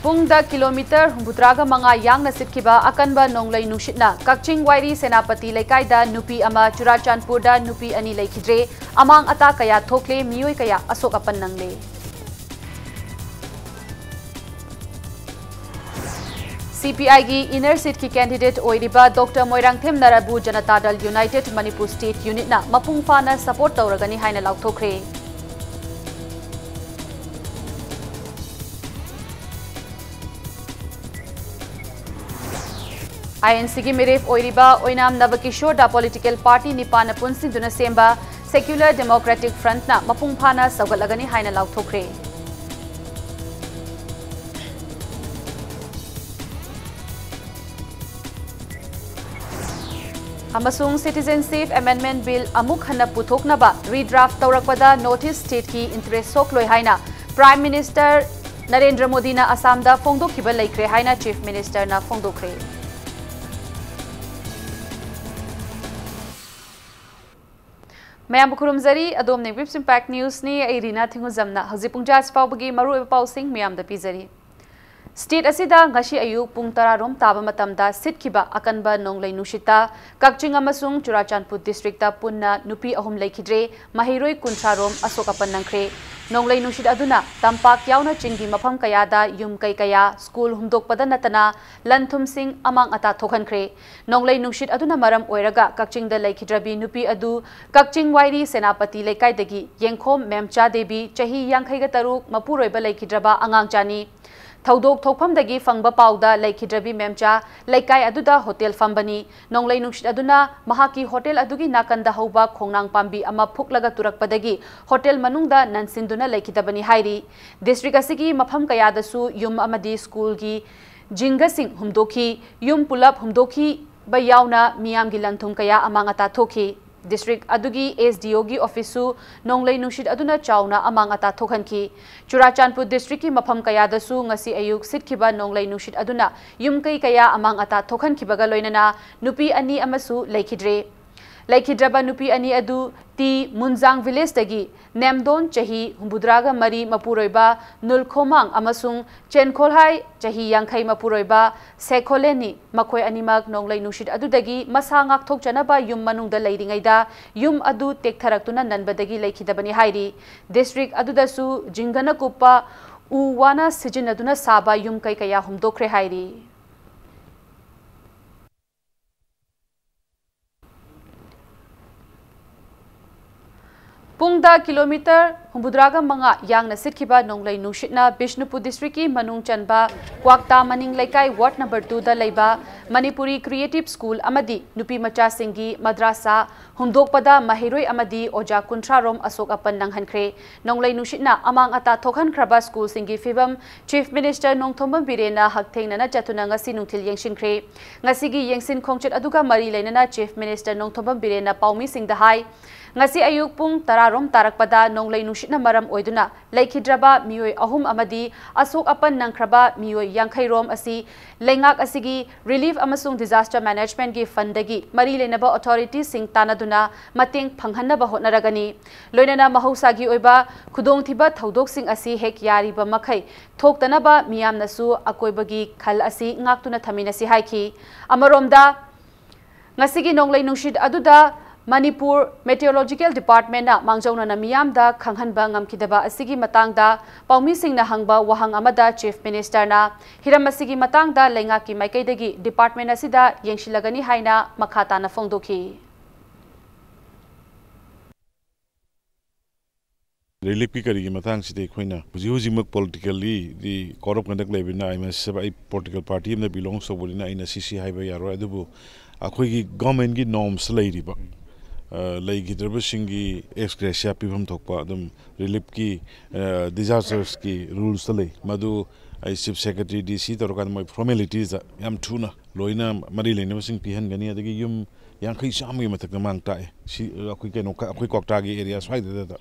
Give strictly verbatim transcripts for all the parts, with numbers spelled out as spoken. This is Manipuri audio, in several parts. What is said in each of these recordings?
ꯄꯨꯡꯗ ꯀꯤꯂꯣꯃꯤꯇꯔ ꯍꯨꯝꯐꯨꯇꯔꯥꯒ ꯃꯉꯥ ꯌꯥꯡꯅ ꯁꯤꯠꯈꯤꯕ ꯑꯀꯟꯕ ꯅꯣꯡꯂꯩ ꯅꯨꯡꯁꯤꯠꯅ ꯀꯛꯆꯤꯡ ꯋꯥꯏꯔꯤ ꯁꯦꯅꯥꯄꯇꯤ ꯂꯩꯀꯥꯏꯗ ꯅꯨꯄꯤ ꯑꯃ, ꯆꯨꯔꯥꯆꯥꯟꯄꯨꯔꯗ ꯅꯨꯄꯤ ꯑꯅꯤ ꯂꯩꯈꯤꯗ꯭ꯔꯦ꯫ ꯑꯃꯥꯡ ꯑꯇꯥ ꯀꯌꯥ ꯊꯣꯛꯂꯦ, ꯃꯤꯑꯣꯏ ꯀꯌꯥ ꯑꯁꯣꯛ ꯑꯄꯟ ꯅꯪꯂꯦ꯫ ꯁꯤ ꯄꯤ ꯑꯥꯏꯒꯤ inner seat ꯀꯤ candidate ꯑꯣꯏꯔꯤꯕ ꯗꯣꯛꯇꯔ ꯃꯣꯏꯔꯥꯡꯊꯦꯝ ꯅꯔꯥꯕꯨ ꯖꯅꯇꯥ ꯗꯜ United Manipur State Unit ꯅ ꯃꯄꯨꯡ ꯐꯥꯅ support ꯇꯧꯔꯒꯅꯤ ꯍꯥꯏꯅ ꯂꯥꯎꯊꯣꯛꯈ꯭ꯔꯦ꯫ ꯑꯥꯏ ꯑꯦꯟ ꯁꯤꯒꯤ ꯃꯤꯔꯦꯞ ꯑꯣꯏꯔꯤꯕ ꯑꯣꯏꯅꯥꯝ ꯅꯕꯀꯤꯁꯣꯔꯗ political party ꯅꯤꯄꯥꯟꯅ ꯄꯨꯟꯁꯤꯟꯗꯨꯅ ꯁꯦꯝꯕ Secular Democratic Front ꯅ ꯃꯄꯨꯡ ꯐꯥꯅ ꯁꯧꯒꯠꯂꯒꯅꯤ ꯍꯥꯏꯅ ꯂꯥꯎꯊꯣꯛꯈ꯭ꯔꯦ꯫ ꯑꯃꯁꯨꯡ Citizenship Amendment Bill ꯑꯃꯨꯛ ꯍꯟꯅ ꯄꯨꯊꯣꯛꯅꯕ redraft ꯇꯧꯔꯛꯄꯗ North East State ꯀꯤ interest ꯁꯣꯛꯂꯣꯏ ꯍꯥꯏꯅ Prime Minister ꯅꯔꯦꯟꯗ꯭ꯔ ꯃꯣꯗꯤꯅ ꯑꯁꯥꯝꯗ ꯐꯣꯡꯗꯣꯛꯈꯤꯕ ꯂꯩꯈ꯭ꯔꯦ ꯍꯥꯏꯅ Chief Minister ꯅ ꯐꯣꯡꯗꯣꯛꯈ꯭ꯔꯦ꯫ ꯃꯌꯥꯝꯕꯨ ꯈꯨꯔꯨꯝꯖꯔꯤ꯫ ꯑꯗꯣꯝꯅ Whips Impact News ꯅꯤ, ꯑꯩ ꯔꯤꯅꯥ ꯊꯤꯡꯒꯨꯖꯝꯅ ꯍꯧꯖꯤꯛ ꯄꯨꯡ ꯇꯔꯥꯁꯤ ꯐꯥꯎꯕꯒꯤ ꯃꯔꯨꯑꯣꯏꯕ ꯄꯥꯎꯁꯤꯡ ꯃꯌꯥꯝꯗ ꯄꯤꯖꯔꯤ꯫ State ꯑꯁꯤꯗ ꯉꯁꯤ ꯑꯌꯨꯛ ꯄꯨꯡ ꯇꯔꯥ ꯔꯣꯝ ꯇꯥꯕ ꯃꯇꯝꯗ ꯁꯤꯠꯈꯤꯕ ꯑꯀꯟꯕ ꯅꯣꯡꯂꯩ ꯅꯨꯡꯁꯤꯠꯇ ꯀꯛꯆꯤꯡ ꯑꯃꯁꯨꯡ ꯆꯨꯔꯥꯆꯥꯟꯄꯨꯔ district ꯇ ꯄꯨꯟꯅ ꯅꯨꯄꯤ ꯑꯍꯨꯝ ꯂꯩꯈꯤꯗ꯭ꯔꯦ, ꯃꯍꯩꯔꯣꯏ ꯀꯨꯟꯊ꯭ꯔꯥ ꯔꯣꯝ ꯑꯁꯣꯛ ꯑꯄꯟ ꯅꯪꯈ꯭ꯔꯦ꯫ ꯅꯣꯡꯂꯩ ꯅꯨꯡꯁꯤꯠ ꯑꯗꯨꯅ ꯇꯝꯄꯥꯛ ꯌꯥꯎꯅ ꯆꯤꯡꯒꯤ ꯃꯐꯝ ꯀꯌꯥꯗ ꯌꯨꯝ ꯀꯩ ꯀꯌꯥ, school ꯍꯨꯝꯗꯣꯛꯄꯗ ꯅꯠꯇꯅ ꯂꯟ ꯊꯨꯝꯁꯤꯡ ꯑꯃꯥꯡ ꯑꯇꯥ ꯊꯣꯛꯍꯟꯈ꯭ꯔꯦ꯫ ꯅꯣꯡꯂꯩ ꯅꯨꯡꯁꯤꯠ ꯑꯗꯨꯅ ꯃꯔꯝ ꯑꯣꯏꯔꯒ ꯀꯛꯆꯤꯡꯗ ꯂꯩꯈꯤꯗ꯭ꯔꯕꯤ ꯅꯨꯄꯤ ꯑꯗꯨ ꯀꯛꯆꯤꯡ ꯋꯥꯏꯔꯤ ꯁꯦꯅꯥꯄꯇꯤ ꯂꯩꯀꯥꯏꯗꯒꯤ ꯌꯦꯡꯈꯣꯝ ꯃꯦꯝꯆꯥ ꯗꯦꯕꯤ, ꯆꯍꯤ ꯌꯥꯡꯈꯩꯒ ꯇꯔꯨꯛ, ꯃꯄꯨꯔꯣꯏꯕ ꯂꯩꯈꯤꯗ꯭ꯔꯕ ꯑꯉꯥꯡꯆꯥꯅꯤ꯫ ꯊꯧꯗꯣꯛ ꯊꯣꯛꯐꯝꯗꯒꯤ ꯐꯪꯕ ꯄꯥꯎꯗ ꯂꯩꯈꯤꯗ꯭ꯔꯕꯤ ꯃꯦꯝꯆꯥ ꯂꯩꯀꯥꯏ ꯑꯗꯨꯗ hotel ꯐꯝꯕꯅꯤ꯫ ꯅꯣꯡꯂꯩ ꯅꯨꯡꯁꯤꯠ ꯑꯗꯨꯅ ꯃꯍꯥꯛꯀꯤ hotel ꯑꯗꯨꯒꯤ ꯅꯥꯀꯟꯗ ꯍꯧꯕ ꯈꯣꯡꯅꯥꯡ ꯄꯥꯝꯕꯤ ꯑꯃ ꯐꯨꯛꯂꯒ ꯇꯨꯔꯛꯄꯗꯒꯤ hotel ꯃꯅꯨꯡꯗ ꯅꯟꯁꯤꯟꯗꯨꯅ ꯂꯩꯈꯤꯗꯕꯅꯤ ꯍꯥꯏꯔꯤ꯫ District ꯑꯁꯤꯒꯤ ꯃꯐꯝ ꯀꯌꯥꯗꯁꯨ ꯌꯨꯝ ꯑꯃꯗꯤ school ꯒꯤ ꯖꯤꯡꯒꯁꯤꯡ ꯍꯨꯝꯗꯣꯛꯈꯤ꯫ ꯌꯨꯝ ꯄꯨꯂꯞ ꯍꯨꯝꯗꯣꯛꯈꯤꯕ ꯌꯥꯎꯅ ꯃꯤꯌꯥꯝꯒꯤ ꯂꯟ ꯊꯨꯝ ꯀꯌꯥ ꯑꯃꯥꯡ ꯑꯇꯥ ꯊꯣꯛꯈꯤ꯫ District ꯑꯗꯨꯒꯤ S D O ꯒꯤ office ꯁꯨ ꯅꯣꯡꯂꯩ ꯅꯨꯡꯁꯤꯠ ꯑꯗꯨꯅ ꯆꯥꯎꯅ ꯑꯃꯥꯡ ꯑꯇꯥ ꯊꯣꯛꯍꯟꯈꯤ꯫ ꯆꯨꯔꯥꯆꯥꯟꯄꯨꯔ district ꯀꯤ ꯃꯐꯝ ꯀꯌꯥꯗꯁꯨ ꯉꯁꯤ ꯑꯌꯨꯛ ꯁꯤꯠꯈꯤꯕ ꯅꯣꯡꯂꯩ ꯅꯨꯡꯁꯤꯠ ꯑꯗꯨꯅ ꯌꯨꯝ ꯀꯩ ꯀꯌꯥ ꯑꯃꯥꯡ ꯑꯇꯥ ꯊꯣꯛꯍꯟꯈꯤꯕꯒ ꯂꯣꯏꯅꯅ ꯅꯨꯄꯤ ꯑꯅꯤ ꯑꯃꯁꯨ ꯂꯩꯈꯤꯗ꯭ꯔꯦ꯫ ꯂꯩꯈꯤꯗ꯭ꯔꯕ ꯅꯨꯄꯤ ꯑꯅꯤ ꯑꯗꯨ ꯇꯤ ꯃꯨꯟꯖꯥꯡ ꯚꯤꯂꯦꯖꯇꯒꯤ ꯅꯦꯝꯗꯣꯟ ꯆꯍꯤ ꯍꯨꯝꯐꯨꯇꯔꯥꯒ ꯃꯔꯤ ꯃꯄꯨꯔꯣꯏꯕ ꯅꯨꯜꯈꯣꯃꯥꯡ ꯑꯃꯁꯨꯡ ꯆꯦꯟꯈꯣꯜꯍꯥꯏ ꯆꯍꯤ ꯌꯥꯡꯈꯩ ꯃꯄꯨꯔꯣꯏꯕ ꯁꯦꯈꯣꯂꯦꯟꯅꯤ꯫ ꯃꯈꯣꯏ ꯑꯅꯤꯃꯛ ꯅꯣꯡꯂꯩ ꯅꯨꯡꯁꯤꯠ ꯑꯗꯨꯗꯒꯤ ꯃꯁꯥ ꯉꯥꯛꯊꯣꯛꯆꯅꯕ ꯌꯨꯝ ꯃꯅꯨꯡꯗ ꯂꯩꯔꯤꯉꯩꯗ ꯌꯨꯝ ꯑꯗꯨ ꯇꯦꯛꯊꯔꯛꯇꯨꯅ ꯅꯟꯕꯗꯒꯤ ꯂꯩꯈꯤꯗꯕꯅꯤ ꯍꯥꯏꯔꯤ꯫ ꯗꯤꯁꯇ꯭ꯔꯤꯛ ꯑꯗꯨꯗꯁꯨ ꯖꯤꯡꯒꯅ ꯀꯨꯞꯄ ꯎ ꯋꯥꯅ ꯁꯤꯖꯤꯟꯅꯗꯨꯅ ꯁꯥꯕ ꯌꯨꯝ ꯀꯩ ꯀꯌꯥ ꯍꯨꯝꯗꯣꯛꯈ꯭ꯔꯦ ꯍꯥꯏꯔꯤ꯫ ꯄꯨꯡꯗ ꯀꯤꯂꯣꯃꯤꯇꯔ ꯍꯨꯝꯐꯨꯇꯔꯥꯒ ꯃꯉꯥ ꯌꯥꯡꯅ ꯁꯤꯠꯈꯤꯕ ꯅꯣꯡꯂꯩ ꯅꯨꯡꯁꯤꯠꯅ ꯕꯤꯁꯅꯨꯄꯨꯔ ꯗꯤꯁꯇ꯭ꯔꯤꯛꯀꯤ ꯃꯅꯨꯡ ꯆꯟꯕ ꯀ꯭ꯋꯥꯛꯇꯥ ꯃꯅꯤꯡ ꯂꯩꯀꯥꯏ ꯋꯥꯔꯗ ꯅꯝꯕꯔ ꯇꯨꯗ ꯂꯩꯕ ꯃꯅꯤꯄꯨꯔꯤ ꯀ꯭ꯔꯤꯌꯦꯇꯤꯚ ꯁ꯭ꯀꯨꯜ ꯑꯃꯗꯤ ꯅꯨꯄꯤ ꯃꯆꯥꯁꯤꯡꯒꯤ ꯃꯗ꯭ꯔꯥꯁꯥ ꯍꯨꯝꯗꯣꯛꯄꯗ ꯃꯍꯩꯔꯣꯏ ꯑꯃꯗꯤ ꯑꯣꯖꯥ ꯀꯨꯟꯊ꯭ꯔꯥ ꯔꯣꯝ ꯑꯁꯣꯛ ꯑꯄꯟ ꯅꯪꯍꯟꯈ꯭ꯔꯦ꯫ ꯅꯣꯡꯂꯩ ꯅꯨꯡꯁꯤꯠꯅ ꯑꯃꯥꯡ ꯑꯇꯥ ꯊꯣꯛꯍꯟꯈ꯭ꯔꯕ ꯁ꯭ꯀꯨꯜꯁꯤꯡꯒꯤ ꯐꯤꯕꯝ ꯆꯤꯐ ꯃꯤꯅꯤꯁꯇꯔ ꯅꯣꯡꯊꯣꯝꯕꯝ ꯕꯤꯔꯦꯟꯅ ꯍꯛꯊꯦꯡꯅꯅ ꯆꯠꯇꯨꯅ ꯉꯁꯤ ꯅꯨꯡꯊꯤꯜ ꯌꯦꯡꯁꯤꯟꯈ꯭ꯔꯦ꯫ ꯉꯁꯤꯒꯤ ꯌꯦꯡꯁꯤꯟ ꯈꯣꯡꯆꯠ ꯑꯗꯨꯒ ꯃꯔꯤ ꯂꯩꯅꯅ ꯆꯤꯐ ꯃꯤꯅꯤꯁꯇꯔ ꯅꯣꯡꯊꯣꯝꯕꯝ ꯕꯤꯔꯦꯟꯅ ꯄꯥꯎꯃꯤꯁꯤꯡꯗ ꯍꯥꯏ, ꯉꯁꯤ ꯑꯌꯨꯛ ꯄꯨꯡ ꯇꯔꯥ ꯔꯣꯝ ꯇꯥꯔꯛꯄꯗ ꯅꯣꯡꯂꯩ ꯅꯨꯡꯁꯤꯠꯅ ꯃꯔꯝ ꯑꯣꯏꯗꯨꯅ ꯂꯩꯈꯤꯗ꯭ꯔꯕ ꯃꯤꯑꯣꯏ ꯑꯍꯨꯝ ꯑꯃꯗꯤ ꯑꯁꯣꯛ ꯑꯄꯟ ꯅꯪꯈ꯭ꯔꯕ ꯃꯤꯑꯣꯏ ꯌꯥꯡꯈꯩ ꯔꯣꯝ ꯑꯁꯤ ꯂꯩꯉꯥꯛ ꯑꯁꯤꯒꯤ ꯔꯤꯂꯤꯐ ꯑꯃꯁꯨꯡ ꯗꯤꯖꯥꯁꯇꯔ ꯃꯦꯅꯦꯖꯃꯦꯟꯠꯀꯤ ꯐꯟꯗꯒꯤ ꯃꯔꯤ ꯂꯩꯅꯕ ꯑꯣꯊꯣꯔꯤꯇꯤꯁꯤꯡ ꯇꯥꯟꯅꯗꯨꯅ ꯃꯇꯦꯡ ꯐꯪꯍꯟꯅꯕ ꯍꯣꯠꯅꯔꯒꯅꯤ꯫ ꯂꯣꯏꯅꯅ ꯃꯍꯧꯁꯥꯒꯤ ꯑꯣꯏꯕ ꯈꯨꯗꯣꯡꯊꯤꯕ ꯊꯧꯗꯣꯛꯁꯤꯡ ꯑꯁꯤ ꯍꯦꯛ ꯌꯥꯔꯤꯕ ꯃꯈꯩ ꯊꯣꯛꯇꯅꯕ ꯃꯤꯌꯥꯝꯅꯁꯨ ꯑꯀꯣꯏꯕꯒꯤ ꯈꯜ ꯑꯁꯤ ꯉꯥꯛꯇꯨꯅ ꯊꯝꯃꯤꯟꯅꯁꯤ ꯍꯥꯏꯈꯤ꯫ ꯑꯃꯔꯣꯝꯗ, ꯉꯁꯤꯒꯤ ꯅꯣꯡꯂꯩ ꯅꯨꯡꯁꯤꯠ ꯑꯗꯨꯗ ꯃꯅꯤꯄꯨꯔ ꯃꯦꯇꯤꯑꯣꯂꯣꯖꯤꯀꯦꯜ ꯗꯤꯄꯥꯔꯠꯃꯦꯟꯅ ꯃꯥꯡꯖꯧꯅꯅ ꯃꯤꯌꯥꯝꯗ ꯈꯪꯍꯟꯕ ꯉꯝꯈꯤꯗꯕ ꯑꯁꯤꯒꯤ ꯃꯇꯥꯡꯗ ꯄꯥꯎꯃꯤꯁꯤꯡꯅ ꯍꯪꯕ ꯋꯥꯍꯪ ꯑꯃꯗ ꯆꯤꯐ ꯃꯤꯅꯤꯁꯇꯔꯅ ꯍꯤꯔꯝ ꯑꯁꯤꯒꯤ ꯃꯇꯥꯡꯗ ꯂꯩꯉꯥꯛꯀꯤ ꯃꯥꯏꯀꯩꯗꯒꯤ ꯗꯤꯄꯥꯔꯠꯃꯦꯟ ꯑꯁꯤꯗ ꯌꯦꯡꯁꯤꯜꯂꯒꯅꯤ ꯍꯥꯏꯅ ꯃꯈꯥ ꯇꯥꯅ ꯐꯣꯡꯗꯣꯛꯈꯤ꯫ ꯔꯤꯂꯤꯐꯀꯤ ꯀꯔꯤꯒꯤ ꯃꯇꯥꯡꯁꯤꯗꯤ ꯑꯩꯈꯣꯏꯅ ꯍꯧꯖꯤꯛ ꯍꯧꯖꯤꯛꯃꯛ politically D code of conduct ꯂꯩꯕꯅꯤꯅ, ꯑꯩ ꯃꯁꯤꯗ ꯑꯩ ꯄꯣꯂꯤꯇꯤꯀꯦꯜ ꯄꯥꯔꯇꯤ ꯑꯃꯗ ꯕꯤꯂꯣꯡꯁ ꯇꯧꯕꯅꯤꯅ ꯑꯩꯅ ꯁꯤ ꯁꯤ ꯍꯥꯏꯕ ꯌꯥꯔꯣꯏ꯫ ꯑꯗꯨꯕꯨ ꯑꯩꯈꯣꯏꯒꯤ ꯒꯣꯔꯃꯦꯟꯒꯤ ꯅꯣꯔꯝꯁꯇ ꯂꯩꯔꯤꯕ, ꯑ, ꯂꯩꯈꯤꯗ꯭ꯔꯕꯁꯤꯡꯒꯤ ꯑꯦꯛꯁ ꯒ꯭ꯔꯦꯁꯤꯌꯥ ꯄꯤꯐꯝ ꯊꯣꯛꯄ ꯑꯗꯨꯝ ꯔꯤꯂꯤꯐꯀꯤ, ꯑ, ꯗꯤꯖꯥꯁꯇꯔꯁꯀꯤ ꯔꯨꯜꯁꯇ ꯂꯩ꯫ ꯃꯗꯨ ꯑꯩ ꯆꯤꯐ ꯁꯦꯀ꯭ꯔꯦꯇꯔꯤ, ꯗꯤ ꯁꯤ ꯇꯧꯔꯀꯥꯟꯗ ꯃꯣꯏ ꯐꯣꯔꯃꯦꯂꯤꯇꯤꯁꯇ ꯌꯥꯝ ꯊꯨꯅ ꯂꯣꯏꯅ ꯃꯔꯤ ꯂꯩꯅꯕꯁꯤꯡ ꯄꯤꯍꯟꯒꯅꯤ꯫ ꯑꯗꯒꯤ ꯌꯨꯝ ꯌꯥꯡꯈꯩ ꯆꯥꯝꯃꯒꯤ ꯃꯊꯛꯇ ꯃꯥꯡ ꯇꯥꯛꯑꯦ꯫ ꯁꯤ ꯑꯩꯈꯣꯏ ꯀꯩꯅꯣ, ꯑꯩꯈꯣꯏ ꯀ꯭ꯋꯥꯛꯇꯥꯒꯤ ꯑꯦꯔꯤꯌꯥ ꯁ꯭ꯋꯥꯏꯗꯨꯗ꯫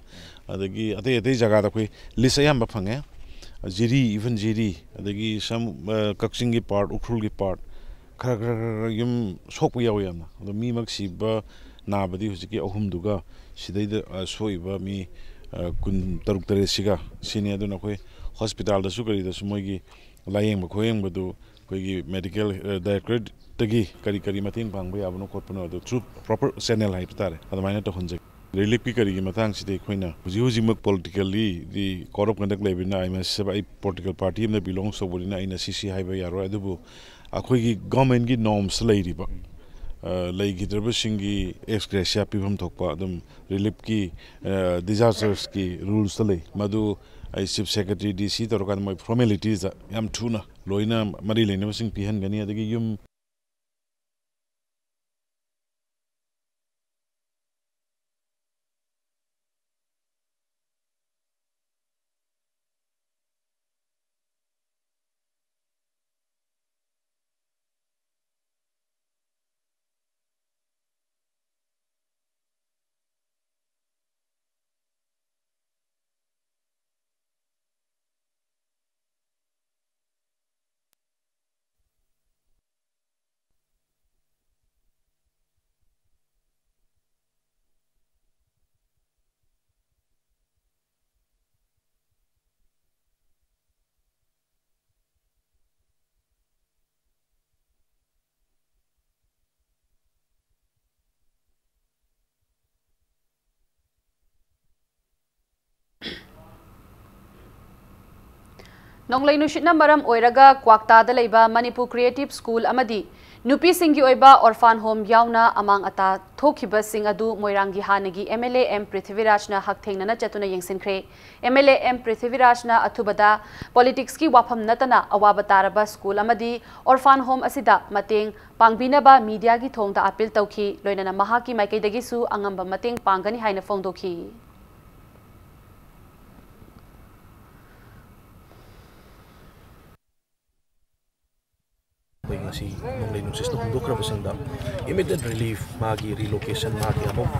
ꯑꯗꯒꯤ ꯑꯇꯩ ꯑꯇꯩ ꯖꯒꯥꯗ ꯑꯩꯈꯣꯏ ꯂꯤꯁ ꯑꯌꯥꯝꯕ ꯐꯪꯉꯦ꯫ ꯖꯤꯔꯤ, ꯏꯚꯟ ꯖꯤꯔꯤ, ꯑꯗꯒꯤ ꯁꯝ, ꯑ, ꯀꯛꯆꯤꯡꯒꯤ ꯄꯥꯔꯠ, ꯎꯈ꯭ꯔꯨꯜꯒꯤ ꯄꯥꯔꯠ, ꯈꯔ, ꯈꯔ, ꯈꯔ, ꯈꯔ ꯌꯨꯝ ꯁꯣꯛꯄ ꯌꯥꯎꯋꯤ ꯌꯥꯝꯅ꯫ ꯑꯗꯣ ꯃꯤꯃꯛ ꯁꯤꯕ, ꯅꯥꯕꯗꯤ ꯍꯧꯖꯤꯛꯀꯤ ꯑꯍꯨꯝꯗꯨꯒ ꯁꯤꯗꯩꯗ, ꯑ, ꯁꯣꯛꯏꯕ ꯃꯤ, ꯑ, ꯀꯨꯟ ꯇꯔꯨꯛ ꯇꯔꯦꯠꯁꯤꯒ ꯁꯤꯅꯤ꯫ ꯑꯗꯨꯅ ꯑꯩꯈꯣꯏ ꯍꯣꯁꯄꯤꯇꯥꯜꯗꯁꯨ ꯀꯔꯤꯗꯁꯨ ꯃꯣꯏꯒꯤ ꯂꯥꯌꯦꯡꯕ ꯈꯣꯌꯦꯡꯕꯗꯨ ꯑꯩꯈꯣꯏꯒꯤ ꯃꯦꯗꯤꯀꯦꯜ, ꯑ, ꯗꯥꯏꯔꯦꯛꯇꯣꯔꯦꯠꯇꯒꯤ ꯀꯔꯤ ꯀꯔꯤ ꯃꯇꯦꯡ ꯄꯥꯡꯕ ꯌꯥꯕꯅꯣ ꯈꯣꯠꯄꯅꯣ ꯑꯗꯨ ꯊ꯭ꯔꯨ ꯄ꯭ꯔꯣꯄꯔ ꯆꯦꯅꯦꯜ ꯍꯥꯏꯕ ꯇꯥꯔꯦ, ꯑꯗꯨꯃꯥꯏꯅ ꯇꯧꯍꯟꯖꯒꯦ꯫ ꯔꯤꯂꯤꯐꯀꯤ ꯀꯔꯤꯒꯤ ꯃꯇꯥꯡꯁꯤꯗꯤ ꯑꯩꯈꯣꯏꯅ ꯍꯧꯖꯤꯛ ꯍꯧꯖꯤꯛꯃꯛ ꯄꯣꯂꯤꯇꯤꯀꯦꯜꯂꯤꯗꯤ ꯀꯣꯗ ꯑꯣꯐ ꯀꯟꯗꯛ ꯂꯩꯕꯅꯤꯅ, ꯑꯩ ꯃꯁꯤꯗ ꯑꯩ ꯄꯣꯂꯤꯇꯤꯀꯦꯜ ꯄꯥꯔꯇꯤ ꯑꯃꯗ ꯕꯤꯂꯣꯡꯁ ꯇꯧꯕꯅꯤꯅ ꯑꯩꯅ ꯁꯤ ꯁꯤ ꯍꯥꯏꯕ ꯌꯥꯔꯣꯏ꯫ ꯑꯗꯨꯕꯨ ꯑꯩꯈꯣꯏꯒꯤ ꯒꯚꯔꯟꯃꯦꯟꯠꯀꯤ ꯅꯣꯔꯝꯁꯇ ꯂꯩꯔꯤꯕ, ꯑ, ꯂꯩꯈꯤꯗ꯭ꯔꯕꯁꯤꯡꯒꯤ ꯑꯦꯛꯁ ꯒ꯭ꯔꯦꯁꯤꯌꯥ ꯄꯤꯐꯝ ꯊꯣꯛꯄ ꯑꯗꯨꯝ ꯔꯤꯂꯤꯐꯀꯤ, ꯑ, ꯗꯤꯖꯥꯁꯇꯔꯁꯀꯤ ꯔꯨꯜꯁꯇ ꯂꯩ꯫ ꯃꯗꯨ ꯑꯩ ꯆꯤꯐ ꯁꯦꯀ꯭ꯔꯦꯇꯔꯤ, ꯗꯤ ꯁꯤ ꯇꯧꯔꯀꯥꯟꯗ ꯃꯣꯏ ꯐꯣꯔꯃꯦꯂꯤꯇꯤꯁꯇ ꯌꯥꯝ ꯊꯨꯅ ꯂꯣꯏꯅ ꯃꯔꯤ ꯂꯩꯅꯕꯁꯤꯡ ꯄꯤꯍꯟꯒꯅꯤ꯫ ꯑꯗꯒꯤ ꯌꯨꯝ ꯅꯣꯡꯂꯩ ꯅꯨꯡꯁꯤꯠꯅ ꯃꯔꯝ ꯑꯣꯏꯔꯒ ꯀ꯭ꯋꯥꯛꯇꯥꯗ ꯂꯩꯕ ꯃꯅꯤꯄꯨꯔ ꯀ꯭ꯔꯤꯌꯦꯇꯤꯚ ꯁ꯭ꯀꯨꯜ ꯑꯃꯗꯤ ꯅꯨꯄꯤꯁꯤꯡꯒꯤ ꯑꯣꯏꯕ ꯑꯣꯔꯐꯥꯟ ꯍꯣꯝ ꯌꯥꯎꯅ ꯑꯃꯥꯡ ꯑꯇꯥ ꯊꯣꯛꯈꯤꯕꯁꯤꯡ ꯑꯗꯨ ꯃꯣꯏꯔꯥꯡꯒꯤ ꯍꯥꯟꯅꯒꯤ ꯑꯦꯝ ꯑꯦꯜ ꯑꯦ ꯑꯦꯝ ꯄ꯭ꯔꯤꯊꯤꯕꯤꯔꯥꯖꯅ ꯍꯛꯊꯦꯡꯅꯅ ꯆꯠꯇꯨꯅ ꯌꯦꯡꯁꯤꯟꯈ꯭ꯔꯦ꯫ ꯑꯦꯝ ꯑꯦꯜ ꯑꯦ ꯑꯦꯝ ꯄ꯭ꯔꯤꯊꯤꯕꯤꯔꯥꯖꯅ ꯑꯊꯨꯕꯗ ꯄꯣꯂꯤꯇꯤꯛꯁꯀꯤ ꯋꯥꯐꯝ ꯅꯠꯇꯅ ꯑꯋꯥꯕ ꯇꯥꯔꯕ ꯁ꯭ꯀꯨꯜ ꯑꯃꯗꯤ ꯑꯣꯔꯐꯥꯟ ꯍꯣꯝ ꯑꯁꯤꯗ ꯃꯇꯦꯡ ꯄꯥꯡꯕꯤꯅꯕ ꯃꯤꯗꯤꯌꯥꯒꯤ ꯊꯣꯡꯗ ꯑꯥꯄꯤꯜ ꯇꯧꯈꯤ꯫ ꯂꯣꯏꯅꯅ ꯃꯍꯥꯛꯀꯤ ꯃꯥꯏꯀꯩꯗꯒꯤꯁꯨ ꯑꯉꯝꯕ ꯃꯇꯦꯡ ꯄꯥꯡꯒꯅꯤ ꯍꯥꯏꯅ ꯐꯣꯡꯗꯣꯛꯈꯤ꯫ ꯑꯩꯈꯣꯏ ꯉꯁꯤ ꯅꯣꯡꯂꯩ ꯅꯨꯡꯁꯤꯠꯅ ꯍꯨꯝꯗꯣꯛꯈ꯭ꯔꯕꯁꯤꯡꯗ immediate relief, ꯃꯥꯒꯤ relocation, ꯃꯥꯒꯤ ꯑꯃꯨꯛ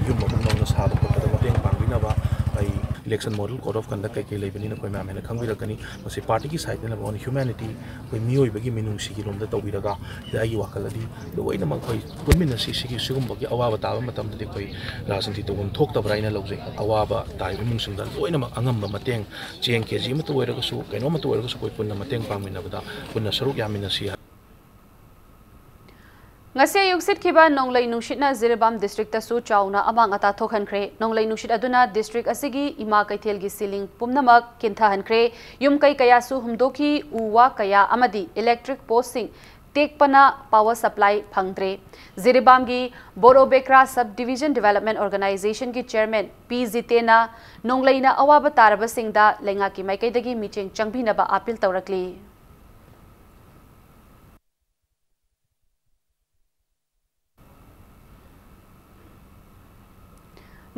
ꯌꯨꯝ ꯑꯃꯨꯛ ꯅꯧꯅ ꯁꯥꯕ ꯈꯣꯠꯄꯗ ꯃꯇꯦꯡ ꯄꯥꯡꯕꯤꯅꯕ ꯑꯩ Election model code of conduct ꯀꯩꯀꯩ ꯂꯩꯕꯅꯤꯅ ꯑꯩꯈꯣꯏ ꯃꯌꯥꯝ ꯍꯦꯟꯅ ꯈꯪꯕꯤꯔꯛꯀꯅꯤ꯫ ꯃꯁꯤ party ꯒꯤ side ꯅꯠꯇꯕ on humanity, ꯑꯩꯈꯣꯏ ꯃꯤꯑꯣꯏꯕꯒꯤ ꯃꯤꯅꯨꯡꯁꯤꯒꯤ ꯂꯣꯝꯗ ꯇꯧꯕꯤꯔꯒ, ꯁꯤꯗ ꯑꯩꯒꯤ ꯋꯥꯈꯜꯗꯗꯤ ꯂꯣꯏꯅꯃꯛ ꯑꯩꯈꯣꯏ ꯄꯨꯟꯃꯤꯟꯅꯁꯤ꯫ ꯁꯤꯒꯤ ꯁꯤꯒꯨꯝꯕꯒꯤ ꯑꯋꯥꯕ ꯇꯥꯕ ꯃꯇꯝꯗꯗꯤ ꯑꯩꯈꯣꯏ ꯔꯥꯖꯅꯤꯇꯤ ꯇꯧꯐꯝ ꯊꯣꯛꯇꯕ꯭ꯔꯥ ꯍꯥꯏꯅ ꯂꯧꯖꯩ꯫ ꯑꯋꯥꯕ ꯇꯥꯔꯤꯕ ꯏꯃꯨꯡꯁꯤꯡꯗ ꯂꯣꯏꯅꯃꯛ ꯑꯉꯝꯕ ꯃꯇꯦꯡ, ꯆꯦꯡ KG ꯑꯃꯇ ꯑꯣꯏꯔꯒꯁꯨ, ꯀꯩꯅꯣꯝꯃꯇ ꯑꯣꯏꯔꯒꯁꯨ, ꯑꯩꯈꯣꯏ ꯄꯨꯟꯅ ꯃꯇꯦꯡ ꯄꯥꯡꯃꯤꯟꯅꯕꯗ ꯄꯨꯟꯅ ꯁꯔꯨꯛ ꯌꯥꯃꯤꯟꯅꯁꯤ꯫ ꯉꯁꯤ ꯑꯌꯨꯛ ꯁꯤꯠꯈꯤꯕ ꯅꯣꯡꯂꯩ ꯅꯨꯡꯁꯤꯠꯅ ꯖꯤꯔꯤꯕꯥꯝ district ꯇꯁꯨ ꯆꯥꯎꯅ ꯑꯃꯥꯡ ꯑꯇꯥ ꯊꯣꯛꯍꯟꯈ꯭ꯔꯦ꯫ ꯅꯣꯡꯂꯩ ꯅꯨꯡꯁꯤꯠ ꯑꯗꯨꯅ district ꯑꯁꯤꯒꯤ ꯏꯃꯥ ꯀꯩꯊꯦꯜꯒꯤ ceiling ꯄꯨꯝꯅꯃꯛ ꯀꯤꯟꯊꯍꯟꯈ꯭ꯔꯦ꯫ ꯌꯨꯝ ꯀꯩ ꯀꯌꯥꯁꯨ ꯍꯨꯝꯗꯣꯛꯈꯤ, ꯎ ꯋꯥ ꯀꯌꯥ ꯑꯃꯗꯤ electric post ꯁꯤꯡ ꯇꯦꯛꯄꯅ power supply ꯐꯪꯗ꯭ꯔꯦ꯫ ꯖꯤꯔꯤꯕꯥꯝꯒꯤ ꯕꯣꯔꯣꯕꯦꯀ꯭ꯔꯥ Sub Division Development Organization ꯒꯤ chairman P ꯖꯤꯇꯦꯟꯅ ꯅꯣꯡꯂꯩꯅ ꯑꯋꯥꯕ ꯇꯥꯔꯕꯁꯤꯡꯗ ꯂꯩꯉꯥꯛꯀꯤ ꯃꯥꯏꯀꯩꯗꯒꯤ ꯃꯤꯠꯌꯦꯡ ꯆꯪꯕꯤꯅꯕ appeal ꯇꯧꯔꯛꯂꯤ꯫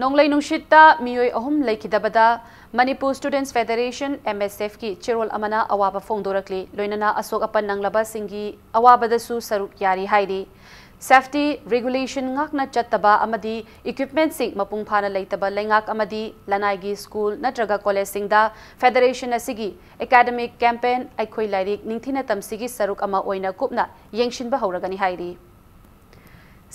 ꯅꯣꯡꯂꯩ ꯅꯨꯡꯁꯤꯠꯇ ꯃꯤꯑꯣꯏ ꯑꯍꯨꯝ ꯂꯩꯈꯤꯗꯕꯗ Manipur Students Federation, MSF ꯀꯤ ꯆꯦꯔꯣꯜ ꯑꯃꯅ ꯑꯋꯥꯕ ꯐꯣꯡꯗꯣꯔꯛꯂꯤ꯫ ꯂꯣꯏꯅꯅ ꯑꯁꯣꯛ ꯑꯄꯟ ꯅꯪꯂꯕꯁꯤꯡꯒꯤ ꯑꯋꯥꯕꯗꯁꯨ ꯁꯔꯨꯛ ꯌꯥꯔꯤ ꯍꯥꯏꯔꯤ꯫ Safety regulation ꯉꯥꯛꯅ ꯆꯠꯇꯕ ꯑꯃꯗꯤ equipment ꯁꯤꯡ ꯃꯄꯨꯡ ꯐꯥꯅ ꯂꯩꯇꯕ ꯂꯩꯉꯥꯛ ꯑꯃꯗꯤ ꯂꯅꯥꯏꯒꯤ school ꯅꯠꯇ꯭ꯔꯒ college ꯁꯤꯡꯗ federation ꯑꯁꯤꯒꯤ academic campaign ꯑꯩꯈꯣꯏ ꯂꯥꯏꯔꯤꯛ ꯅꯤꯡꯊꯤꯅ ꯇꯝꯁꯤꯒꯤ ꯁꯔꯨꯛ ꯑꯃ ꯑꯣꯏꯅ ꯀꯨꯞꯅ ꯌꯦꯡꯁꯤꯟꯕ ꯍꯧꯔꯒꯅꯤ ꯍꯥꯏꯔꯤ꯫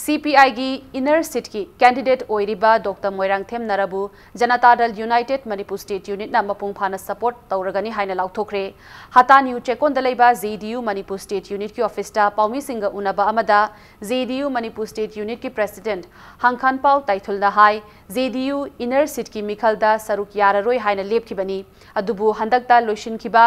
CPI ꯒꯤ inner seat ꯀꯤ candidate ꯑꯣꯏꯔꯤꯕ Doctor Moirangthem ꯅꯔꯥꯕꯨ Janata Dal United Manipur State Unit ꯅ ꯃꯄꯨꯡ ꯐꯥꯅ support ꯇꯧꯔꯒꯅꯤ ꯍꯥꯏꯅ ꯂꯥꯎꯊꯣꯛꯈ꯭ꯔꯦ꯫ ꯍꯇꯥ ꯅ꯭ꯌꯨ ꯆꯦꯛꯀꯣꯟꯗ ꯂꯩꯕ JDU Manipur State Unit ꯀꯤ office ꯇ ꯄꯥꯎꯃꯤꯁꯤꯡꯒ ꯎꯅꯕ ꯑꯃꯗ JDU Manipur State Unit ꯀꯤ president ꯍꯪꯈꯥꯟꯄꯥꯎ ꯇꯥꯏꯊꯨꯜꯅ ꯍꯥꯏ, JDU inner seat ꯀꯤ ꯃꯤꯈꯜꯗ ꯁꯔꯨꯛ ꯌꯥꯔꯔꯣꯏ ꯍꯥꯏꯅ ꯂꯦꯞꯈꯤꯕꯅꯤ꯫ ꯑꯗꯨꯕꯨ ꯍꯟꯗꯛꯇ ꯂꯣꯏꯁꯤꯟꯈꯤꯕ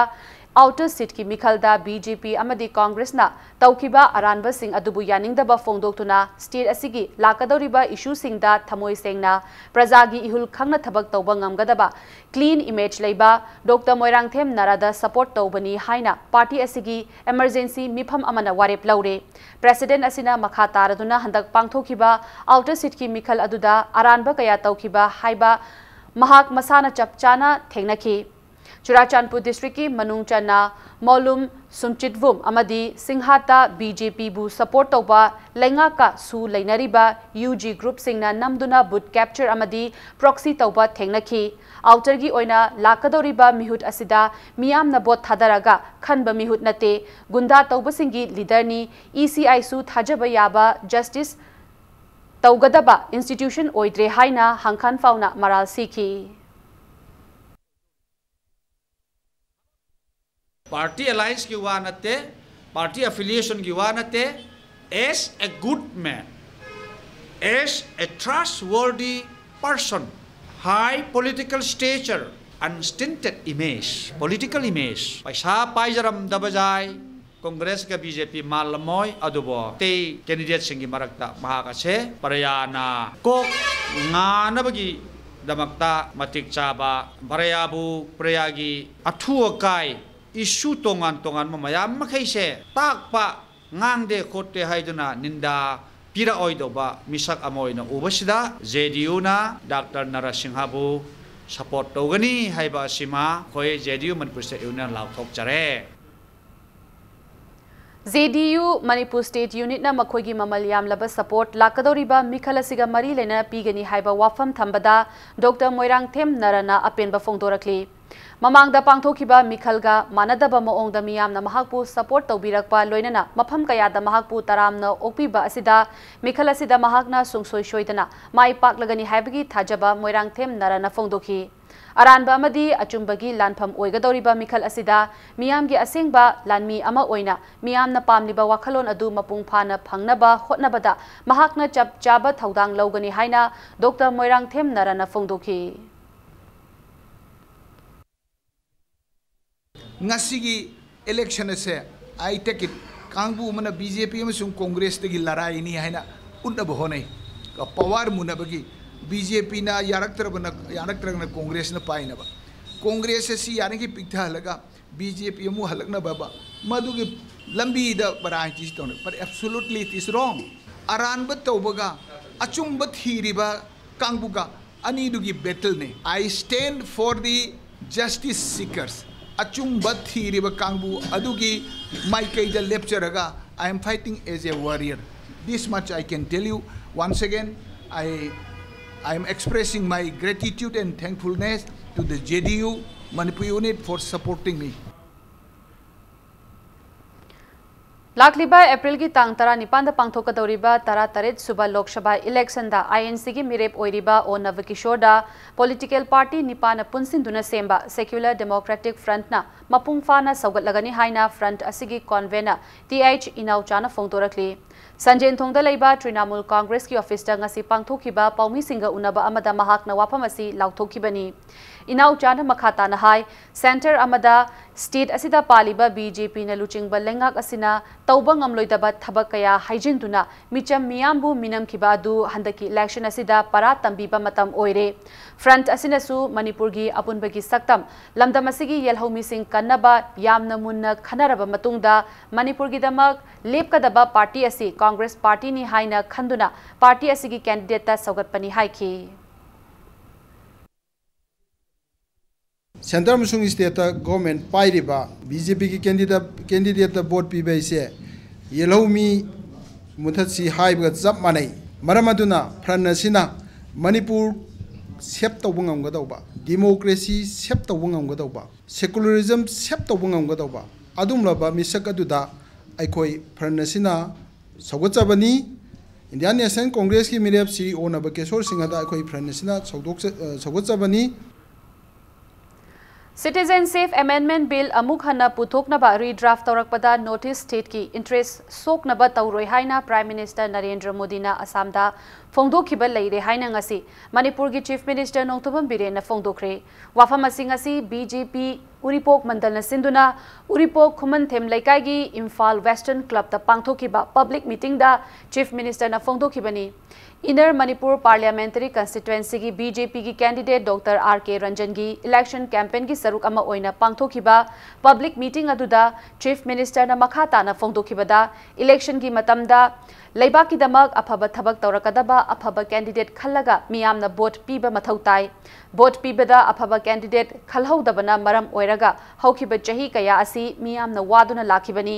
outer seat ꯀꯤ ꯃꯤꯈꯜꯗ BJP ꯑꯃꯗꯤ Congress ꯅ ꯇꯧꯈꯤꯕ ꯑꯔꯥꯟꯕꯁꯤꯡ ꯑꯗꯨꯕꯨ ꯌꯥꯅꯤꯡꯗꯕ ꯐꯣꯡꯗꯣꯛꯇꯨꯅ state ꯑꯁꯤꯒꯤ ꯂꯥꯛꯀꯗꯧꯔꯤꯕ issue ꯁꯤꯡꯗ ꯊꯃꯣꯏ ꯁꯦꯡꯅ ꯄ꯭ꯔꯖꯥꯒꯤ ꯏꯍꯨꯜ ꯈꯪꯅ ꯊꯕꯛ ꯇꯧꯕ ꯉꯝꯒꯗꯕ clean image ꯂꯩꯕ Doctor ꯃꯣꯏꯔꯥꯡꯊꯦꯝ ꯅꯔꯥꯗ support ꯇꯧꯕꯅꯤ ꯍꯥꯏꯅ party ꯑꯁꯤꯒꯤ emergency ꯃꯤꯐꯝ ꯑꯃꯅ ꯋꯥꯔꯦꯞ ꯂꯧꯔꯦ꯫ President ꯑꯁꯤꯅ ꯃꯈꯥ ꯇꯥꯔꯗꯨꯅ ꯍꯟꯗꯛ ꯄꯥꯡꯊꯣꯛꯈꯤꯕ outer seat ꯀꯤ ꯃꯤꯈꯜ ꯑꯗꯨꯗ ꯑꯔꯥꯟꯕ ꯀꯌꯥ ꯇꯧꯈꯤꯕ ꯍꯥꯏꯕ ꯃꯍꯥꯛ ꯃꯁꯥꯅ ꯆꯞ ꯆꯥꯅ ꯊꯦꯡꯅꯈꯤ꯫ ꯆꯨꯔꯥꯆꯥꯟꯄꯨꯔ ꯗꯤꯁꯇ꯭ꯔꯤꯛꯀꯤ ꯃꯅꯨꯡ ꯆꯟꯅ ꯃꯣꯂꯨꯝ, ꯁꯨꯝꯆꯤꯠꯕꯨꯝ ꯑꯃꯗꯤ ꯁꯤꯡꯍꯥꯠꯇ ꯕꯤ ꯖꯦ ꯄꯤꯕꯨ ꯁꯄꯣꯔꯠ ꯇꯧꯕ ꯂꯩꯉꯥꯛꯀ ꯁꯨ ꯂꯩꯅꯔꯤꯕ ꯌꯨ ꯖꯤ ꯒ꯭ꯔꯨꯞꯁꯤꯡꯅ ꯅꯝꯗꯨꯅ ꯕꯨꯠ ꯀꯦꯞꯆꯔ ꯑꯃꯗꯤ ꯄ꯭ꯔꯣꯛꯁꯤ ꯇꯧꯕ ꯊꯦꯡꯅꯈꯤ꯫ ꯑꯥꯎꯇꯔꯒꯤ ꯑꯣꯏꯅ ꯂꯥꯛꯀꯗꯧꯔꯤꯕ ꯃꯤꯍꯨꯠ ꯑꯁꯤꯗ ꯃꯤꯌꯥꯝꯅ ꯚꯣꯠ ꯊꯥꯗꯔꯒ ꯈꯟꯕ ꯃꯤꯍꯨꯠ ꯅꯠꯇꯦ, ꯒꯨꯟꯗꯥ ꯇꯧꯕꯁꯤꯡꯒꯤ ꯂꯤꯗꯔꯅꯤ, ꯏ ꯁꯤ ꯑꯥꯏꯁꯨ ꯊꯥꯖꯕ ꯌꯥꯕ ꯖꯁꯇꯤꯁ ꯇꯧꯒꯗꯕ ꯏꯟꯁꯇꯤꯇ꯭ꯌꯨꯁꯟ ꯑꯣꯏꯗ꯭ꯔꯦ ꯍꯥꯏꯅ ꯍꯪꯈꯥꯟ ꯐꯥꯎꯅ ꯃꯔꯥꯜ ꯁꯤꯈꯤ꯫ ꯄꯥꯔꯇꯤ ꯑꯦꯂꯥꯏꯟꯁꯀꯤ ꯋꯥ ꯅꯠꯇꯦ, ꯄꯥꯔꯇꯤ ꯑꯦꯐꯤꯂꯤꯌꯦꯁꯟꯒꯤ ꯋꯥ ꯅꯠꯇꯦ꯫ As a good man, as a trustworthy person, high political stature, unstinted image, political image, ꯄꯩꯁꯥ ꯄꯥꯏꯖꯔꯝꯗꯕ ꯌꯥꯏ, ꯀꯣꯡꯒ꯭ꯔꯦꯁꯀ ꯕꯤ ꯖꯦ ꯄꯤ ꯃꯥꯜꯂꯝꯃꯣꯏ, ꯑꯗꯨꯕꯨ ꯑꯇꯩ ꯀꯦꯟꯗꯤꯗꯦꯠꯁꯤꯡꯒꯤ ꯃꯔꯛꯇ ꯃꯍꯥꯛ ꯑꯁꯦ ꯄ꯭ꯔꯌꯥꯅ ꯀꯣꯛ ꯉꯥꯅꯕꯒꯤꯗꯃꯛꯇ ꯃꯇꯤꯛ ꯆꯥꯕ, ꯄ꯭ꯔꯌꯥꯕꯨ, ꯄ꯭ꯔꯌꯥꯒꯤ ꯑꯊꯨ ꯑꯀꯥꯏ, ꯏꯁꯨ ꯇꯣꯉꯥꯟ ꯇꯣꯉꯥꯟꯕ ꯃꯌꯥꯝ ꯃꯈꯩꯁꯦ ꯇꯥꯛꯄ, ꯉꯥꯡꯗꯦ ꯈꯣꯠꯇꯦ ꯍꯥꯏꯗꯨꯅ ꯅꯤꯟꯗꯥ ꯄꯤꯔꯛꯑꯣꯏꯗꯧꯕ ꯃꯤꯁꯛ ꯑꯃ ꯑꯣꯏꯅ ꯎꯕꯁꯤꯗ ꯖꯦ ꯗꯤ ꯌꯨꯅ ꯗꯥꯛꯇꯔ ꯅꯔꯁꯤꯡꯍꯕꯨ ꯁꯄꯣꯔꯠ ꯇꯧꯒꯅꯤ ꯍꯥꯏꯕ ꯑꯁꯤꯃ ꯑꯩꯈꯣꯏ J D U Manipur state union ꯂꯥꯎꯊꯣꯛꯆꯔꯦ꯫ J D U Manipur state ꯌꯨꯅꯤꯠꯅ ꯃꯈꯣꯏꯒꯤ ꯃꯃꯜ ꯌꯥꯝꯂꯕ ꯁꯄꯣꯔꯠ ꯂꯥꯛꯀꯗꯧꯔꯤꯕ ꯃꯤꯈꯜ ꯑꯁꯤꯒ ꯃꯔꯤ ꯂꯩꯅꯅ ꯄꯤꯒꯅꯤ ꯍꯥꯏꯕ ꯋꯥꯐꯝ ꯊꯝꯕꯗ ꯗꯣꯛꯇꯔ ꯃꯣꯏꯔꯥꯡꯊꯦꯝ ꯅꯔꯅ ꯑꯄꯦꯟꯕ ꯐꯣꯡꯗꯣꯔꯛꯂꯤ꯫ ꯃꯃꯥꯡꯗ ꯄꯥꯡꯊꯣꯛꯈꯤꯕ ꯃꯤꯈꯜꯒ ꯃꯥꯟꯅꯗꯕ ꯃꯑꯣꯡꯗ ꯃꯤꯌꯥꯝꯅ ꯃꯍꯥꯛꯄꯨ ꯁꯄꯣꯔꯠ ꯇꯧꯕꯤꯔꯛꯄ ꯂꯣꯏꯅꯅ ꯃꯐꯝ ꯀꯌꯥꯗ ꯃꯍꯥꯛꯄꯨ ꯇꯔꯥꯝꯅ ꯑꯣꯛꯄꯤꯕ ꯑꯁꯤꯗ ꯃꯤꯈꯜ ꯑꯁꯤꯗ ꯃꯍꯥꯛꯅ ꯁꯨꯡꯁꯣꯏ ꯁꯣꯏꯗꯅ ꯃꯥꯏ ꯄꯥꯛꯂꯒꯅꯤ ꯍꯥꯏꯕꯒꯤ ꯊꯥꯖꯕ ꯃꯣꯏꯔꯥꯡꯊꯦꯝ ꯅꯔꯅ ꯐꯣꯡꯗꯣꯛꯈꯤ꯫ ꯑꯔꯥꯟꯕ ꯑꯃꯗꯤ ꯑꯆꯨꯝꯕꯒꯤ ꯂꯥꯟꯐꯝ ꯑꯣꯏꯒꯗꯧꯔꯤꯕ ꯃꯤꯈꯜ ꯑꯁꯤꯗ ꯃꯤꯌꯥꯝꯒꯤ ꯑꯁꯦꯡꯕ ꯂꯥꯟꯃꯤ ꯑꯃ ꯑꯣꯏꯅ ꯃꯤꯌꯥꯝꯅ ꯄꯥꯝꯂꯤꯕ ꯋꯥꯈꯜꯂꯣꯟ ꯑꯗꯨ ꯃꯄꯨꯡ ꯐꯥꯅ ꯐꯪꯅꯕ ꯍꯣꯠꯅꯕꯗ ꯃꯍꯥꯛꯅ ꯆꯞ ꯆꯥꯕ ꯊꯧꯗꯥꯡ ꯂꯧꯒꯅꯤ ꯍꯥꯏꯅ ꯗꯣꯛꯇꯔ ꯃꯣꯏꯔꯥꯡꯊꯦꯝ ꯅꯔꯅ ꯐꯣꯡꯗꯣꯛꯈꯤ꯫ ꯉꯁꯤꯒꯤ election ꯑꯁꯦ, I take it, ꯀꯥꯡꯕꯨ ꯑꯃꯅ ꯕꯤ ꯖꯦ ꯄꯤ ꯑꯃꯁꯨꯡ ꯀꯣꯡꯒ꯭ꯔꯦꯁꯇꯒꯤ ꯂꯔꯥꯏꯅꯤ ꯍꯥꯏꯅ ꯎꯠꯅꯕ ꯍꯣꯠꯅꯩ꯫ Power ꯃꯨꯟꯅꯕꯒꯤ ꯕꯤ ꯖꯦ ꯄꯤꯅ ꯌꯥꯔꯛꯇ꯭ꯔꯕꯅ, ꯌꯥꯔꯛꯇ꯭ꯔꯒꯅ ꯀꯣꯡꯒ꯭ꯔꯦꯁꯅ ꯄꯥꯏꯅꯕ, ꯀꯣꯡꯒ꯭ꯔꯦꯁ ꯑꯁꯤ ꯌꯥꯔꯤꯉꯩ ꯄꯤꯛꯊꯍꯜꯂꯒ ꯕꯤ ꯖꯦ ꯄꯤ ꯑꯃꯨꯛ ꯍꯜꯂꯛꯅꯕ, ꯃꯗꯨꯒꯤ ꯂꯝꯕꯤꯗ variety ꯁꯤ ꯇꯧꯅꯩ꯫ But absolutely it is wrong. ꯑꯔꯥꯟꯕ ꯇꯧꯕꯒ ꯑꯆꯨꯝꯕ ꯊꯤꯔꯤꯕ ꯀꯥꯡꯕꯨꯒ ꯑꯅꯤꯗꯨꯒꯤ battle ꯅꯤ꯫ I stand for the Justice seekers, ꯑꯆꯨꯝꯕ ꯊꯤꯔꯤꯕ ꯀꯥꯡꯕꯨ ꯑꯗꯨꯒꯤ ꯃꯥꯏꯀꯩꯗ ꯂꯦꯞꯆꯔꯒ, I am fighting as a warrior. This much I can tell you. Once again, I, I am expressing my gratitude and thankfulness to the J D U Manipur unit for supporting me. ꯂꯥꯛꯂꯤꯕ ꯑꯦꯄ꯭ꯔꯤꯜꯒꯤ ꯇꯥꯡ ꯇꯔꯥꯅꯤꯄꯥꯟꯗ ꯄꯥꯡꯊꯣꯛꯀꯗꯧꯔꯤꯕ ꯇꯔꯥꯇꯔꯦꯠ ꯁꯨꯕ ꯂꯣꯛ ꯁꯚꯥ ꯏꯂꯦꯛꯁꯟꯗ ꯑꯥꯏ ꯑꯦꯟ ꯁꯤꯒꯤ ꯃꯤꯔꯦꯞ ꯑꯣꯏꯔꯤꯕ ꯑꯣ ꯅꯕꯀꯤꯁꯣꯔꯗ ꯄꯣꯂꯤꯇꯤꯀꯦꯜ ꯄꯥꯔꯇꯤ ꯅꯤꯄꯥꯟꯅ ꯄꯨꯟꯁꯤꯟꯗꯨꯅ ꯁꯦꯝꯕ ꯁꯦꯀ꯭ꯌꯨꯂꯔ ꯗꯦꯃꯣꯀ꯭ꯔꯦꯇꯤꯛ ꯐ꯭ꯔꯟꯠꯅ ꯃꯄꯨꯡ ꯐꯥꯅ ꯁꯧꯒꯠꯂꯒꯅꯤ ꯍꯥꯏꯅ ꯐ꯭ꯔꯟꯠ ꯑꯁꯤꯒꯤ ꯀꯣꯟꯚꯦꯅꯔ ꯇꯤ ꯑꯩꯆ ꯏꯅꯥꯎꯆꯥꯅ ꯐꯣꯡꯗꯣꯔꯛꯂꯤ꯫ ꯁꯟꯖꯦꯟꯊꯣꯡꯗ ꯂꯩꯕ ꯇ꯭ꯔꯤꯅꯥꯃꯨꯜ ꯀꯣꯡꯒ꯭ꯔꯦꯁꯀꯤ ꯑꯣꯐꯤꯁꯇ ꯉꯁꯤ ꯄꯥꯡꯊꯣꯛꯈꯤꯕ ꯄꯥꯎꯃꯤꯁꯤꯡꯒ ꯎꯅꯕ ꯑꯃꯗ ꯃꯍꯥꯛꯅ ꯋꯥꯐꯝ ꯑꯁꯤ ꯂꯥꯎꯊꯣꯛꯈꯤꯕꯅꯤ꯫ ꯏꯅꯥꯎꯆꯥꯅ ꯃꯈꯥ ꯇꯥꯅ ꯍꯥꯏ, ꯁꯦꯟꯇꯔ ꯑꯃꯗ ꯁ꯭ꯇꯦꯠ ꯑꯁꯤꯗ ꯄꯥꯜꯂꯤꯕ ꯕꯤ ꯖꯦ ꯄꯤꯅ ꯂꯨꯆꯤꯡꯕ ꯂꯩꯉꯥꯛ ꯑꯁꯤꯅ ꯇꯧꯕ ꯉꯝꯂꯣꯏꯗꯕ ꯊꯕꯛ ꯀꯌꯥ ꯍꯩꯖꯤꯟꯗꯨꯅ ꯃꯤꯆꯝ ꯃꯤꯌꯥꯝꯕꯨ ꯃꯤꯅꯝꯈꯤꯕ ꯑꯗꯨ ꯍꯟꯗꯛꯀꯤ ꯏꯂꯦꯛꯁꯟ ꯑꯁꯤꯗ ꯄꯔꯥ ꯇꯝꯕꯤꯕ ꯃꯇꯝ ꯑꯣꯏꯔꯦ꯫ ꯐ꯭ꯔꯟꯠ ꯑꯁꯤꯅꯁꯨ ꯃꯅꯤꯄꯨꯔꯒꯤ ꯑꯄꯨꯟꯕꯒꯤ ꯁꯛꯇꯝ, ꯂꯝꯗꯝ ꯑꯁꯤꯒꯤ ꯌꯦꯜꯍꯧꯃꯤꯁꯤꯡ ꯀꯟꯅꯕ ꯌꯥꯝꯅ ꯃꯨꯟꯅ ꯈꯟꯅꯔꯕ ꯃꯇꯨꯡꯗ ꯃꯅꯤꯄꯨꯔꯒꯤꯗꯃꯛ ꯂꯦꯞꯀꯗꯕ ꯄꯥꯔꯇꯤ ꯑꯁꯤ ꯀꯣꯡꯒ꯭ꯔꯦꯁ ꯄꯥꯔꯇꯤꯅꯤ ꯍꯥꯏꯅ ꯈꯟꯗꯨꯅ ꯄꯥꯔꯇꯤ ꯑꯁꯤꯒꯤ ꯀꯦꯟꯗꯤꯗꯦꯠꯇ ꯁꯧꯒꯠꯄꯅꯤ ꯍꯥꯏꯈꯤ꯫ ꯁꯦꯟꯇꯔ ꯑꯃꯁꯨꯡ ꯁ꯭ꯇꯦꯠꯇ ꯒꯣꯔꯃꯦꯟ ꯄꯥꯏꯔꯤꯕ ꯕꯤ ꯖꯦ ꯄꯤꯒꯤ ꯀꯦꯟꯗꯤꯗꯦꯠ, ꯀꯦꯟꯗꯤꯗꯦꯠꯇ ꯚꯣꯠ ꯄꯤꯕ ꯍꯥꯏꯁꯦ ꯌꯦꯜꯍꯧꯃꯤ ꯃꯨꯊꯠꯁꯤ ꯍꯥꯏꯕꯒ ꯆꯞ ꯃꯥꯟꯅꯩ꯫ ꯃꯔꯝ ꯑꯗꯨꯅ ꯐ꯭ꯔꯟꯠ ꯑꯁꯤꯅ ꯃꯅꯤꯄꯨꯔ ꯁꯦꯞ ꯇꯧꯕ ꯉꯝꯒꯗꯧꯕ, ꯗꯤꯃꯣꯀ꯭ꯔꯦꯁꯤ ꯁꯦꯞ ꯇꯧꯕ ꯉꯝꯒꯗꯧꯕ, ꯁꯦꯀꯨꯂꯔꯤꯖꯝ ꯁꯦꯞ ꯇꯧꯕ ꯉꯝꯒꯗꯧꯕ ꯑꯗꯨꯒꯨꯝꯂꯕ ꯃꯤꯁꯛ ꯑꯗꯨꯗ ꯑꯩꯈꯣꯏ ꯐ꯭ꯔꯟꯠ ꯑꯁꯤꯅ ꯁꯧꯒꯠꯆꯕꯅꯤ꯫ ꯏꯟꯗꯤꯌꯥꯟ ꯅꯦꯁꯅꯦꯜ ꯀꯣꯡꯒ꯭ꯔꯦꯁꯀꯤ ꯃꯤꯔꯦꯞ ꯁ꯭ꯔꯤ ꯑꯣ ꯅꯕꯀꯤꯁꯣꯔ ꯁꯤꯡꯍꯗ ꯑꯩꯈꯣꯏ ꯐ꯭ꯔꯟꯠ ꯑꯁꯤꯅ ꯁꯧꯗꯣꯛꯆ-, ꯑ, ꯁꯧꯒꯠꯆꯕꯅꯤ꯫ Citizenship Amendment Bill ꯑꯃꯨꯛ ꯍꯟꯅ ꯄꯨꯊꯣꯛꯅꯕ ꯔꯤꯗ꯭ꯔꯥꯐ ꯇꯧꯔꯛꯄꯗ ꯅꯣꯔꯠ ꯏꯁ ꯁ꯭ꯇꯦꯠꯀꯤ ꯏꯟꯇꯔꯦꯁ ꯁꯣꯛꯅꯕ ꯇꯧꯔꯣꯏ ꯍꯥꯏꯅ ꯄ꯭ꯔꯥꯏꯝ ꯃꯤꯅꯤꯁꯇꯔ ꯅꯔꯦꯟꯗ꯭ꯔ ꯃꯣꯗꯤꯅ ꯑꯁꯥꯝꯗ ꯐꯣꯡꯗꯣꯛꯈꯤꯕ ꯂꯩꯔꯦ ꯍꯥꯏꯅ ꯉꯁꯤ ꯃꯅꯤꯄꯨꯔꯒꯤ ꯆꯤꯐ ꯃꯤꯅꯤꯁꯇꯔ ꯅꯣꯡꯊꯣꯝꯕꯝ ꯕꯤꯔꯦꯟꯅ ꯐꯣꯡꯗꯣꯛꯈ꯭ꯔꯦ꯫ ꯋꯥꯐꯝ ꯑꯁꯤ ꯉꯁꯤ ꯕꯤ ꯖꯦ ꯄꯤ ꯎꯔꯤꯄꯣꯛ ꯃꯟꯗꯜꯅ ꯁꯤꯟꯗꯨꯅ ꯎꯔꯤꯄꯣꯛ ꯈꯨꯃꯟꯊꯦꯝ ꯂꯩꯀꯥꯏꯒꯤ ꯏꯝꯐꯥꯜ ꯋꯦꯁꯇꯔꯟ ꯀ꯭ꯂꯕꯇ ꯄꯥꯡꯊꯣꯛꯈꯤꯕ ꯄꯕ꯭ꯂꯤꯛ ꯃꯤꯇꯤꯡꯗ ꯆꯤꯐ ꯃꯤꯅꯤꯁꯇꯔꯅ ꯐꯣꯡꯗꯣꯛꯈꯤꯕꯅꯤ꯫ ꯏꯟꯅꯔ ꯃꯅꯤꯄꯨꯔ ꯄꯥꯔꯂꯤꯌꯥꯃꯦꯟꯇꯔꯤ ꯀꯟꯁꯇꯤꯇ꯭ꯋꯦꯟꯁꯤꯒꯤ ꯕꯤ ꯖꯦ ꯄꯤꯒꯤ ꯀꯦꯟꯗꯤꯗꯦꯠ ꯗꯣꯛꯇꯔ ꯑꯥꯔ ꯀꯦ ꯔꯟꯖꯟꯒꯤ ꯏꯂꯦꯛꯁꯟ ꯀꯦꯝꯄꯦꯟꯒꯤ ꯁꯔꯨꯛ ꯑꯃ ꯑꯣꯏꯅ ꯄꯥꯡꯊꯣꯛꯈꯤꯕ ꯄꯕ꯭ꯂꯤꯛ ꯃꯤꯇꯤꯡ ꯑꯗꯨꯗ ꯆꯤꯐ ꯃꯤꯅꯤꯁꯇꯔꯅ ꯃꯈꯥ ꯇꯥꯅ ꯐꯣꯡꯗꯣꯛꯈꯤꯕꯗ, ꯏꯂꯦꯛꯁꯟꯒꯤ ꯃꯇꯝꯗ ꯂꯩꯕꯥꯛꯀꯤꯗꯃꯛ ꯑꯐꯕ ꯊꯕꯛ ꯇꯧꯔꯛꯀꯗꯕ ꯑꯐꯕ candidate ꯈꯜꯂꯒ ꯃꯤꯌꯥꯝꯅ vote ꯄꯤꯕ ꯃꯊꯧ ꯇꯥꯏ꯫ Vote ꯄꯤꯕꯗ ꯑꯐꯕ candidate ꯈꯜꯍꯧꯗꯕꯅ ꯃꯔꯝ ꯑꯣꯏꯔꯒ ꯍꯧꯈꯤꯕ ꯆꯍꯤ ꯀꯌꯥ ꯑꯁꯤ ꯃꯤꯌꯥꯝꯅ ꯋꯥꯗꯨꯅ ꯂꯥꯛꯈꯤꯕꯅꯤ꯫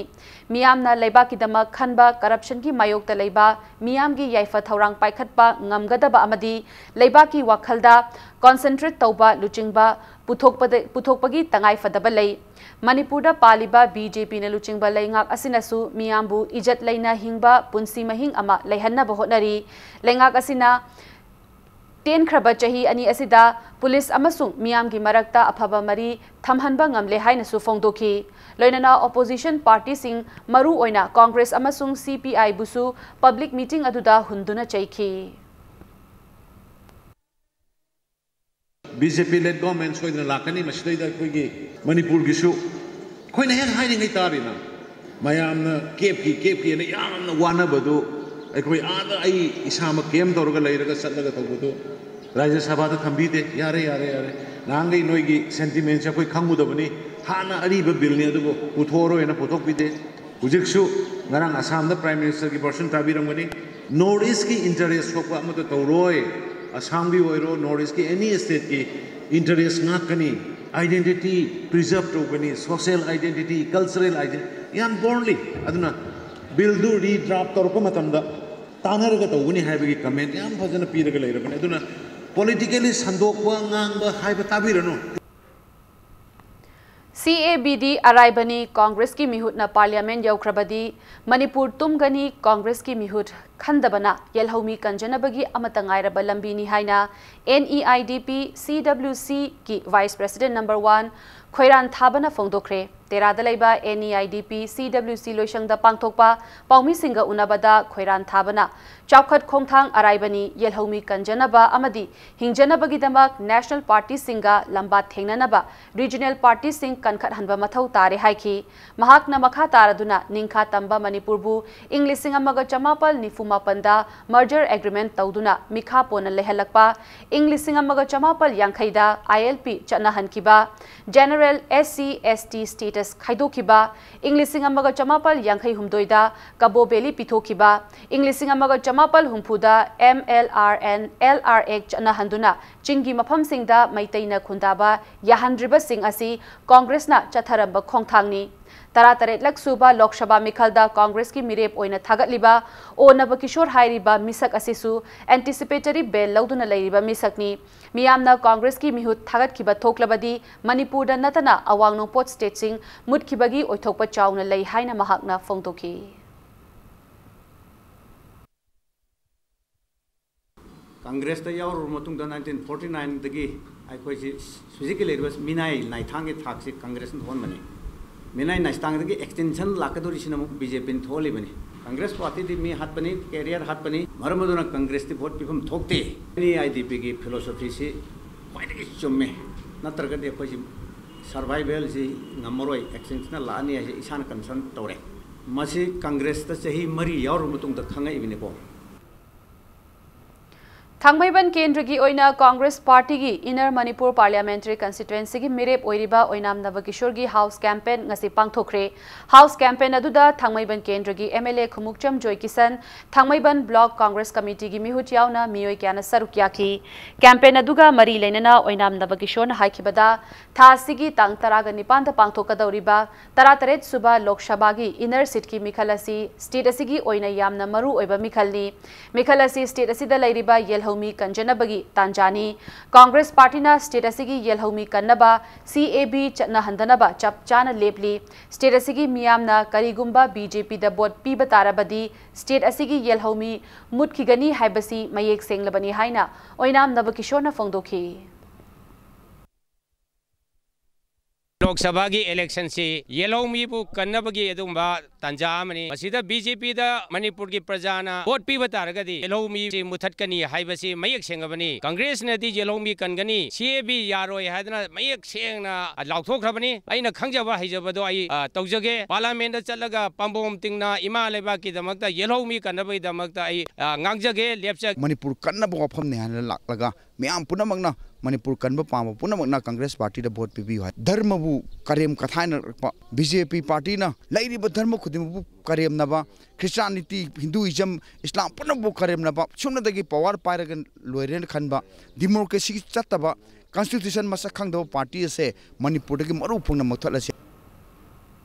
ꯃꯤꯌꯥꯝꯅ ꯂꯩꯕꯥꯛꯀꯤꯗꯃꯛ ꯈꯟꯕ, corruptionꯒꯤ ꯃꯥꯌꯣꯛꯇ ꯂꯩꯕ, ꯃꯤꯌꯥꯝꯒꯤ ꯌꯥꯏꯐ ꯊꯧꯔꯥꯡ ꯄꯥꯏꯈꯠꯄ ꯉꯝꯒꯗꯕ ꯑꯃꯗꯤ ꯂꯩꯕꯥꯛꯀꯤ ꯋꯥꯈꯜꯗ concentrate ꯇꯧꯕ ꯂꯨꯆꯤꯡꯕ ꯄꯨꯊꯣꯛꯄꯗ, ꯄꯨꯊꯣꯛꯄꯒꯤ ꯇꯉꯥꯏ ꯐꯗꯕ ꯂꯩ꯫ ꯃꯅꯤꯄꯨꯔꯗ ꯄꯥꯜꯂꯤꯕ BJPꯅ ꯂꯨꯆꯤꯡꯕ ꯂꯩꯉꯥꯛ ꯑꯁꯤꯅꯁꯨ ꯃꯤꯌꯥꯝꯕꯨ ꯏꯖꯠ ꯂꯩꯅ ꯍꯤꯡꯕ, ꯄꯨꯟꯁꯤ ꯃꯍꯤꯡ ꯑꯃ ꯂꯩꯍꯟꯅꯕ ꯍꯣꯠꯅꯔꯤ꯫ ꯂꯩꯉꯥꯛ ꯑꯁꯤꯅ ꯇꯦꯟꯈ꯭ꯔꯕ ꯆꯍꯤ ꯑꯅꯤ ꯑꯁꯤꯗ ꯄꯨꯂꯤꯁ ꯑꯃꯁꯨꯡ ꯃꯤꯌꯥꯝꯒꯤ ꯃꯔꯛꯇ ꯑꯐꯕ ꯃꯔꯤ ꯊꯝꯍꯟꯕ ꯉꯝꯂꯦ ꯍꯥꯏꯅꯁꯨ ꯐꯣꯡꯗꯣꯛꯈꯤ꯫ ꯂꯣꯏꯅꯅ opposition partyꯁꯤꯡ, ꯃꯔꯨ ꯑꯣꯏꯅ Congress ꯑꯃꯁꯨꯡ CPIꯕꯨꯁꯨ public meeting ꯑꯗꯨꯗ ꯍꯨꯟꯗꯨꯅ ꯆꯩꯈꯤ꯫ BJP led government ꯁꯣꯏꯗꯅ ꯂꯥꯛꯀꯅꯤ꯫ ꯃꯁꯤꯗꯩꯗ ꯑꯩꯈꯣꯏꯒꯤ ꯃꯅꯤꯄꯨꯔꯒꯤꯁꯨ ꯑꯩꯈꯣꯏꯅ ꯍꯦꯛ ꯍꯥꯏꯔꯤꯉꯩ ꯇꯥꯔꯤꯅ ꯃꯌꯥꯝꯅ ꯀꯦꯞꯀꯤ ꯀꯦꯞꯀꯤꯅ ꯌꯥꯝꯅ ꯋꯥꯅꯕꯗꯨ ꯑꯩꯈꯣꯏ ꯑꯥꯗ ꯑꯩ ꯏꯁꯥꯃꯛ camp ꯇꯧꯔꯒ ꯂꯩꯔꯒ ꯆꯠꯂꯒ ꯇꯧꯕꯗꯨ ꯔꯥꯖ꯭ꯌ ꯁꯚꯥꯗ ꯊꯝꯕꯤꯗꯦ꯫ ꯌꯥꯔꯦ, ꯌꯥꯔꯦ, ꯌꯥꯔꯦ꯫ ꯅꯍꯥꯟꯈꯩ ꯅꯣꯏꯒꯤ sentiments ꯑꯩꯈꯣꯏ ꯈꯪꯉꯨꯗꯕꯅꯤ꯫ ꯍꯥꯟꯅ ꯑꯔꯤꯕ billꯅꯤ, ꯑꯗꯨꯕꯨ ꯄꯨꯊꯣꯛꯑꯔꯣꯏꯅ ꯄꯨꯊꯣꯛꯄꯤꯗꯦ꯫ ꯍꯧꯖꯤꯛꯁꯨ ꯉꯔꯥꯡ ꯑꯁꯥꯝꯗ Prime Ministerꯒꯤ version ꯇꯥꯕꯤꯔꯝꯒꯅꯤ꯫ North Eastꯀꯤ interest ꯁꯣꯛꯄ ꯑꯃꯠꯇ ꯇꯧꯔꯣꯏ꯫ ꯑꯁꯥꯝꯒꯤ ꯑꯣꯏꯔꯣ, North Eastꯀꯤ any stateꯀꯤ interest ꯉꯥꯛꯀꯅꯤ꯫ Identity preserve ꯇꯧꯒꯅꯤ, social identity, cultural identity, ꯌꯥꯝ boldly꯫ ꯑꯗꯨꯅ billꯗꯨ redraft ꯇꯧꯔꯛꯄ ꯃꯇꯝꯗ ꯇꯥꯟꯅꯔꯒ ꯇꯧꯒꯅꯤ ꯍꯥꯏꯕꯒꯤ comment ꯌꯥꯝ ꯐꯖꯅ ꯄꯤꯔꯒ ꯂꯩꯔꯕꯅꯤ꯫ ꯑꯗꯨꯅ politically ꯁꯟꯗꯣꯛꯄ ꯉꯥꯡꯕ ꯍꯥꯏꯕ ꯇꯥꯕꯤꯔꯅꯨ꯫ CABD ꯑꯔꯥꯏꯕꯅꯤ, Congressꯀꯤ ꯃꯤꯍꯨꯠꯅ Parliament ꯌꯧꯈ꯭ꯔꯕꯗꯤ ꯃꯅꯤꯄꯨꯔ ꯇꯨꯝꯒꯅꯤ, Congressꯀꯤ ꯃꯤꯍꯨꯠ ꯈꯟꯗꯕꯅ ꯌꯦꯜꯍꯧꯃꯤ ꯀꯟꯖꯅꯕꯒꯤ ꯑꯃꯠꯇ ꯉꯥꯏꯔꯕ ꯂꯝꯕꯤꯅꯤ ꯍꯥꯏꯅ NEIDP CWCꯒꯤ Vice President number one ꯈꯣꯏꯔꯥꯟ ꯊꯥꯕꯅ ꯐꯣꯡꯗꯣꯛꯈ꯭ꯔꯦ꯫ ꯇꯦꯔꯥꯗ ꯂꯩꯕ NEIDP CWC ꯂꯣꯏꯁꯪꯗ ꯄꯥꯡꯊꯣꯛꯄ ꯄꯥꯎꯃꯤꯁꯤꯡꯒ ꯎꯅꯕꯗ ꯈꯣꯏꯔꯥꯟ ꯊꯥꯕꯅ ꯆꯥꯎꯈꯠ ꯈꯣꯡꯊꯥꯡ ꯑꯔꯥꯏꯕꯅꯤ, ꯌꯦꯜꯍꯧꯃꯤ ꯀꯟꯖꯅꯕ ꯑꯃꯗꯤ ꯍꯤꯡꯖꯅꯕꯒꯤꯗꯃꯛ national partyꯁꯤꯡꯒ ꯂꯝꯕꯥ ꯊꯦꯡꯅꯅꯕ regional partyꯁꯤꯡ ꯀꯟꯈꯠꯍꯟꯕ ꯃꯊꯧ ꯇꯥꯔꯦ ꯍꯥꯏꯈꯤ꯫ ꯃꯍꯥꯛꯅ ꯃꯈꯥ ꯇꯥꯔꯗꯨꯅ ꯅꯤꯡꯈꯥ ꯇꯝꯕ ꯃꯅꯤꯄꯨꯔꯕꯨ ꯏꯪ ꯂꯤꯁꯤꯡ ꯑꯃꯒ ꯆꯃꯥꯄꯜ ꯅꯤꯐꯨ ꯃꯥꯄꯟꯗ merger agreement ꯇꯧꯗꯨꯅ ꯃꯤꯈꯥ ꯄꯣꯟꯅ ꯂꯩꯍꯜꯂꯛꯄ, ꯏꯪ ꯂꯤꯁꯤꯡ ꯑꯃꯒ ꯆꯃꯥꯄꯜ ꯌꯥꯡꯈꯩꯗ I L P ꯆꯠꯅꯍꯟꯈꯤꯕ, general S C S T status ꯈꯥꯏꯗꯣꯛꯈꯤꯕ, ꯏꯪ ꯂꯤꯁꯤꯡ ꯑꯃꯒ ꯆꯃꯥꯄꯜ ꯌꯥꯡꯈꯩ ꯍꯨꯝꯗꯣꯏꯗ Kabo Valley ꯄꯤꯊꯣꯛꯈꯤꯕ, ꯏꯪ ꯂꯤꯁꯤꯡ ꯑꯃꯒ ꯆꯃꯥꯄꯜ ꯍꯨꯝꯐꯨꯗ M L R and L R Act ꯆꯠꯅꯍꯟꯗꯨꯅ ꯆꯤꯡꯒꯤ ꯃꯐꯝꯁꯤꯡꯗ ꯃꯩꯇꯩꯅ ꯈꯨꯟꯗꯥꯕ ꯌꯥꯍꯟꯗ꯭ꯔꯤꯕꯁꯤꯡ ꯑꯁꯤ ꯀꯣꯡꯒ꯭ꯔꯦꯁꯅ ꯆꯠꯊꯔꯝꯕ ꯈꯣꯡꯊꯥꯡꯅꯤ꯫ ꯇꯔꯥꯇꯔꯦꯠꯂꯛ ꯁꯨꯕ ꯂꯣꯛ ꯁꯚꯥ ꯃꯤꯈꯜꯗ ꯀꯣꯡꯒ꯭ꯔꯦꯁꯀꯤ ꯃꯤꯔꯦꯞ ꯑꯣꯏꯅ ꯊꯥꯒꯠꯂꯤꯕ ꯑꯣ ꯅꯕꯀꯤꯁꯣꯔ ꯍꯥꯏꯔꯤꯕ ꯃꯤꯁꯛ ꯑꯁꯤꯁꯨ anticipatory bail ꯂꯧꯗꯨꯅ ꯂꯩꯔꯤꯕ ꯃꯤꯁꯛꯅꯤ꯫ ꯃꯤꯌꯥꯝꯅ ꯀꯣꯡꯒ꯭ꯔꯦꯁꯀꯤ ꯃꯤꯍꯨꯠ ꯊꯥꯒꯠꯈꯤꯕ ꯊꯣꯛꯂꯕꯗꯤ ꯃꯅꯤꯄꯨꯔꯗ ꯅꯠꯇꯅ ꯑꯋꯥꯡ ꯅꯣꯡꯄꯣꯛ stateꯁꯤꯡ ꯃꯨꯠꯈꯤꯕꯒꯤ ꯑꯣꯏꯊꯣꯛꯄ ꯆꯥꯎꯅ ꯂꯩ ꯍꯥꯏꯅ ꯃꯍꯥꯛꯅ ꯐꯣꯡꯗꯣꯛꯈꯤ꯫ ꯀꯪꯒ꯭ꯔꯦꯁꯇ ꯌꯥꯎꯔꯨꯔꯕ ꯃꯇꯨꯡꯗ nineteen forty nineꯗꯒꯤ ꯑꯩꯈꯣꯏꯁꯤ ꯍꯧꯖꯤꯛꯀꯤ ꯂꯩꯔꯤꯕ ꯃꯤꯅꯥꯏ ꯅꯥꯏꯊꯥꯡꯒꯤ ꯊꯥꯛꯁꯤ ꯀꯪꯒ꯭ꯔꯦꯁꯅ ꯊꯣꯛꯍꯟꯕꯅꯤ꯫ ꯃꯤꯅꯥꯏ ꯅꯥꯏꯊꯥꯡꯗꯒꯤ extension ꯂꯥꯛꯀꯗꯧꯔꯤꯁꯤꯅ ꯑꯃꯨꯛ BJPꯅ ꯊꯣꯛꯍꯜꯂꯤꯕꯅꯤ꯫ ꯀꯪꯒ꯭ꯔꯦꯁ ꯄꯥꯔꯇꯤꯗꯤ ꯃꯤ ꯍꯥꯠꯄꯅꯤ, career ꯍꯥꯠꯄꯅꯤ꯫ ꯃꯔꯝ ꯑꯗꯨꯅ ꯀꯪꯒ꯭ꯔꯦꯁꯇꯤ vote ꯄꯤꯐꯝ ꯊꯣꯛꯇꯦ꯫ IDPꯒꯤ philosophyꯁꯤ ꯈ꯭ꯋꯥꯏꯗꯒꯤ ꯆꯨꯝꯃꯦ꯫ ꯅꯠꯇ꯭ꯔꯒꯗꯤ ꯑꯩꯈꯣꯏꯁꯤ survivalꯁꯤ ꯉꯝꯃꯔꯣꯏ, extensionꯅ ꯂꯥꯛꯑꯅꯤ ꯍꯥꯏꯁꯦ ꯏꯁꯥꯅ concern ꯇꯧꯔꯦ꯫ ꯃꯁꯤ ꯀꯪꯒ꯭ꯔꯦꯁꯇ ꯆꯍꯤ ꯃꯔꯤ ꯌꯥꯎꯔꯕ ꯃꯇꯨꯡꯗ ꯈꯪꯉꯛꯏꯕꯅꯤꯀꯣ꯫ ꯊꯥꯡꯃꯩꯕꯟ ꯀꯦꯟꯗ꯭ꯔꯒꯤ ꯑꯣꯏꯅ ꯀꯣꯡꯒ꯭ꯔꯦꯁ ꯄꯥꯔꯇꯤꯒꯤ Inner Manipur Parliamentary Constituencyꯒꯤ ꯃꯤꯔꯦꯞ ꯑꯣꯏꯔꯤꯕ ꯑꯣꯏꯅꯥꯝ ꯅꯕꯀꯤꯁꯣꯔꯒꯤ house campaign ꯉꯁꯤ ꯄꯥꯡꯊꯣꯛꯈ꯭ꯔꯦ꯫ House campaign ꯑꯗꯨꯗ ꯊꯥꯡꯃꯩꯕꯟ ꯀꯦꯟꯗ꯭ꯔꯒꯤ MLA ꯈꯨꯃꯨꯛꯆꯝ ꯖꯣꯏꯀꯤꯁꯟ, ꯊꯥꯡꯃꯩꯕꯟ Block Congress Committeeꯒꯤ ꯃꯤꯍꯨꯠ ꯌꯥꯎꯅ ꯃꯤꯑꯣꯏ ꯀꯌꯥꯅ ꯁꯔꯨꯛ ꯌꯥꯈꯤ꯫ Campaign ꯑꯗꯨꯒ ꯃꯔꯤ ꯂꯩꯅꯅ ꯑꯣꯏꯅꯥꯝ ꯅꯕꯀꯤꯁꯣꯔꯅ ꯍꯥꯏꯈꯤꯕꯗ ꯊꯥ ꯑꯁꯤꯒꯤ ꯇꯥꯡ ꯇꯔꯥꯒ ꯅꯤꯄꯥꯟꯗ ꯄꯥꯡꯊꯣꯛꯀꯗꯧꯔꯤꯕ ꯇꯔꯥꯇꯔꯦꯠ ꯁꯨꯕ ꯂꯣꯛ ꯁꯚꯥꯒꯤ inner seatꯀꯤ ꯃꯤꯈꯜ ꯑꯁꯤ state ꯑꯁꯤꯒꯤ ꯑꯣꯏꯅ ꯌꯥꯝꯅ ꯃꯔꯨ ꯑꯣꯏꯕ ꯃꯤꯈꯜꯅꯤ꯫ ꯃꯤꯈꯜ ꯑꯁꯤ state ꯑꯁꯤꯗ ꯂꯩꯔꯤꯕ ꯌꯦꯜꯍꯧꯃꯤ ꯀꯟꯖꯅꯕꯒꯤ ꯇꯥꯟꯖꯥꯅꯤ꯫ ꯀꯣꯡꯒ꯭ꯔꯦꯁ ꯄꯥꯔꯇꯤꯅ state ꯑꯁꯤꯒꯤ ꯌꯦꯜꯍꯧꯃꯤ ꯀꯟꯅꯕ CAB ꯆꯠꯅꯍꯟꯗꯅꯕ ꯆꯞ ꯆꯥꯅ ꯂꯦꯞꯂꯤ꯫ State ꯑꯁꯤꯒꯤ ꯃꯤꯌꯥꯝꯅ ꯀꯔꯤꯒꯨꯝꯕ BJPꯗ vote ꯄꯤꯕ ꯇꯥꯔꯕꯗꯤ state ꯑꯁꯤꯒꯤ ꯌꯦꯜꯍꯧꯃꯤ ꯃꯨꯠꯈꯤꯒꯅꯤ ꯍꯥꯏꯕꯁꯤ ꯃꯌꯦꯛ ꯁꯦꯡꯂꯕꯅꯤ ꯍꯥꯏꯅ ꯑꯣꯏꯅꯥꯝ ꯅꯕꯀꯤꯁꯣꯔꯅ ꯐꯣꯡꯗꯣꯛꯈꯤ꯫ ꯂꯣꯛ ꯁꯚꯥꯒꯤ electionꯁꯤ ꯌꯦꯜꯍꯧꯃꯤꯕꯨ ꯀꯟꯅꯕꯒꯤ ꯑꯗꯨꯒꯨꯝꯕ ꯇꯥꯟꯖꯥ ꯑꯃꯅꯤ꯫ ꯃꯁꯤꯗ ꯕꯤ ꯖꯦ ꯄꯤꯗ ꯃꯅꯤꯄꯨꯔꯒꯤ ꯄ꯭ꯔꯖꯥꯅ ꯚꯣꯠ ꯄꯤꯕ ꯇꯥꯔꯒꯗꯤ ꯌꯦꯜꯍꯧꯃꯤꯁꯤ ꯃꯨꯊꯠꯀꯅꯤ ꯍꯥꯏꯕꯁꯤ ꯃꯌꯦꯛ ꯁꯦꯡꯉꯕꯅꯤ꯫ ꯀꯪꯒ꯭ꯔꯦꯁꯅꯗꯤ ꯌꯦꯜꯍꯧꯃꯤ ꯀꯟꯒꯅꯤ, ꯁꯤ ꯑꯦ ꯕꯤ ꯌꯥꯔꯣꯏ ꯍꯥꯏꯗꯅ ꯃꯌꯦꯛ ꯁꯦꯡꯅ ꯂꯥꯎꯊꯣꯛꯈ꯭ꯔꯕꯅꯤ꯫ ꯑꯩꯅ ꯈꯪꯖꯕ ꯍꯩꯖꯕꯗꯣ ꯑꯩ, ꯑ, ꯇꯧꯖꯒꯦ꯫ ꯄꯥꯔꯂꯥꯃꯦꯟꯗ ꯆꯠꯂꯒ ꯄꯥꯝꯕꯣꯝ ꯇꯤꯡꯅ ꯏꯃꯥ ꯂꯩꯕꯥꯛꯀꯤꯗꯃꯛꯇ, ꯌꯦꯜꯍꯧꯃꯤ ꯀꯟꯅꯕꯒꯤꯗꯃꯛꯇ ꯑꯩ, ꯑ, ꯉꯥꯡꯖꯒꯦ, ꯂꯦꯞꯆꯒꯦ꯫ ꯃꯅꯤꯄꯨꯔ ꯀꯟꯅꯕ ꯋꯥꯐꯝꯅꯤ ꯍꯥꯏꯅ ꯂꯥꯛꯂꯒ ꯃꯌꯥꯝ ꯄꯨꯝꯅꯃꯛꯅ, ꯃꯅꯤꯄꯨꯔ ꯀꯟꯕ ꯄꯥꯝꯕ ꯄꯨꯝꯅꯃꯛꯅ ꯀꯪꯒ꯭ꯔꯦꯁ ꯄꯥꯔꯇꯤꯗ ꯚꯣꯠ ꯄꯤꯕꯤꯌꯨ ꯍꯥꯏ꯫ ꯙꯔꯃꯕꯨ ꯀꯔꯦꯝ ꯀꯊꯥꯏꯅꯔꯛꯄ ꯕꯤ ꯖꯦ ꯄꯤ ꯄꯥꯔꯇꯤꯅ ꯂꯩꯔꯤꯕ ꯙꯔꯃ ꯈꯨꯗꯤꯡꯃꯛꯄꯨ ꯀꯔꯦꯝꯅꯕ, ꯈ꯭ꯔꯤꯁꯇꯥꯅꯤꯇꯤ, ꯍꯤꯟꯗꯨꯏꯖꯝ, ꯏꯁꯂꯥꯝ ꯄꯨꯝꯅꯃꯛꯄꯨ ꯀꯔꯦꯝꯅꯕ, ꯁꯨꯞꯅꯇꯒꯤ ꯄꯋꯥꯔ ꯄꯥꯏꯔꯒ ꯂꯣꯏꯔꯦꯅ ꯈꯟꯕ, ꯗꯤꯃꯣꯀ꯭ꯔꯦꯁꯤ ꯆꯠꯇꯕ, ꯀꯟꯁꯇꯤꯇ꯭ꯌꯨꯁꯟ ꯃꯁꯛ ꯈꯪꯗꯕ ꯄꯥꯔꯇꯤ ꯑꯁꯦ ꯃꯅꯤꯄꯨꯔꯗꯒꯤ ꯃꯔꯨ ꯐꯪꯅ ꯃꯨꯊꯠꯂꯁꯤ꯫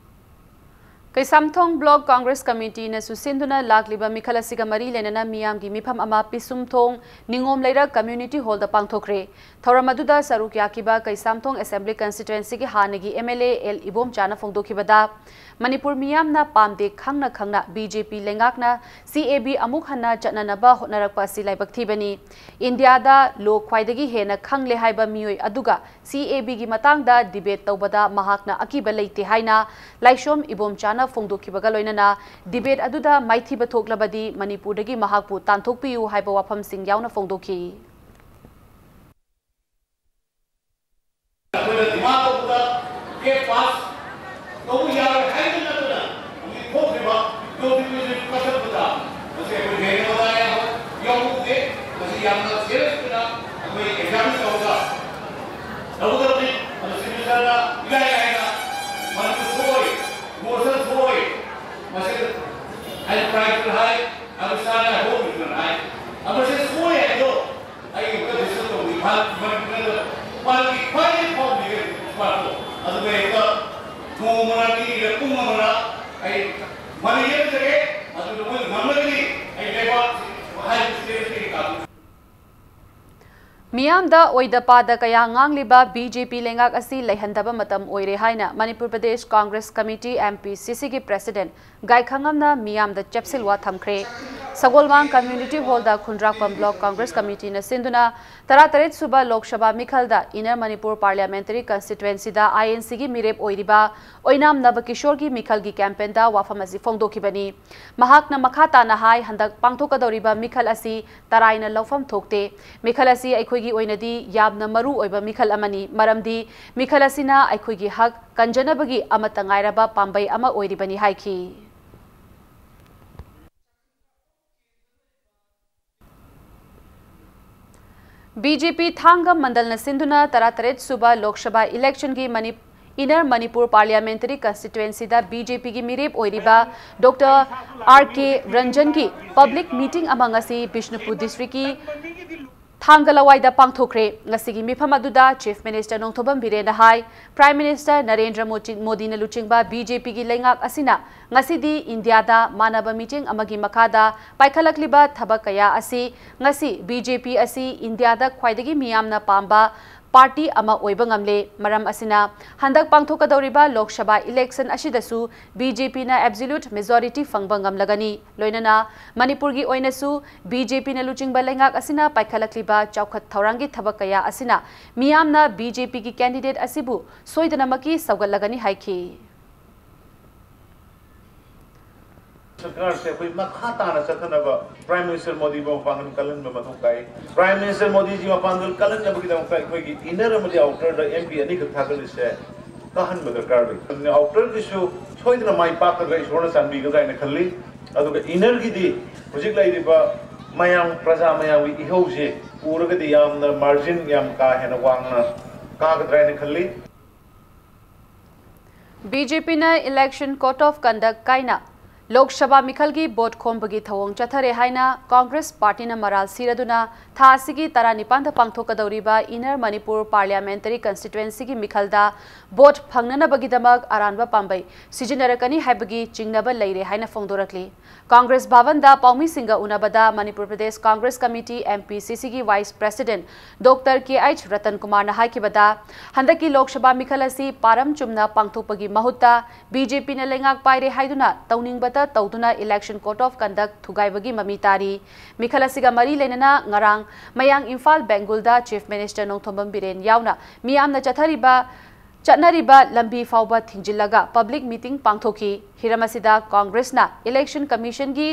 ꯀꯩꯁꯥꯝꯊꯣꯡ ꯕ꯭ꯂꯣꯛ ꯀꯪꯒ꯭ꯔꯦꯁ ꯀꯃꯤꯇꯤꯅꯁꯨ ꯁꯤꯟꯗꯨꯅ ꯂꯥꯛꯂꯤꯕ ꯃꯤꯈꯜ ꯑꯁꯤꯒ ꯃꯔꯤ ꯂꯩꯅꯅ ꯃꯤꯌꯥꯝꯒꯤ ꯃꯤꯐꯝ ꯑꯃ ꯄꯤꯁꯨꯝꯊꯣꯡ ꯅꯤꯉꯣꯝ ꯂꯩꯔꯛ ꯀꯝꯃ꯭ꯌꯨꯅꯤꯇꯤ ꯍꯣꯜꯗ ꯄꯥꯡꯊꯣꯛꯈ꯭ꯔꯦ꯫ ꯊꯧꯔꯝ ꯑꯗꯨꯗ ꯁꯔꯨꯛ ꯌꯥꯈꯤꯕ ꯀꯩꯁꯥꯝꯊꯣꯡ ꯑꯦꯁꯦꯝꯕ꯭ꯂꯤ ꯀꯟꯁꯇꯤꯇ꯭ꯋꯦꯟꯁꯤꯒꯤ ꯍꯥꯟꯅꯒꯤ ꯑꯦꯝ ꯑꯦꯜ ꯑꯦ ꯑꯦꯜ ꯏꯕꯣꯝꯆꯥꯅ ꯐꯣꯡꯗꯣꯛꯈꯤꯕꯗ, ꯃꯅꯤꯄꯨꯔ ꯃꯤꯌꯥꯝꯅ ꯄꯥꯝꯗꯦ ꯈꯪꯅ ꯈꯪꯅ ꯕꯤ ꯖꯦ ꯄꯤ ꯂꯩꯉꯥꯛꯅ ꯁꯤ ꯑꯦ ꯕꯤ ꯑꯃꯨꯛ ꯍꯟꯅ ꯆꯠꯅꯅꯕ ꯍꯣꯠꯅꯔꯛꯄ ꯑꯁꯤ ꯂꯥꯏꯕꯛ ꯊꯤꯕꯅꯤ꯫ ꯏꯟꯗꯤꯌꯥꯗ ꯂꯣ ꯈ꯭ꯋꯥꯏꯗꯒꯤ ꯍꯦꯟꯅ ꯈꯪꯂꯦ ꯍꯥꯏꯕ ꯃꯤꯑꯣꯏ ꯑꯗꯨꯒ ꯁꯤ ꯑꯦ ꯕꯤꯒꯤ ꯃꯇꯥꯡꯗ ꯗꯤꯕꯦꯠ ꯇꯧꯕꯗ ꯃꯍꯥꯛꯅ ꯑꯀꯤꯕ ꯂꯩꯇꯦ ꯍꯥꯏꯅ ꯂꯥꯏꯁꯣꯝ ꯏꯕꯣꯝꯆꯥꯅ ꯐꯣꯡꯗꯣꯛꯈꯤꯕꯒ ꯂꯣꯏꯅꯅ, ꯗꯤꯕꯦꯠ ꯑꯗꯨꯗ ꯃꯥꯏꯊꯤꯕ ꯊꯣꯛꯂꯕꯗꯤ ꯃꯅꯤꯄꯨꯔꯗꯒꯤ ꯃꯍꯥꯛꯄꯨ ꯇꯥꯟꯊꯣꯛꯄꯤꯌꯨ ꯍꯥꯏꯕ ꯋꯥꯐꯝꯁꯤꯡ ꯌꯥꯎꯅ ꯐꯣꯡꯗꯣꯛꯈꯤ꯫ ꯑꯩꯈꯣꯏꯅ ꯗꯤꯃꯥꯟ ꯇꯧꯕꯗ ꯀꯦ ꯄꯥꯁ ꯇꯧꯕ ꯌꯥꯔꯣꯏ ꯍꯥꯏꯕ ꯅꯠꯇꯅ, ꯍꯧꯖꯤꯛ ꯊꯣꯛꯂꯤꯕ ꯅꯣꯇꯤꯐꯤꯀꯦꯁꯟ ꯀꯛꯊꯠꯄꯗ ꯃꯁꯤ ꯑꯩꯈꯣꯏ ꯍꯦꯟꯅ ꯌꯥꯎꯍꯧꯗꯦ꯫ ꯃꯁꯤ ꯌꯥꯝꯅ ꯁꯤꯔꯤꯌꯁ ꯑꯣꯏꯅ ꯑꯩꯈꯣꯏ ꯑꯦꯛꯖꯥꯃꯤꯟ ꯇꯧꯔꯒ ꯇꯧꯒꯗꯕꯅꯤ꯫ ꯑꯗꯨ ꯁꯤꯃꯤꯁꯇꯔꯗ ꯏꯔꯥꯏ ꯂꯥꯏꯅ ꯃꯅꯤꯄꯨꯔ ꯊꯣꯛꯑꯣꯏ, ꯃꯣꯁꯟ ꯊꯣꯛꯑꯣꯏ, ꯃꯁꯤ ꯑꯩ ꯄ꯭ꯔꯥꯏꯚꯦꯠ ꯍꯥꯏ, ꯑꯗꯨ ꯁꯥꯔꯅ ꯍꯣꯝ ꯃꯤꯅꯤꯁꯇꯔ ꯍꯥꯏ, ꯑꯃꯁꯦ ꯁꯣꯏ ꯍꯥꯏꯗꯣ ꯑꯩ ꯑꯃꯨꯛꯀ ꯗꯤꯁꯀꯁ ꯇꯧꯕꯤ꯫ ꯃꯥ-, ꯃꯅꯤꯄꯨꯔꯗ ꯃꯥꯒꯤ ꯈ꯭ꯋꯥꯏꯗꯒꯤ ꯐꯥꯎꯕ ꯂꯤꯒꯦꯜ ꯑꯦꯛꯁꯄꯥꯔꯠꯇꯣ ꯑꯗꯨꯒ ꯍꯦꯛꯇ ꯅꯣꯡꯃꯔ ꯅꯤꯅꯤꯔ ꯄꯨꯡ ꯑꯃꯔ ꯑꯩ ꯃꯔꯩ ꯌꯦꯠꯆꯒꯦ꯫ ꯑꯗꯨꯒ ꯃꯣꯏꯅ ꯉꯝꯂꯒꯗꯤ ꯑꯩ ꯂꯩꯕꯥꯛꯁꯤ ꯍꯥꯏꯔꯤꯕ ꯁ꯭ꯇꯦꯠ ꯑꯁꯤꯒꯤ ꯀꯥꯡꯕꯨ ꯃꯤꯌꯥꯝꯗ ꯑꯣꯏꯗ ꯄꯥꯗ ꯀꯌꯥ ꯉꯥꯡꯂꯤꯕ ꯕꯤ ꯖꯦ ꯄꯤ ꯂꯩꯉꯥꯛ ꯑꯁꯤ ꯂꯩꯍꯟꯗꯕ ꯃꯇꯝ ꯑꯣꯏꯔꯦ ꯍꯥꯏꯅ Manipur Pradesh Congress committee, M P ꯁꯤ ꯁꯤꯒꯤ ꯄ꯭ꯔꯦꯁꯤꯗꯦꯟꯠ ꯒꯥꯏꯈꯉꯝꯅ ꯃꯤꯌꯥꯝꯗ ꯆꯦꯞꯁꯤꯜꯋꯥ ꯊꯝꯈ꯭ꯔꯦ꯫ ꯁꯒꯣꯜꯕꯥꯡ Community Hall ꯗ ꯈꯨꯟꯗ꯭ꯔꯥꯛꯄꯝ Block Congress Committee ꯅ ꯁꯤꯟꯗꯨꯅ ꯇꯔꯥꯇꯔꯦꯠ ꯁꯨꯕ ꯂꯣꯛ ꯁꯚꯥ ꯃꯤꯈꯜꯗ Inner Manipur Parliamentary Constituency the I N C ꯒꯤ ꯃꯤꯔꯦꯞ ꯑꯣꯏꯔꯤꯕ ꯑꯣꯏꯅꯥꯝ ꯅꯕꯀꯤꯁꯣꯔꯒꯤ ꯃꯤꯈꯜꯒꯤ campaign ꯗ ꯋꯥꯐꯝ ꯑꯁꯤ ꯐꯣꯡꯗꯣꯛꯈꯤꯕꯅꯤ꯫ ꯃꯍꯥꯛꯅ ꯃꯈꯥ ꯇꯥꯅ ꯍꯥꯏ, ꯍꯟꯗꯛ ꯄꯥꯡꯊꯣꯛꯀꯗꯧꯔꯤꯕ ꯃꯤꯈꯜ ꯑꯁꯤ ꯇꯔꯥꯏꯅ ꯂꯧꯐꯝ ꯊꯣꯛꯇꯦ꯫ ꯃꯤꯈꯜ ꯑꯁꯤ ꯑꯩꯈꯣꯏꯒꯤ ꯑꯣꯏꯅꯗꯤ ꯌꯥꯝꯅ ꯃꯔꯨ ꯑꯣꯏꯕ ꯃꯤꯈꯜ ꯑꯃꯅꯤ, ꯃꯔꯝꯗꯤ ꯃꯤꯈꯜ ꯑꯁꯤꯅ ꯑꯩꯈꯣꯏꯒꯤ ꯍꯛ ꯀꯟꯖꯅꯕꯒꯤ ꯑꯃꯠꯇ ꯉꯥꯏꯔꯕ ꯄꯥꯝꯕꯩ ꯑꯃ ꯑꯣꯏꯔꯤꯕꯅꯤ ꯍꯥꯏꯈꯤ꯫ B J P ꯊꯥꯡꯒ ꯃꯟꯗꯜꯅ ꯁꯤꯟꯗꯨꯅ ꯇꯔꯥꯇꯔꯦꯠ ꯁꯨꯕ ꯂꯣꯛ ꯁꯚꯥ election ꯒꯤ ꯃꯅꯤ-, Inner Manipur Parliamentary Constituency ꯗ B J P ꯒꯤ ꯃꯤꯔꯦꯞ ꯑꯣꯏꯔꯤꯕ Doctor R K ꯔꯟꯖꯟꯒꯤ public meeting ꯑꯃ ꯉꯁꯤ ꯕꯤꯁꯅꯨꯄꯨꯔ district ꯀꯤ ꯊꯥꯡꯒ ꯂꯋꯥꯏꯗ ꯄꯥꯡꯊꯣꯛꯈ꯭ꯔꯦ꯫ ꯉꯁꯤꯒꯤ ꯃꯤꯐꯝ ꯑꯗꯨꯗ Chief Minister ꯅꯣꯡꯊꯣꯝꯕꯝ ꯕꯤꯔꯦꯟꯅ ꯍꯥꯏ, Prime Minister ꯅꯔꯦꯟꯗ꯭ꯔ ꯃꯣꯗꯤ-, ꯃꯣꯗꯤꯅ ꯂꯨꯆꯤꯡꯕ B J P ꯒꯤ ꯂꯩꯉꯥꯛ ꯑꯁꯤꯅ ꯉꯁꯤꯗꯤ ꯏꯟꯗꯤꯌꯥꯗ ꯃꯥꯟꯅꯕ ꯃꯤꯠꯌꯦꯡ ꯑꯃꯒꯤ ꯃꯈꯥꯗ ꯄꯥꯏꯈꯠꯂꯛꯂꯤꯕ ꯊꯕꯛ ꯀꯌꯥ ꯑꯁꯤ ꯉꯁꯤ B J P ꯑꯁꯤ ꯏꯟꯗꯤꯌꯥꯗ ꯈ꯭ꯋꯥꯏꯗꯒꯤ ꯃꯤꯌꯥꯝꯅ ꯄꯥꯝꯕ party ꯑꯃ ꯑꯣꯏꯕ ꯉꯝꯂꯦ꯫ ꯃꯔꯝ ꯑꯁꯤꯅ ꯍꯟꯗꯛ ꯄꯥꯡꯊꯣꯛꯀꯗꯧꯔꯤꯕ ꯂꯣꯛ ꯁꯚꯥ election ꯑꯁꯤꯗꯁꯨ B J P ꯅ absolute majority ꯐꯪꯕ ꯉꯝꯂꯒꯅꯤ꯫ ꯂꯣꯏꯅꯅ ꯃꯅꯤꯄꯨꯔꯒꯤ ꯑꯣꯏꯅꯁꯨ B J P ꯅ ꯂꯨꯆꯤꯡꯕ ꯂꯩꯉꯥꯛ ꯑꯁꯤꯅ ꯄꯥꯏꯈꯠꯂꯛꯂꯤꯕ ꯆꯥꯎꯈꯠ ꯊꯧꯔꯥꯡꯒꯤ ꯊꯕꯛ ꯀꯌꯥ ꯑꯁꯤꯅ ꯃꯤꯌꯥꯝꯅ B J P ꯒꯤ candidate ꯑꯁꯤꯕꯨ ꯁꯣꯏꯗꯅꯃꯛꯀꯤ ꯁꯧꯒꯠꯂꯒꯅꯤ ꯍꯥꯏꯈꯤ꯫ ꯁꯔꯀꯥꯔꯁꯦ ꯑꯩꯈꯣꯏ ꯃꯈꯥ ꯇꯥꯅ ꯆꯠꯊꯅꯕ Prime Minister ꯃꯣꯗꯤꯕꯨ ꯃꯄꯥꯡꯒꯜ ꯀꯜꯍꯟꯕ ꯃꯊꯧ ꯇꯥꯏ꯫ Prime Minister ꯃꯣꯗꯤꯖꯤ ꯃꯄꯥꯡꯒꯜ ꯀꯜꯍꯟꯅꯕꯒꯤꯗꯃꯛꯇ ꯑꯩꯈꯣꯏꯒꯤ inner ꯑꯃꯗꯤ outer ꯗ M P ꯑꯅꯤꯈꯛ ꯊꯥꯒꯠꯂꯤꯁꯦ ꯀꯥꯍꯟꯕ ꯗꯔꯀꯥꯔ ꯂꯩ꯫ ꯑꯗꯨꯅ outer ꯒꯤꯁꯨ ꯁꯣꯏꯗꯅ ꯃꯥꯏ ꯄꯥꯛꯀꯗ꯭ꯔꯥ, ꯏꯁꯣꯔꯅ ꯆꯥꯟꯕꯤꯒꯗ꯭ꯔꯥ ꯍꯥꯏꯅ ꯈꯜꯂꯤ꯫ ꯑꯗꯨꯒ inner ꯒꯤꯗꯤ ꯍꯧꯖꯤꯛ ꯂꯩꯔꯤꯕ ꯃꯌꯥꯝ, ꯄ꯭ꯔꯖꯥ ꯃꯌꯥꯝꯒꯤ ꯏꯍꯧꯁꯦ ꯎꯔꯒꯗꯤ ꯌꯥꯝꯅ margin ꯌꯥꯝ ꯀꯥ ꯍꯦꯟꯅ ꯋꯥꯡꯅ ꯀꯥꯒꯗ꯭ꯔꯥ ꯍꯥꯏꯅ ꯈꯜꯂꯤ꯫ B J P ꯅ election code of conduct ꯀꯥꯏꯅ ꯂꯣꯛ ꯁꯚꯥ ꯃꯤꯈꯜꯒꯤ vote ꯈꯣꯝꯕꯒꯤ ꯊꯧꯑꯣꯡ ꯆꯠꯊꯔꯦ ꯍꯥꯏꯅ Congress party ꯅ ꯃꯔꯥꯜ ꯁꯤꯔꯗꯨꯅ ꯊꯥ ꯑꯁꯤꯒꯤ ꯇꯔꯥꯅꯤꯄꯥꯟꯗ ꯄꯥꯡꯊꯣꯛꯀꯗꯧꯔꯤꯕ Inner Manipur Parliamentary Constituency ꯒꯤ ꯃꯤꯈꯜꯗ vote ꯐꯪꯅꯅꯕꯒꯤꯗꯃꯛ ꯑꯔꯥꯟꯕ ꯄꯥꯝꯕꯩ ꯁꯤꯖꯤꯟꯅꯔꯛꯀꯅꯤ ꯍꯥꯏꯕꯒꯤ ꯆꯤꯡꯅꯕ ꯂꯩꯔꯦ ꯍꯥꯏꯅ ꯐꯣꯡꯗꯣꯔꯛꯂꯤ꯫ Congress ꯚꯕꯟꯗ ꯄꯥꯎꯃꯤꯁꯤꯡꯒ ꯎꯅꯕꯗ Manipur Pradesh Congress Committee, M P C C ꯒꯤ Vice President Doctor K H Ratan ꯀꯨꯃꯥꯔꯅ ꯍꯥꯏꯈꯤꯕꯗ, ꯍꯟꯗꯛꯀꯤ ꯂꯣꯛ ꯁꯚꯥ ꯃꯤꯈꯜ ꯑꯁꯤ ꯄꯥꯔꯝ ꯆꯨꯝꯅ ꯄꯥꯡꯊꯣꯛꯄꯒꯤ ꯃꯍꯨꯠꯇ B J P ꯅ ꯂꯩꯉꯥꯛ ꯄꯥꯏꯔꯦ ꯍꯥꯏꯗꯨꯅ ꯇꯧꯅꯤꯡꯕ ꯇꯧꯗꯨꯅ election code of conduct ꯊꯨꯒꯥꯏꯕꯒꯤ ꯃꯃꯤ ꯇꯥꯔꯤ꯫ ꯃꯤꯈꯜ ꯑꯁꯤꯒ ꯃꯔꯤ ꯂꯩꯅꯅ ꯉꯔꯥꯡ ꯃꯌꯥꯡ ꯏꯝꯐꯥꯜ ꯕꯦꯡꯒꯨꯜꯗ Chief Minister ꯅꯣꯡꯊꯣꯝꯕꯝ ꯕꯤꯔꯦꯟ ꯌꯥꯎꯅ ꯃꯤꯌꯥꯝꯅ ꯆꯠꯊꯔꯤꯕ, ꯆꯠꯅꯔꯤꯕ ꯂꯝꯕꯤ ꯐꯥꯎꯕ ꯊꯤꯡꯖꯤꯜꯂꯒ public meeting ꯄꯥꯡꯊꯣꯛꯈꯤ꯫ ꯍꯤꯔꯝ ꯑꯁꯤꯗ Congress ꯅ Election Commission ꯒꯤ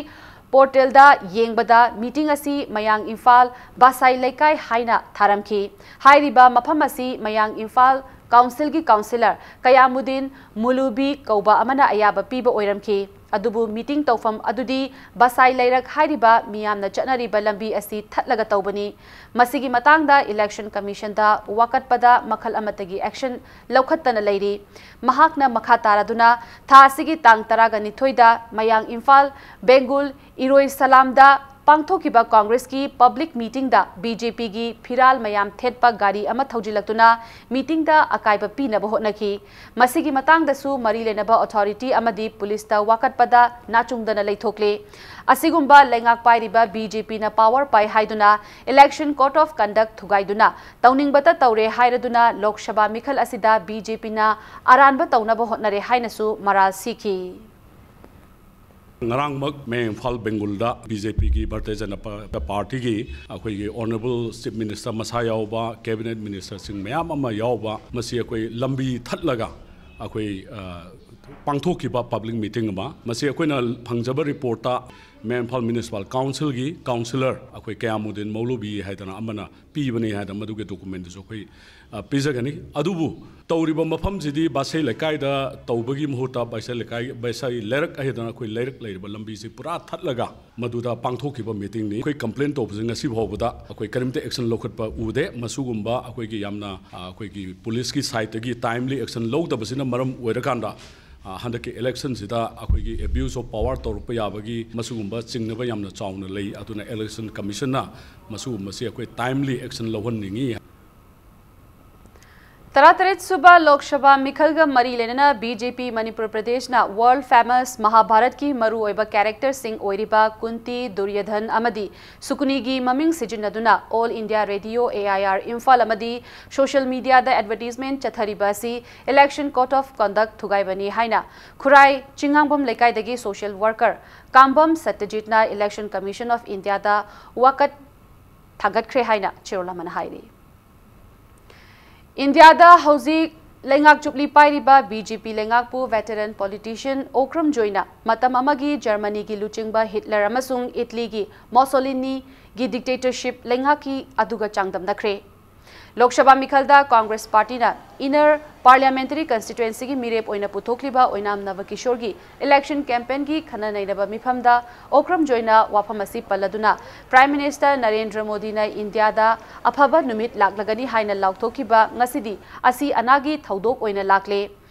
portal ꯗ ꯌꯦꯡꯕꯗ meeting ꯑꯁꯤ ꯃꯌꯥꯡ ꯏꯝꯐꯥꯜ ꯕꯥꯁꯥꯏ ꯂꯩꯀꯥꯏ ꯍꯥꯏꯅ ꯊꯥꯔꯝꯈꯤ꯫ ꯍꯥꯏꯔꯤꯕ ꯃꯐꯝ ꯑꯁꯤ ꯃꯌꯥꯡ ꯏꯝꯐꯥꯜ Council ꯒꯤ Councillor ꯀꯌꯥꯃꯨꯗꯤꯟ ꯃꯨꯂꯨꯕꯤ ꯀꯧꯕ ꯑꯃꯅ ꯑꯌꯥꯕ ꯄꯤꯕ ꯑꯣꯏꯔꯝꯈꯤ꯫ ꯑꯗꯨꯕꯨ meeting ꯇꯧꯐꯝ ꯑꯗꯨꯗꯤ ꯕꯁꯥꯏ ꯂꯩꯔꯛ ꯍꯥꯏꯔꯤꯕ ꯃꯤꯌꯥꯝꯅ ꯆꯠꯅꯔꯤꯕ ꯂꯝꯕꯤ ꯑꯁꯤ ꯊꯠꯂꯒ ꯇꯧꯕꯅꯤ꯫ ꯃꯁꯤꯒꯤ ꯃꯇꯥꯡꯗ Election Commission ꯗ ꯋꯥꯀꯠꯄꯗ ꯃꯈꯜ ꯑꯃꯠꯇꯒꯤ action ꯂꯧꯈꯠꯇꯅ ꯂꯩꯔꯤ꯫ ꯃꯍꯥꯛꯅ ꯃꯈꯥ ꯇꯥꯔꯗꯨꯅ ꯊꯥ ꯑꯁꯤꯒꯤ ꯇꯥꯡ ꯇꯔꯥꯒ ꯅꯤꯊꯣꯏꯗ ꯃꯌꯥꯡ ꯏꯝꯐꯥꯜ ꯕꯦꯡꯒꯨꯜ ꯏꯔꯣꯏ ꯁꯂꯥꯝꯗ ꯄꯥꯡꯊꯣꯛꯈꯤꯕ Congress ꯀꯤ public meeting ꯗ B J P ꯒꯤ ꯐꯤꯔꯥꯜ ꯃꯌꯥꯝ ꯊꯦꯠꯄ ꯒꯥꯔꯤ ꯑꯃ ꯊꯧꯖꯤꯜꯂꯛꯇꯨꯅ meeting ꯗ ꯑꯀꯥꯏꯕ ꯄꯤꯅꯕ ꯍꯣꯠꯅꯈꯤ꯫ ꯃꯁꯤꯒꯤ ꯃꯇꯥꯡꯗꯁꯨ ꯃꯔꯤ ꯂꯩꯅꯕ authority ꯑꯃꯗꯤ police ꯇ ꯋꯥꯀꯠꯄꯗ ꯅꯥꯆꯨꯡꯗꯅ ꯂꯩꯊꯣꯛꯂꯦ꯫ ꯑꯁꯤꯒꯨꯝꯕ ꯂꯩꯉꯥꯛ ꯄꯥꯏꯔꯤꯕ B J P ꯅ power ꯄꯥꯏ ꯍꯥꯏꯗꯨꯅ election code of conduct ꯊꯨꯒꯥꯏꯗꯨꯅ ꯇꯧꯅꯤꯡꯕꯇ ꯇꯧꯔꯦ ꯍꯥꯏꯔꯗꯨꯅ ꯂꯣꯛ ꯁꯚꯥ ꯃꯤꯈꯜ ꯑꯁꯤꯗ B J P ꯅ ꯑꯔꯥꯟꯕ ꯇꯧꯅꯕ ꯍꯣꯠꯅꯔꯦ ꯍꯥꯏꯅꯁꯨ ꯃꯔꯥꯜ ꯁꯤꯈꯤ꯫ ꯉꯔꯥꯡꯃꯛ ꯃꯌꯥꯡ ꯏꯝꯐꯥꯜ ꯕꯦꯡꯒꯨꯜꯗ B J P ꯒꯤ, ꯚꯥꯔꯇꯤꯌ ꯖꯅꯇꯥ ꯄꯥꯔꯇꯤꯒꯤ ꯑꯩꯈꯣꯏꯒꯤ Honourable Chief Minister ꯃꯁꯥ ꯌꯥꯎꯕ, Cabinet Minister ꯁꯤꯡ ꯃꯌꯥꯝ ꯑꯃ ꯌꯥꯎꯕ, ꯃꯁꯤ ꯑꯩꯈꯣꯏ ꯂꯝꯕꯤ ꯊꯠꯂꯒ ꯑꯩꯈꯣꯏ, ꯑ, ꯄꯥꯡꯊꯣꯛꯈꯤꯕ public meeting ꯑꯃ, ꯃꯁꯤ ꯑꯩꯈꯣꯏꯅ ꯐꯪꯖꯕ report ꯇ ꯃꯌꯥꯡ ꯏꯝꯐꯥꯜ Municipal Council ꯒꯤ Councillor ꯑꯩꯈꯣꯏ ꯀꯌꯥꯃꯨꯗꯤꯟ ꯃꯧꯂꯨꯕꯤ ꯍꯥꯏꯗꯅ ꯑꯃꯅ ꯄꯤꯕꯅꯤ ꯍꯥꯏꯗꯅ ꯃꯗꯨꯒꯤ document ꯗꯨꯁꯨ ꯑꯩꯈꯣꯏ, ꯑ, ꯄꯤꯖꯒꯅꯤ꯫ ꯑꯗꯨꯕꯨ ꯇꯧꯔꯤꯕ ꯃꯐꯝꯁꯤꯗꯤ ꯕꯥꯁꯩ ꯂꯩꯀꯥꯏꯗ ꯇꯧꯕꯒꯤ ꯃꯍꯨꯠꯇ ꯕꯥꯁꯩ ꯂꯩꯀꯥꯏ, ꯕꯥꯁꯩ ꯂꯩꯔꯛ ꯍꯥꯏꯗꯅ ꯑꯩꯈꯣꯏ ꯂꯩꯔꯛ ꯂꯩꯔꯤꯕ ꯂꯝꯕꯤꯁꯤ ꯄꯨꯔꯥ ꯊꯠꯂꯒ ꯃꯗꯨꯗ ꯄꯥꯡꯊꯣꯛꯈꯤꯕ meeting ꯅꯤ꯫ ꯑꯩꯈꯣꯏ complain ꯇꯧꯕꯁꯤ ꯉꯁꯤ ꯐꯥꯎꯕꯗ ꯑꯩꯈꯣꯏ ꯀꯔꯤꯝꯇ action ꯂꯧꯈꯠꯄ ꯎꯗꯦ꯫ ꯃꯁꯤꯒꯨꯝꯕ ꯑꯩꯈꯣꯏꯒꯤ ꯌꯥꯝꯅ, ꯑ, ꯑꯩꯈꯣꯏꯒꯤ police ꯀꯤ side ꯇꯒꯤ timely action ꯂꯧꯗꯕꯁꯤꯅ ꯃꯔꯝ ꯑꯣꯏꯔꯀꯥꯟꯗ, ꯑ, ꯍꯟꯗꯛꯀꯤ election ꯁꯤꯗ ꯑꯩꯈꯣꯏꯒꯤ abuse of power ꯇꯧꯔꯛꯄ ꯌꯥꯕꯒꯤ ꯃꯁꯤꯒꯨꯝꯕ ꯆꯤꯡꯅꯕ ꯌꯥꯝꯅ ꯆꯥꯎꯅ ꯂꯩ꯫ ꯑꯗꯨꯅ Election Commission ꯅ ꯃꯁꯤꯒꯨꯝꯕꯁꯤ ꯑꯩꯈꯣꯏ timely action ꯂꯧꯍꯟꯅꯤꯡꯉꯤ꯫ ꯇꯔꯥꯇꯔꯦꯠ ꯁꯨꯕ ꯂꯣꯛ ꯁꯚꯥ ꯃꯤꯈꯜꯒ ꯃꯔꯤ ꯂꯩꯅꯅ ꯕꯤ ꯖꯦ ꯄꯤ ꯃꯅꯤꯄꯨꯔ ꯄ꯭ꯔꯗꯦꯁꯅ ꯋꯥꯔꯜꯗ ꯐꯦꯃꯁ ꯃꯍꯥꯚꯥꯔꯠꯀꯤ ꯃꯔꯨꯑꯣꯏꯕ ꯀꯦꯔꯦꯛꯇꯔꯁꯤꯡ ꯑꯣꯏꯔꯤꯕ ꯀꯨꯟꯇꯤ, ꯗꯨꯔꯌꯣꯙꯟ ꯑꯃꯗꯤ ꯁꯨꯀꯨꯅꯤꯒꯤ ꯃꯃꯤꯡ ꯁꯤꯖꯤꯟꯅꯗꯨꯅ all India radio, A I R, Imphal ꯑꯃꯗꯤ ꯁꯣꯁꯤꯌꯦꯜ ꯃꯤꯗꯤꯌꯥꯗ ꯑꯦꯗꯚꯔꯇꯤꯖꯃꯦꯟꯠ ꯆꯠꯊꯔꯤꯕ ꯑꯁꯤ ꯏꯂꯦꯛꯁꯟ ꯀꯣꯗ ꯑꯣꯐ ꯀꯟꯗꯛ ꯊꯨꯒꯥꯏꯕꯅꯤ ꯍꯥꯏꯅ ꯈꯨꯔꯥꯏ ꯆꯤꯡꯉꯥꯡꯕꯝ ꯂꯩꯀꯥꯏꯗꯒꯤ ꯁꯣꯁꯤꯌꯦꯜ ꯋꯥꯔꯀꯔ ꯀꯥꯝꯕꯝ ꯁꯠꯇꯖꯤꯠꯅ ꯏꯂꯦꯛꯁꯟ ꯀꯃꯤꯁꯟ ꯑꯣꯐ ꯏꯟꯗꯤꯌꯥꯗ ꯋꯥꯀꯠ ꯊꯥꯡꯒꯠꯈ꯭ꯔꯦ ꯍꯥꯏꯅ ꯆꯤꯔꯣꯜ ꯑꯃꯅ ꯍꯥꯏꯔꯤ꯫ ꯏꯟꯗꯤꯌꯥꯗ ꯍꯧꯖꯤꯛ ꯂꯩꯉꯥꯛ ꯆꯨꯞꯂꯤ ꯄꯥꯏꯔꯤꯕ ꯕꯤ ꯖꯦ ꯄꯤ ꯂꯩꯉꯥꯛꯄꯨ ꯚꯦꯇꯔꯟ ꯄꯣꯂꯤꯇꯤꯁꯤꯌꯟ ꯑꯣꯀ꯭ꯔꯝ ꯖꯣꯏꯅ ꯃꯇꯝ ꯑꯃꯒꯤ ꯖꯔꯃꯅꯤꯒꯤ ꯂꯨꯆꯤꯡꯕ ꯍꯤꯠꯂꯔ ꯑꯃꯁꯨꯡ ꯏꯠꯂꯤꯒꯤ ꯃꯣꯁꯣꯂꯤꯅꯤꯒꯤ ꯗꯤꯛꯇꯦꯇꯔꯁꯤꯞ ꯂꯩꯉꯥꯛꯀꯤ ꯑꯗꯨꯒ ꯆꯥꯡꯗꯝꯅꯈ꯭ꯔꯦ꯫ ꯂꯣꯛ ꯁꯚꯥ ꯃꯤꯈꯜꯗ ꯀꯣꯡꯒ꯭ꯔꯦꯁ ꯄꯥꯔꯇꯤꯅ ꯏꯟꯅꯔ ꯄꯥꯔꯂꯤꯌꯥꯃꯦꯟꯇꯔꯤ ꯀꯟꯁꯇꯤꯇ꯭ꯋꯦꯟꯁꯤꯒꯤ ꯃꯤꯔꯦꯞ ꯑꯣꯏꯅ ꯄꯨꯊꯣꯛꯂꯤꯕ ꯑꯣꯏꯅꯥꯝ ꯅꯕꯀꯤꯁꯣꯔꯒꯤ ꯏꯂꯦꯛꯁꯟ ꯀꯦꯝꯄꯦꯟꯒꯤ ꯈꯟꯅ ꯅꯩꯅꯕ ꯃꯤꯐꯝꯗ ꯑꯣꯀ꯭ꯔꯝ ꯖꯣꯏꯅ ꯋꯥꯐꯝ ꯑꯁꯤ ꯄꯜꯂꯗꯨꯅ, ꯄ꯭ꯔꯥꯏꯝ ꯃꯤꯅꯤꯁꯇꯔ ꯅꯔꯦꯟꯗ꯭ꯔ ꯃꯣꯗꯤꯅ ꯏꯟꯗꯤꯌꯥꯗ ꯑꯐꯕ ꯅꯨꯃꯤꯠ ꯂꯥꯛꯂꯒꯅꯤ ꯍꯥꯏꯅ ꯂꯥꯎꯊꯣꯛꯈꯤꯕ ꯉꯁꯤꯗꯤ ꯑꯁꯤ ꯑꯅꯥꯒꯤ ꯊꯧꯗꯣꯛ ꯑꯣꯏꯅ ꯂꯥꯛꯂꯦ꯫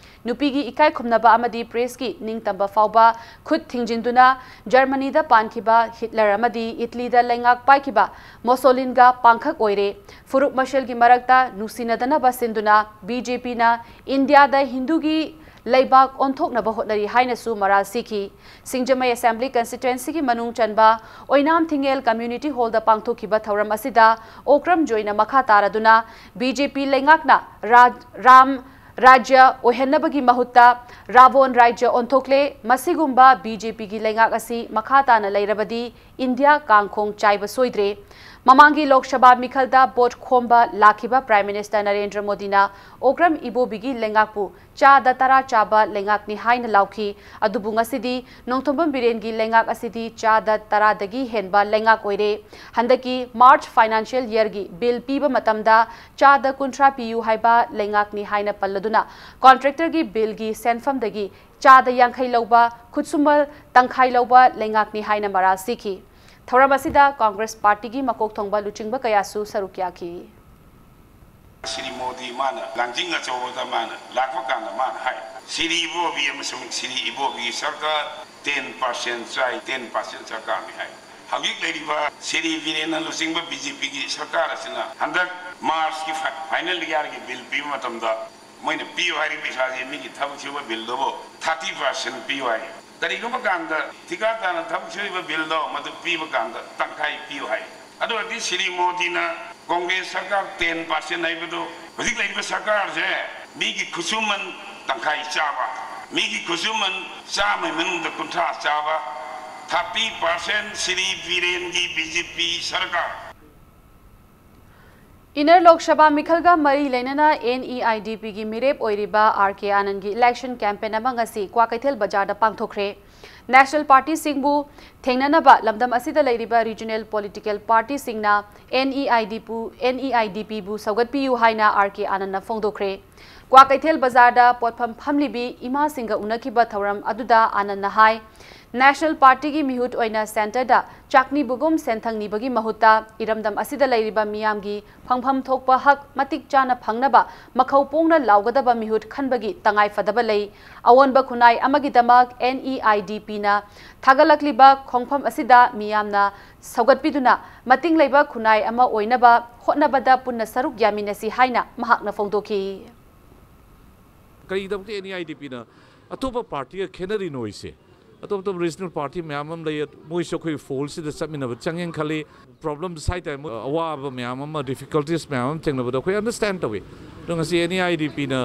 ꯅꯨꯄꯤꯒꯤ ꯏꯀꯥꯏ ꯈꯨꯝꯅꯕ ꯑꯃꯗꯤ ꯄ꯭ꯔꯦꯁꯀꯤ ꯅꯤꯡꯇꯝꯕ ꯐꯥꯎꯕ ꯈꯨꯠ ꯊꯤꯡꯖꯤꯟꯗꯨꯅ ꯖꯔꯃꯅꯤꯗ ꯄꯥꯟꯈꯤꯕ ꯍꯤꯠꯂꯔ ꯑꯃꯗꯤ ꯏꯠꯂꯤꯗ ꯂꯩꯉꯥꯛ ꯄꯥꯏꯈꯤꯕ ꯃꯣꯁꯣꯂꯤꯟꯒ ꯄꯥꯡꯈꯛ ꯑꯣꯏꯔꯦ꯫ ꯐꯨꯔꯨꯞ ꯃꯁꯦꯜꯒꯤ ꯃꯔꯛꯇ ꯅꯨꯡꯁꯤꯅꯗꯅꯕ ꯁꯤꯟꯗꯨꯅ ꯕꯤ ꯖꯦ ꯄꯤꯅ ꯏꯟꯗꯤꯌꯥꯗ ꯍꯤꯟꯗꯨꯒꯤ ꯂꯩꯕꯥꯛ ꯑꯣꯟꯊꯣꯛꯅꯕ ꯍꯣꯠꯅꯔꯤ ꯍꯥꯏꯅꯁꯨ ꯃꯔꯥꯜ ꯁꯤꯈꯤ꯫ ꯁꯤꯡꯖꯃꯩ ꯑꯦꯁꯦꯝꯕ꯭ꯂꯤ ꯀꯟꯁꯇꯤꯇ꯭ꯋꯦꯟꯁꯤꯒꯤ ꯃꯅꯨꯡ ꯆꯟꯕ ꯑꯣꯏꯅꯥꯝ ꯊꯤꯡꯉꯦꯜ ꯀꯝꯃ꯭ꯌꯨꯅꯤꯇꯤ ꯍꯣꯜꯗ ꯄꯥꯡꯊꯣꯛꯈꯤꯕ ꯊꯧꯔꯝ ꯑꯁꯤꯗ ꯑꯣꯀ꯭ꯔꯝ ꯖꯣꯏꯅ ꯃꯈꯥ ꯇꯥꯔꯗꯨꯅ ꯕꯤ ꯖꯦ ꯄꯤ ꯂꯩꯉꯥꯛꯅ ꯔꯥ-, ꯔꯥꯝ ꯔꯥꯖ꯭ꯌ ꯑꯣꯏꯍꯟꯅꯕꯒꯤ ꯃꯍꯨꯠꯇ ꯔꯥꯕꯣꯟ ꯔꯥꯖ꯭ꯌ ꯑꯣꯟꯊꯣꯛꯂꯦ꯫ ꯃꯁꯤꯒꯨꯝꯕ ꯕꯤ ꯖꯦ ꯄꯤꯒꯤ ꯂꯩꯉꯥꯛ ꯑꯁꯤ ꯃꯈꯥ ꯇꯥꯅ ꯂꯩꯔꯕꯗꯤ ꯏꯟꯗꯤꯌꯥ ꯀꯥꯡꯈꯣꯡ ꯆꯥꯏꯕ ꯁꯣꯏꯗ꯭ꯔꯦ꯫ ꯃꯃꯥꯡꯒꯤ ꯂꯣꯛ ꯁꯚꯥ ꯃꯤꯈꯜꯗ ꯚꯣꯠ ꯈꯣꯝꯕ ꯂꯥꯛꯈꯤꯕ ꯄ꯭ꯔꯥꯏꯝ ꯃꯤꯅꯤꯁꯇꯔ ꯅꯔꯦꯟꯗ꯭ꯔ ꯃꯣꯗꯤꯅ ꯑꯣꯀ꯭ꯔꯝ ꯏꯕꯣꯕꯤꯒꯤ ꯂꯩꯉꯥꯛꯄꯨ ꯆꯥꯗ ꯇꯔꯥ ꯆꯥꯕ ꯂꯩꯉꯥꯛꯅꯤ ꯍꯥꯏꯅ ꯂꯥꯎꯈꯤ꯫ ꯑꯗꯨꯕꯨ ꯉꯁꯤꯗꯤ ꯅꯣꯡꯊꯣꯝꯕꯝ ꯕꯤꯔꯦꯟꯒꯤ ꯂꯩꯉꯥꯛ ꯑꯁꯤꯗꯤ ꯆꯥꯗ ꯇꯔꯥꯗꯒꯤ ꯍꯦꯟꯕ ꯂꯩꯉꯥꯛ ꯑꯣꯏꯔꯦ꯫ ꯍꯟꯗꯛꯀꯤ ꯃꯥꯔꯆ ꯐꯥꯏꯅꯥꯟꯁꯤꯌꯦꯜ ꯌꯔꯒꯤ ꯕꯤꯜ ꯄꯤꯕ ꯃꯇꯝꯗ ꯆꯥꯗ ꯀꯨꯟꯊ꯭ꯔꯥ ꯄꯤꯌꯨ ꯍꯥꯏꯕ ꯂꯩꯉꯥꯛꯅꯤ ꯍꯥꯏꯅ ꯄꯜꯂꯗꯨꯅ, ꯀꯣꯟꯇ꯭ꯔꯦꯛꯇꯔꯒꯤ ꯕꯤꯜꯒꯤ ꯁꯦꯟꯐꯝꯗꯒꯤ ꯆꯥꯗ ꯌꯥꯡꯈꯩ ꯂꯧꯕ, ꯈꯨꯠꯁꯨꯃꯟ ꯇꯪꯈꯥꯏ ꯂꯧꯕ ꯂꯩꯉꯥꯛꯅꯤ ꯍꯥꯏꯅ ꯃꯔꯥꯜ ꯁꯤꯈꯤ꯫ ꯊꯧꯔꯝ ꯑꯁꯤꯗ ꯀꯣꯡꯒ꯭ꯔꯦꯁ ꯄꯥꯔꯇꯤꯒꯤ ꯃꯀꯣꯛ ꯊꯣꯡꯕ ꯂꯨꯆꯤꯡꯕ ꯀꯌꯥꯁꯨ ꯁꯔꯨꯛ ꯌꯥꯈꯤ꯫ ꯁ꯭ꯔꯤ ꯃꯣꯗꯤ ꯃꯥꯅ ꯂꯥꯡꯖꯤꯡ ꯑꯆꯧꯕꯗ ꯃꯥꯅ ꯂꯥꯛꯄ ꯀꯥꯟꯗ ꯃꯥꯅ ꯍꯥꯏ, ꯁ꯭ꯔꯤ ꯏꯕꯣꯕꯤ ꯑꯃꯁꯨꯡ ꯁ꯭ꯔꯤ ꯏꯕꯣꯕꯤꯒꯤ ꯁꯔꯀꯥꯔ ten percent ꯆꯥꯏ, ten percent ꯁꯔꯀꯥꯔꯅꯤ ꯍꯥꯏ꯫ ꯍꯧꯖꯤꯛ ꯂꯩꯔꯤꯕ ꯁ꯭ꯔꯤ ꯕꯤꯔꯦꯟꯅ ꯂꯨꯆꯤꯡꯕ ꯕꯤ ꯖꯦ ꯄꯤꯒꯤ ꯁꯔꯀꯥꯔ ꯑꯁꯤꯅ ꯍꯟꯗꯛ ꯃꯥꯔꯆꯀꯤ ꯐꯥꯏꯅꯦꯜ ꯏꯌꯥꯔꯒꯤ ꯕꯤꯜ ꯄꯤꯕ ꯃꯇꯝꯗ ꯃꯣꯏꯅ ꯄꯤꯌꯨ ꯍꯥꯏꯔꯤꯕ ꯄꯩꯁꯥꯁꯦ ꯃꯤꯒꯤ ꯊꯕꯛ ꯁꯨꯕ ꯕꯤꯜꯗꯨꯕꯨ ꯊꯥꯔꯇꯤ ꯄꯥꯔꯁꯦꯟ ꯄꯤꯌꯨ ꯍꯥꯏ꯫ ꯀꯔꯤꯒꯨꯝꯕ ꯀꯥꯟꯗ ꯊꯤꯀꯥꯗꯥꯔꯅ ꯊꯕꯛ ꯁꯨꯔꯤꯕ ꯕꯤꯜꯗꯣ ꯃꯗꯨ ꯄꯤꯕ ꯀꯥꯟꯗ ꯇꯪꯈꯥꯏ ꯄꯤꯌꯨ ꯍꯥꯏ꯫ ꯑꯗꯨ ꯑꯣꯏꯔꯗꯤ ꯁ꯭ꯔꯤ ꯃꯣꯗꯤꯅ ꯀꯣꯡꯒ꯭ꯔꯦꯁ ꯁꯔꯀꯥꯔ ꯇꯦꯟ ꯄꯥꯔꯁꯦꯟ ꯍꯥꯏꯕꯗꯨ ꯍꯧꯖꯤꯛ ꯂꯩꯔꯤꯕ ꯁꯔꯀꯥꯔꯁꯦ ꯃꯤꯒꯤ ꯈꯨꯠꯁꯨꯃꯟ ꯇꯪꯈꯥꯏ ꯆꯥꯕ, ꯃꯤꯒꯤ ꯈꯨꯠꯁꯨꯃꯟ ꯆꯥꯝꯃꯒꯤ ꯃꯅꯨꯡꯗ ꯀꯨꯟꯊ꯭ꯔꯥ ꯆꯥꯕ, ꯊꯥꯔꯇꯤ ꯄꯥꯔꯁꯦꯟ ꯁ꯭ꯔꯤ ꯕꯤꯔꯦꯟꯒꯤ ꯕꯤ ꯖꯦ ꯄꯤ ꯁꯔꯀꯥꯔ꯫ ꯏꯟꯅꯔ ꯂꯣꯛ ꯁꯚꯥ ꯃꯤꯈꯜꯒ ꯃꯔꯤ ꯂꯩꯅꯅ ꯑꯦꯟ ꯏ ꯑꯥꯏ ꯗꯤ ꯄꯤꯒꯤ ꯃꯤꯔꯦꯞ ꯑꯣꯏꯔꯤꯕ ꯑꯥꯔ ꯀꯦ ꯑꯥꯅꯟꯒꯤ ꯏꯂꯦꯛꯁꯟ ꯀꯦꯝꯄꯦꯟ ꯑꯃ ꯉꯁꯤ ꯀ꯭ꯋꯥꯀꯩꯊꯦꯜ ꯕꯖꯥꯔꯗ ꯄꯥꯡꯊꯣꯛꯈ꯭ꯔꯦ꯫ ꯅꯦꯁꯅꯦꯜ ꯄꯥꯔꯇꯤꯁꯤꯡꯕꯨ ꯊꯦꯡꯅꯅꯕ ꯂꯝꯗꯝ ꯑꯁꯤꯗ ꯂꯩꯔꯤꯕ ꯔꯤꯖꯅꯦꯜ ꯄꯣꯂꯤꯇꯤꯀꯦꯜ ꯄꯥꯔꯇꯤꯁꯤꯡꯅ ꯑꯦꯟ ꯏ ꯑꯥꯏ ꯗꯤ ꯄꯨ-, ꯑꯦꯟ ꯏ ꯑꯥꯏ ꯗꯤ ꯄꯤꯕꯨ ꯁꯧꯒꯠꯄꯤꯌꯨ ꯍꯥꯏꯅ ꯑꯥꯔ ꯀꯦ ꯑꯥꯅꯟꯅ ꯐꯣꯡꯗꯣꯛꯈ꯭ꯔꯦ꯫ ꯀ꯭ꯋꯥꯀꯩꯊꯦꯜ ꯕꯖꯥꯔꯗ ꯄꯣꯠꯐꯝ ꯐꯝꯂꯤꯕꯤ ꯏꯃꯥꯁꯤꯡꯒ ꯎꯅꯈꯤꯕ ꯊꯧꯔꯝ ꯑꯗꯨꯗ ꯑꯥꯅꯟꯅ ꯍꯥꯏ, ꯅꯦꯁꯅꯦꯜ ꯄꯥꯔꯇꯤꯒꯤ ꯃꯤꯍꯨꯠ ꯑꯣꯏꯅ ꯁꯦꯟꯇꯔꯗ ꯆꯥꯛꯅꯤꯕꯒꯨꯝ ꯁꯦꯟꯊꯪ ꯅꯤꯕꯒꯤ ꯃꯍꯨꯠꯇ ꯏꯔꯝꯗꯝ ꯑꯁꯤꯗ ꯂꯩꯔꯤꯕ ꯃꯤꯌꯥꯝꯒꯤ ꯐꯪꯐꯝ ꯊꯣꯛꯄ ꯍꯛ ꯃꯇꯤꯛ ꯆꯥꯅ ꯐꯪꯅꯕ ꯃꯈꯧ ꯄꯣꯡꯅ ꯂꯥꯎꯒꯗꯕ ꯃꯤꯍꯨꯠ ꯈꯟꯕꯒꯤ ꯇꯉꯥꯏ ꯐꯗꯕ ꯂꯩ꯫ ꯑꯑꯣꯟꯕ ꯈꯨꯟꯅꯥꯏ ꯑꯃꯒꯤꯗꯃꯛ ꯑꯦꯟ ꯏ ꯑꯥꯏ ꯗꯤ ꯄꯤꯅ ꯊꯥꯒꯠꯂꯛꯂꯤꯕ ꯈꯣꯡꯐꯝ ꯑꯁꯤꯗ ꯃꯤꯌꯥꯝꯅ ꯁꯧꯒꯠꯄꯤꯗꯨꯅ ꯃꯇꯤꯡ ꯂꯩꯕ ꯈꯨꯟꯅꯥꯏ ꯑꯃ ꯑꯣꯏꯅꯕ ꯍꯣꯠꯅꯕꯗ ꯄꯨꯟꯅ ꯁꯔꯨꯛ ꯌꯥꯃꯤꯟꯅꯁꯤ ꯍꯥꯏꯅ ꯃꯍꯥꯛꯅ ꯐꯣꯡꯗꯣꯛꯈꯤ꯫ ꯀꯔꯤꯒꯤꯗꯃꯛꯇ ꯑꯦꯟ ꯏ ꯑꯥꯏ ꯗꯤ ꯄꯤꯅ ꯑꯇꯣꯞꯄ ꯄꯥꯔꯇꯤꯒ ꯈꯦꯠꯅꯔꯤꯅꯣ ꯑꯩꯁꯦ? ꯑꯇꯣꯞ ꯑꯇꯣꯞꯄ ꯔꯤꯖꯅꯦꯜ ꯄꯥꯔꯇꯤ ꯃꯌꯥꯝ ꯑꯃ ꯂꯩ, ꯃꯣꯏꯁꯨ ꯑꯩꯈꯣꯏ ꯐꯣꯜꯁꯤꯗ ꯆꯠꯃꯤꯟꯅꯕ ꯆꯪꯉꯦꯅ ꯈꯜꯂꯤ꯫ ꯄ꯭ꯔꯣꯕ꯭ꯂꯦꯝꯁ ꯍꯥꯏ ꯇꯥꯔꯦ, ꯃꯣꯏ ꯑꯋꯥꯕ ꯃꯌꯥꯝ ꯑꯃ, ꯗꯤꯐꯤꯀꯜꯇꯤꯁ ꯃꯌꯥꯝ ꯑꯃ ꯊꯦꯡꯅꯕꯗ ꯑꯩꯈꯣꯏ ꯑꯟꯗꯔꯁꯇꯦꯟ ꯇꯧꯏ꯫ ꯑꯗꯣ ꯉꯁꯤ ꯑꯦꯟ ꯏ ꯑꯥꯏ ꯗꯤ ꯄꯤꯅ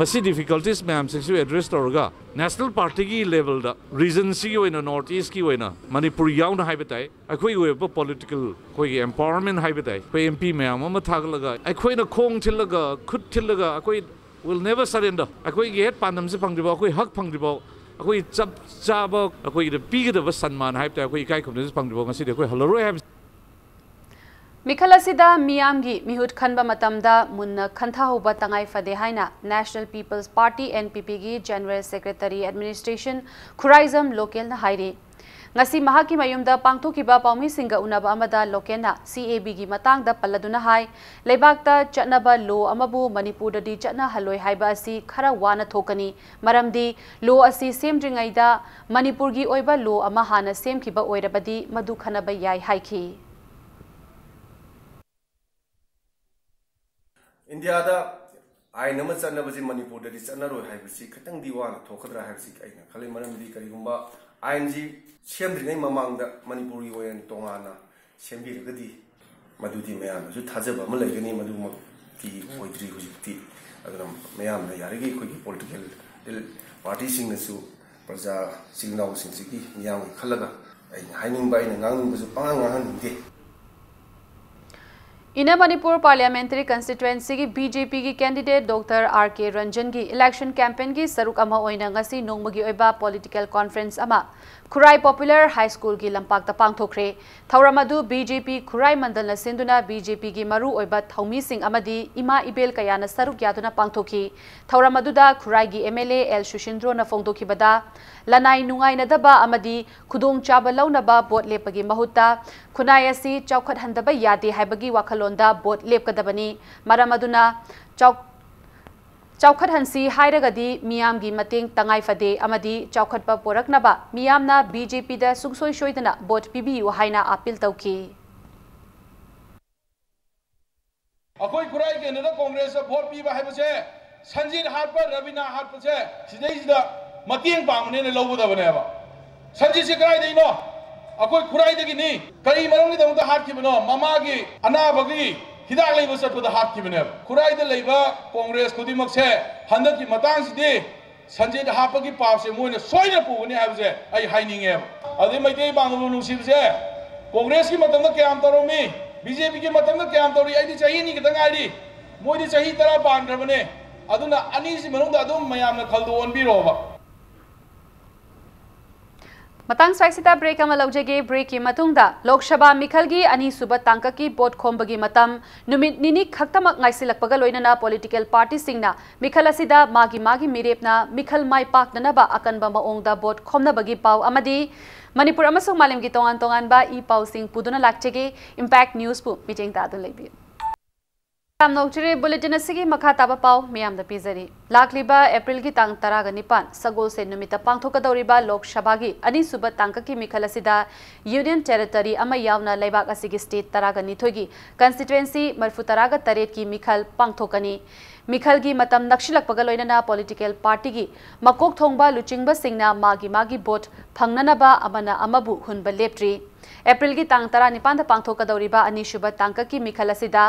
ꯃꯁꯤ ꯗꯤꯐꯤꯀꯜꯇꯤꯁ ꯃꯌꯥꯝꯁꯤꯡꯁꯨ ꯑꯦꯗ꯭ꯔꯦꯁ ꯇꯧꯔꯒ ꯅꯦꯁꯅꯦꯜ ꯄꯥꯔꯇꯤꯒꯤ ꯂꯦꯚꯦꯜꯗ, ꯔꯤꯖꯟꯁꯤꯒꯤ ꯑꯣꯏꯅ, ꯅꯣꯔꯠ ꯏꯁꯀꯤ ꯑꯣꯏꯅ, ꯃꯅꯤꯄꯨꯔ ꯌꯥꯎꯅ ꯍꯥꯏꯕ ꯇꯥꯏ, ꯑꯩꯈꯣꯏꯒꯤ ꯑꯣꯏꯕ ꯄꯣꯂꯤꯇꯤꯀꯦꯜ, ꯑꯩꯈꯣꯏꯒꯤ ꯑꯦꯝꯄꯥꯋꯔꯃꯦꯟ ꯍꯥꯏꯕ ꯇꯥꯏ, ꯑꯩꯈꯣꯏ ꯑꯦꯝ ꯄꯤ ꯃꯌꯥꯝ ꯑꯃ ꯊꯥꯒꯠꯂꯒ ꯑꯩꯈꯣꯏꯅ ꯈꯣꯡ ꯊꯤꯜꯂꯒ, ꯈꯨꯠ ꯊꯤꯜꯂꯒ, ꯑꯩꯈꯣꯏ will never surrender꯫ ꯑꯩꯈꯣꯏꯒꯤ ꯍꯦꯛ ꯄꯥꯟꯗꯝꯁꯦ ꯐꯪꯗ꯭ꯔꯤꯐꯥꯎ, ꯑꯩꯈꯣꯏ ꯍꯛ ꯐꯪꯗ꯭ꯔꯤꯐꯥꯎ, ꯑꯩꯈꯣꯏ ꯆꯞ ꯆꯥꯕ ꯑꯩꯈꯣꯏꯒꯤꯗ ꯄꯤꯒꯗꯕ ꯁꯟꯃꯥꯟ ꯍꯥꯏꯕ ꯇꯥꯏ, ꯑꯩꯈꯣꯏ ꯏꯀꯥꯏ ꯈꯨꯝꯅꯕꯁꯦ ꯐꯪꯗ꯭ꯔꯤꯐꯥꯎ ꯉꯁꯤꯗꯤ ꯑꯩꯈꯣꯏ ꯍꯜꯂꯔꯣꯏ ꯍꯥꯏꯕꯁꯦ꯫ ꯃꯤꯈꯜ ꯑꯁꯤꯗ ꯃꯤꯌꯥꯝꯒꯤ ꯃꯤꯍꯨꯠ ꯈꯟꯕ ꯃꯇꯝꯗ ꯃꯨꯟꯅ ꯈꯟꯊꯍꯧꯕ ꯇꯉꯥꯏ ꯐꯗꯦ ꯍꯥꯏꯅ National People's Party, N P P, ꯒꯤ ꯖꯦꯅꯔꯦꯜ ꯁꯦꯀ꯭ꯔꯦꯇꯔꯤ ꯑꯦꯗꯃꯤꯅꯤꯁꯇ꯭ꯔꯦꯁꯟ ꯈꯨꯔꯥꯏꯖꯝ ꯂꯣꯀꯦꯜꯅ ꯍꯥꯏꯔꯤ꯫ ꯉꯁꯤ ꯃꯍꯥꯛꯀꯤ ꯃꯌꯨꯝꯗ ꯄꯥꯡꯊꯣꯛꯈꯤꯕ ꯄꯥꯎꯃꯤꯁꯤꯡꯒ ꯎꯅꯕ ꯑꯃꯗ ꯂꯣꯀꯦꯜꯅ ꯁꯤ ꯑꯦ ꯕꯤꯒꯤ ꯃꯇꯥꯡꯗ ꯄꯜꯂꯗꯨꯅ ꯍꯥꯏ, ꯂꯩꯕꯥꯛꯇ ꯆꯠꯅꯕ ꯂꯣ ꯑꯃꯕꯨ ꯃꯅꯤꯄꯨꯔꯗꯗꯤ ꯆꯠꯅꯍꯜꯂꯣꯏ ꯍꯥꯏꯕ ꯑꯁꯤ ꯈꯔ ꯋꯥꯅ ꯊꯣꯛꯀꯅꯤ꯫ ꯃꯔꯝꯗꯤ ꯂꯣ ꯑꯁꯤ ꯁꯦꯝꯗ꯭ꯔꯤꯉꯩꯗ ꯃꯅꯤꯄꯨꯔꯒꯤ ꯑꯣꯏꯕ ꯂꯣ ꯑꯃ ꯍꯥꯟꯅ ꯁꯦꯝꯈꯤꯕ ꯑꯣꯏꯔꯕꯗꯤ ꯃꯗꯨ ꯈꯟꯅꯕ ꯌꯥꯏ ꯍꯥꯏꯈꯤ꯫ ꯏꯟꯗꯤꯌꯥꯗ ꯑꯥꯏꯟ ꯑꯃ ꯆꯠꯅꯕꯁꯤ ꯃꯅꯤꯄꯨꯔꯗꯗꯤ ꯆꯠꯅꯔꯣꯏ ꯍꯥꯏꯕꯁꯤ ꯈꯤꯇꯪꯗꯤ ꯋꯥꯅ ꯊꯣꯛꯀꯗ꯭ꯔꯥ ꯍꯥꯏꯕꯁꯤ ꯑꯩꯅ ꯈꯜꯂꯤ꯫ ꯃꯔꯝꯗꯤ ꯀꯔꯤꯒꯨꯝꯕ ꯑꯥꯏꯟꯁꯤ ꯁꯦꯝꯗ꯭ꯔꯤꯉꯩ ꯃꯃꯥꯡꯗ ꯃꯅꯤꯄꯨꯔꯒꯤ ꯑꯣꯏꯅ ꯇꯣꯉꯥꯟꯅ ꯁꯦꯝꯕꯤꯔꯒꯗꯤ ꯃꯗꯨꯗꯤ ꯃꯌꯥꯝꯅꯁꯨ ꯊꯥꯖꯕ ꯑꯃ ꯂꯩꯒꯅꯤ꯫ ꯃꯗꯨꯃꯛꯇꯤ ꯑꯣꯏꯗ꯭ꯔꯤ ꯍꯧꯖꯤꯛꯇꯤ꯫ ꯑꯗꯨꯅ ꯃꯌꯥꯝꯅ ꯌꯥꯔꯤꯈꯩ ꯑꯩꯈꯣꯏꯒꯤ ꯄꯣꯂꯤꯇꯤꯀꯦꯜ ꯄꯥꯔꯇꯤꯁꯤꯡꯅꯁꯨ ꯄ꯭ꯔꯖꯥ ꯏꯆꯤꯜ ꯏꯅꯥꯎꯁꯤꯡꯁꯤꯒꯤ ꯃꯤꯌꯥꯝꯒꯤ ꯈꯜꯂꯒ ꯑꯩꯅ ꯍꯥꯏꯅꯤꯡꯕ, ꯑꯩꯅ ꯉꯥꯡꯅꯤꯡꯕꯁꯨ ꯄꯉꯥꯡ ꯉꯥꯡꯍꯟꯅꯤꯡꯗꯦ꯫ Inner Manipur Parliamentary Constituencyꯒꯤ BJPꯒꯤ candidate Doctor R K Ranjanꯒꯤ election campaignꯒꯤ ꯁꯔꯨꯛ ꯑꯃ ꯑꯣꯏꯅ ꯉꯁꯤ ꯅꯣꯡꯃꯒꯤ ꯑꯣꯏꯕ political conference ꯑꯃ ꯈꯨꯔꯥꯏ Popular High Schoolꯒꯤ ꯂꯝꯄꯥꯛꯇ ꯄꯥꯡꯊꯣꯛꯈ꯭ꯔꯦ꯫ ꯊꯧꯔꯝ ꯑꯗꯨ BJP ꯈꯨꯔꯥꯏ ꯃꯟꯗꯜꯅ ꯁꯤꯟꯗꯨꯅ BJPꯒꯤ ꯃꯔꯨꯑꯣꯏꯕ ꯊꯧꯃꯤꯁꯤꯡ ꯑꯃꯗꯤ ꯏꯃꯥ ꯏꯕꯦꯜ ꯀꯌꯥꯅ ꯁꯔꯨꯛ ꯌꯥꯗꯨꯅ ꯄꯥꯡꯊꯣꯛꯈꯤ꯫ ꯊꯧꯔꯝ ꯑꯗꯨꯗ ꯈꯨꯔꯥꯏꯒꯤ MLA L ꯁꯨꯁꯤꯟꯗ꯭ꯔꯣꯅ ꯐꯣꯡꯗꯣꯛꯈꯤꯕꯗ, ꯂꯅꯥꯏ ꯅꯨꯡꯉꯥꯏꯅꯗꯕ ꯑꯃꯗꯤ ꯈꯨꯗꯣꯡꯆꯥꯕ ꯂꯧꯅꯕ ꯚꯣꯠ ꯂꯦꯞꯄꯒꯤ ꯃꯍꯨꯠꯇ ꯈꯨꯟꯅꯥꯏ ꯑꯁꯤ ꯆꯥꯎꯈꯠꯍꯟꯗꯕ ꯌꯥꯗꯦ ꯍꯥꯏꯕꯒꯤ ꯋꯥꯈꯜꯂꯣꯟꯗ ꯚꯣꯠ ꯂꯦꯞꯀꯗꯕꯅꯤ꯫ ꯃꯔꯝ ꯑꯗꯨꯅ ꯆꯥꯎ-, ꯆꯥꯎꯈꯠꯍꯟꯁꯤ ꯍꯥꯏꯔꯒꯗꯤ ꯃꯤꯌꯥꯝꯒꯤ ꯃꯇꯦꯡ ꯇꯉꯥꯏ ꯐꯗꯦ ꯑꯃꯗꯤ ꯆꯥꯎꯈꯠꯄ ꯄꯨꯔꯛꯅꯕ ꯃꯤꯌꯥꯝꯅ BJPꯗ ꯁꯨꯡꯁꯣꯏ ꯁꯣꯏꯗꯅ ꯚꯣꯠ ꯄꯤꯕꯤꯌꯨ ꯍꯥꯏꯅ appeal ꯇꯧꯈꯤ꯫ ꯑꯩꯈꯣꯏ ꯈꯨꯔꯥꯏ ꯀꯦꯟꯗ꯭ꯔꯗ ꯀꯣꯡꯒ꯭ꯔꯦꯁꯇ ꯚꯣꯠ ꯄꯤꯕ ꯍꯥꯏꯕꯁꯦ, ꯁꯟꯖꯤꯠ ꯍꯥꯠꯄ, ꯔꯕꯤꯅꯥ ꯍꯥꯠꯄꯁꯦ, ꯁꯤꯗꯩꯁꯤꯗ ꯃꯇꯦꯡ ꯄꯥꯡꯕꯅꯦꯅ ꯂꯧꯒꯗꯕꯅꯦꯕ꯫ ꯁꯟꯖꯤꯠꯁꯦ ꯀꯗꯥꯏꯗꯒꯤꯅꯣ? ꯑꯩꯈꯣꯏ ꯈꯨꯔꯥꯏꯗꯒꯤꯅꯤ꯫ ꯀꯔꯤ ꯃꯔꯝꯒꯤꯗꯃꯛꯇ ꯍꯥꯠꯈꯤꯕꯅꯣ? ꯃꯃꯥꯒꯤ ꯑꯅꯥꯕꯒꯤ ꯍꯤꯗꯥꯛ ꯂꯩꯕ ꯆꯠꯄꯗ ꯍꯥꯠꯈꯤꯕꯅꯦꯕ꯫ ꯈꯨꯔꯥꯏꯗ ꯂꯩꯕ ꯀꯣꯡꯒ꯭ꯔꯦꯁ ꯈꯨꯗꯤꯡꯃꯛꯁꯦ ꯍꯟꯗꯛꯀꯤ ꯃꯇꯥꯡꯁꯤꯗꯤ ꯁꯟꯖꯤꯠ ꯍꯥꯞꯄꯒꯤ ꯄꯥꯞꯁꯦ ꯃꯣꯏꯅ ꯁꯣꯏꯗꯅ ꯄꯨꯒꯅꯤ ꯍꯥꯏꯕꯁꯦ ꯑꯩ ꯍꯥꯏꯅꯤꯡꯉꯦꯕ꯫ ꯑꯗꯩ ꯃꯩꯇꯩ ꯄꯥꯡꯒꯜꯕꯨ ꯅꯨꯡꯁꯤꯕꯁꯦ, ꯀꯣꯡꯒ꯭ꯔꯦꯁꯀꯤ ꯃꯇꯝꯗ ꯀꯌꯥꯝ ꯇꯧꯔꯝꯃꯤ, BJPꯒꯤ ꯃꯇꯝꯗ ꯀꯌꯥꯝ ꯇꯧꯔꯤ, ꯑꯩꯗꯤ ꯆꯍꯤ ꯑꯅꯤ ꯈꯛꯇ ꯉꯥꯏꯔꯤ, ꯃꯣꯏꯗꯤ ꯆꯍꯤ ꯇꯔꯥ ꯄꯥꯟꯈ꯭ꯔꯕꯅꯦ꯫ ꯑꯗꯨꯅ ꯑꯅꯤꯁꯤ ꯃꯅꯨꯡꯗ ꯑꯗꯨꯝ ꯃꯌꯥꯝꯅ ꯈꯜꯗꯣ ꯑꯣꯟꯕꯤꯔꯣꯕ꯫ ꯃꯇꯥꯡ ꯁ꯭ꯋꯥꯏꯁꯤꯗ break ꯑꯃ ꯂꯧꯖꯒꯦ꯫ Breakꯀꯤ ꯃꯇꯨꯡꯗ ꯂꯣꯛ ꯁꯚꯥ ꯃꯤꯈꯜꯒꯤ ꯑꯅꯤꯁꯨꯕ ꯇꯥꯡꯀꯛꯀꯤ ꯚꯣꯠ ꯈꯣꯝꯕꯒꯤ ꯃꯇꯝ ꯅꯨꯃꯤꯠ ꯅꯤꯅꯤ ꯈꯛꯇꯃꯛ ꯉꯥꯏꯁꯤꯜꯂꯛꯄꯒ ꯂꯣꯏꯅꯅ political partyꯁꯤꯡꯅ ꯃꯤꯈꯜ ꯑꯁꯤꯗ ꯃꯥꯒꯤ ꯃꯥꯒꯤ ꯃꯤꯔꯦꯞꯅ ꯃꯤꯈꯜ ꯃꯥꯏ ꯄꯥꯛꯅꯅꯕ ꯑꯀꯟꯕ ꯃꯑꯣꯡꯗ ꯚꯣꯠ ꯈꯣꯝꯅꯕꯒꯤ ꯄꯥꯎ ꯑꯃꯗꯤ ꯃꯅꯤꯄꯨꯔ ꯑꯃꯁꯨꯡ ꯃꯥꯂꯦꯝꯒꯤ ꯇꯣꯉꯥꯟ ꯇꯣꯉꯥꯟꯕ ꯏ ꯄꯥꯎꯁꯤꯡ ꯄꯨꯗꯨꯅ ꯂꯥꯛꯆꯒꯦ꯫ Impact Newsꯄꯨ ꯃꯤꯠꯌꯦꯡ ꯇꯥꯗꯨꯅ ꯂꯩꯕꯤꯌꯨ꯫ ꯌꯥꯝ ꯅꯣꯛꯆꯔꯤ꯫ ꯕꯨꯂꯦꯇꯤꯟ ꯑꯁꯤꯒꯤ ꯃꯈꯥ ꯇꯥꯕ ꯄꯥꯎ ꯃꯤꯌꯥꯝꯗ ꯄꯤꯖꯔꯤ꯫ ꯂꯥꯛꯂꯤꯕ ꯑꯦꯄ꯭ꯔꯤꯜꯒꯤ ꯇꯥꯡ ꯇꯔꯥꯒ ꯅꯤꯄꯥꯟ, ꯁꯒꯣꯜꯁꯦꯟ ꯅꯨꯃꯤꯠꯇ ꯄꯥꯡꯊꯣꯛꯀꯗꯧꯔꯤꯕ ꯂꯣꯛ ꯁꯚꯥꯒꯤ ꯑꯅꯤꯁꯨꯕ ꯇꯥꯡꯀꯛꯀꯤ ꯃꯤꯈꯜ ꯑꯁꯤꯗ ꯌꯨꯅꯤꯌꯟ ꯇꯦꯔꯤꯇꯣꯔꯤ ꯑꯃ ꯌꯥꯎꯅ ꯂꯩꯕꯥꯛ ꯑꯁꯤꯒꯤ ꯁ꯭ꯇꯦꯠ ꯇꯔꯥꯒ ꯅꯤꯊꯣꯏꯒꯤ ꯀꯟꯁꯇꯤꯇ꯭ꯋꯦꯟꯁꯤ ꯃꯔꯤꯐꯨ ꯇꯔꯥꯒ ꯇꯔꯦꯠꯀꯤ ꯃꯤꯈꯜ ꯄꯥꯡꯊꯣꯛꯀꯅꯤ꯫ ꯃꯤꯈꯜꯒꯤ ꯃꯇꯝ ꯅꯛꯁꯤꯜꯂꯛꯄꯒ ꯂꯣꯏꯅꯅ ꯄꯣꯂꯤꯇꯤꯀꯦꯜ ꯄꯥꯔꯇꯤꯒꯤ ꯃꯀꯣꯛ ꯊꯣꯡꯕ ꯂꯨꯆꯤꯡꯕꯁꯤꯡꯅ ꯃꯥꯒꯤ ꯃꯥꯒꯤ ꯚꯣꯠ ꯐꯪꯅꯅꯕ ꯑꯃꯅ ꯑꯃꯕꯨ ꯍꯨꯟꯕ ꯂꯦꯞꯇ꯭ꯔꯤ꯫ ꯑꯦꯄ꯭ꯔꯤꯜꯒꯤ ꯇꯥꯡ ꯇꯔꯥꯅꯤꯄꯥꯟꯗ ꯄꯥꯡꯊꯣꯛꯀꯗꯧꯔꯤꯕ ꯑꯅꯤꯁꯨꯕ ꯇꯥꯡꯀꯛꯀꯤ ꯃꯤꯈꯜ ꯑꯁꯤꯗ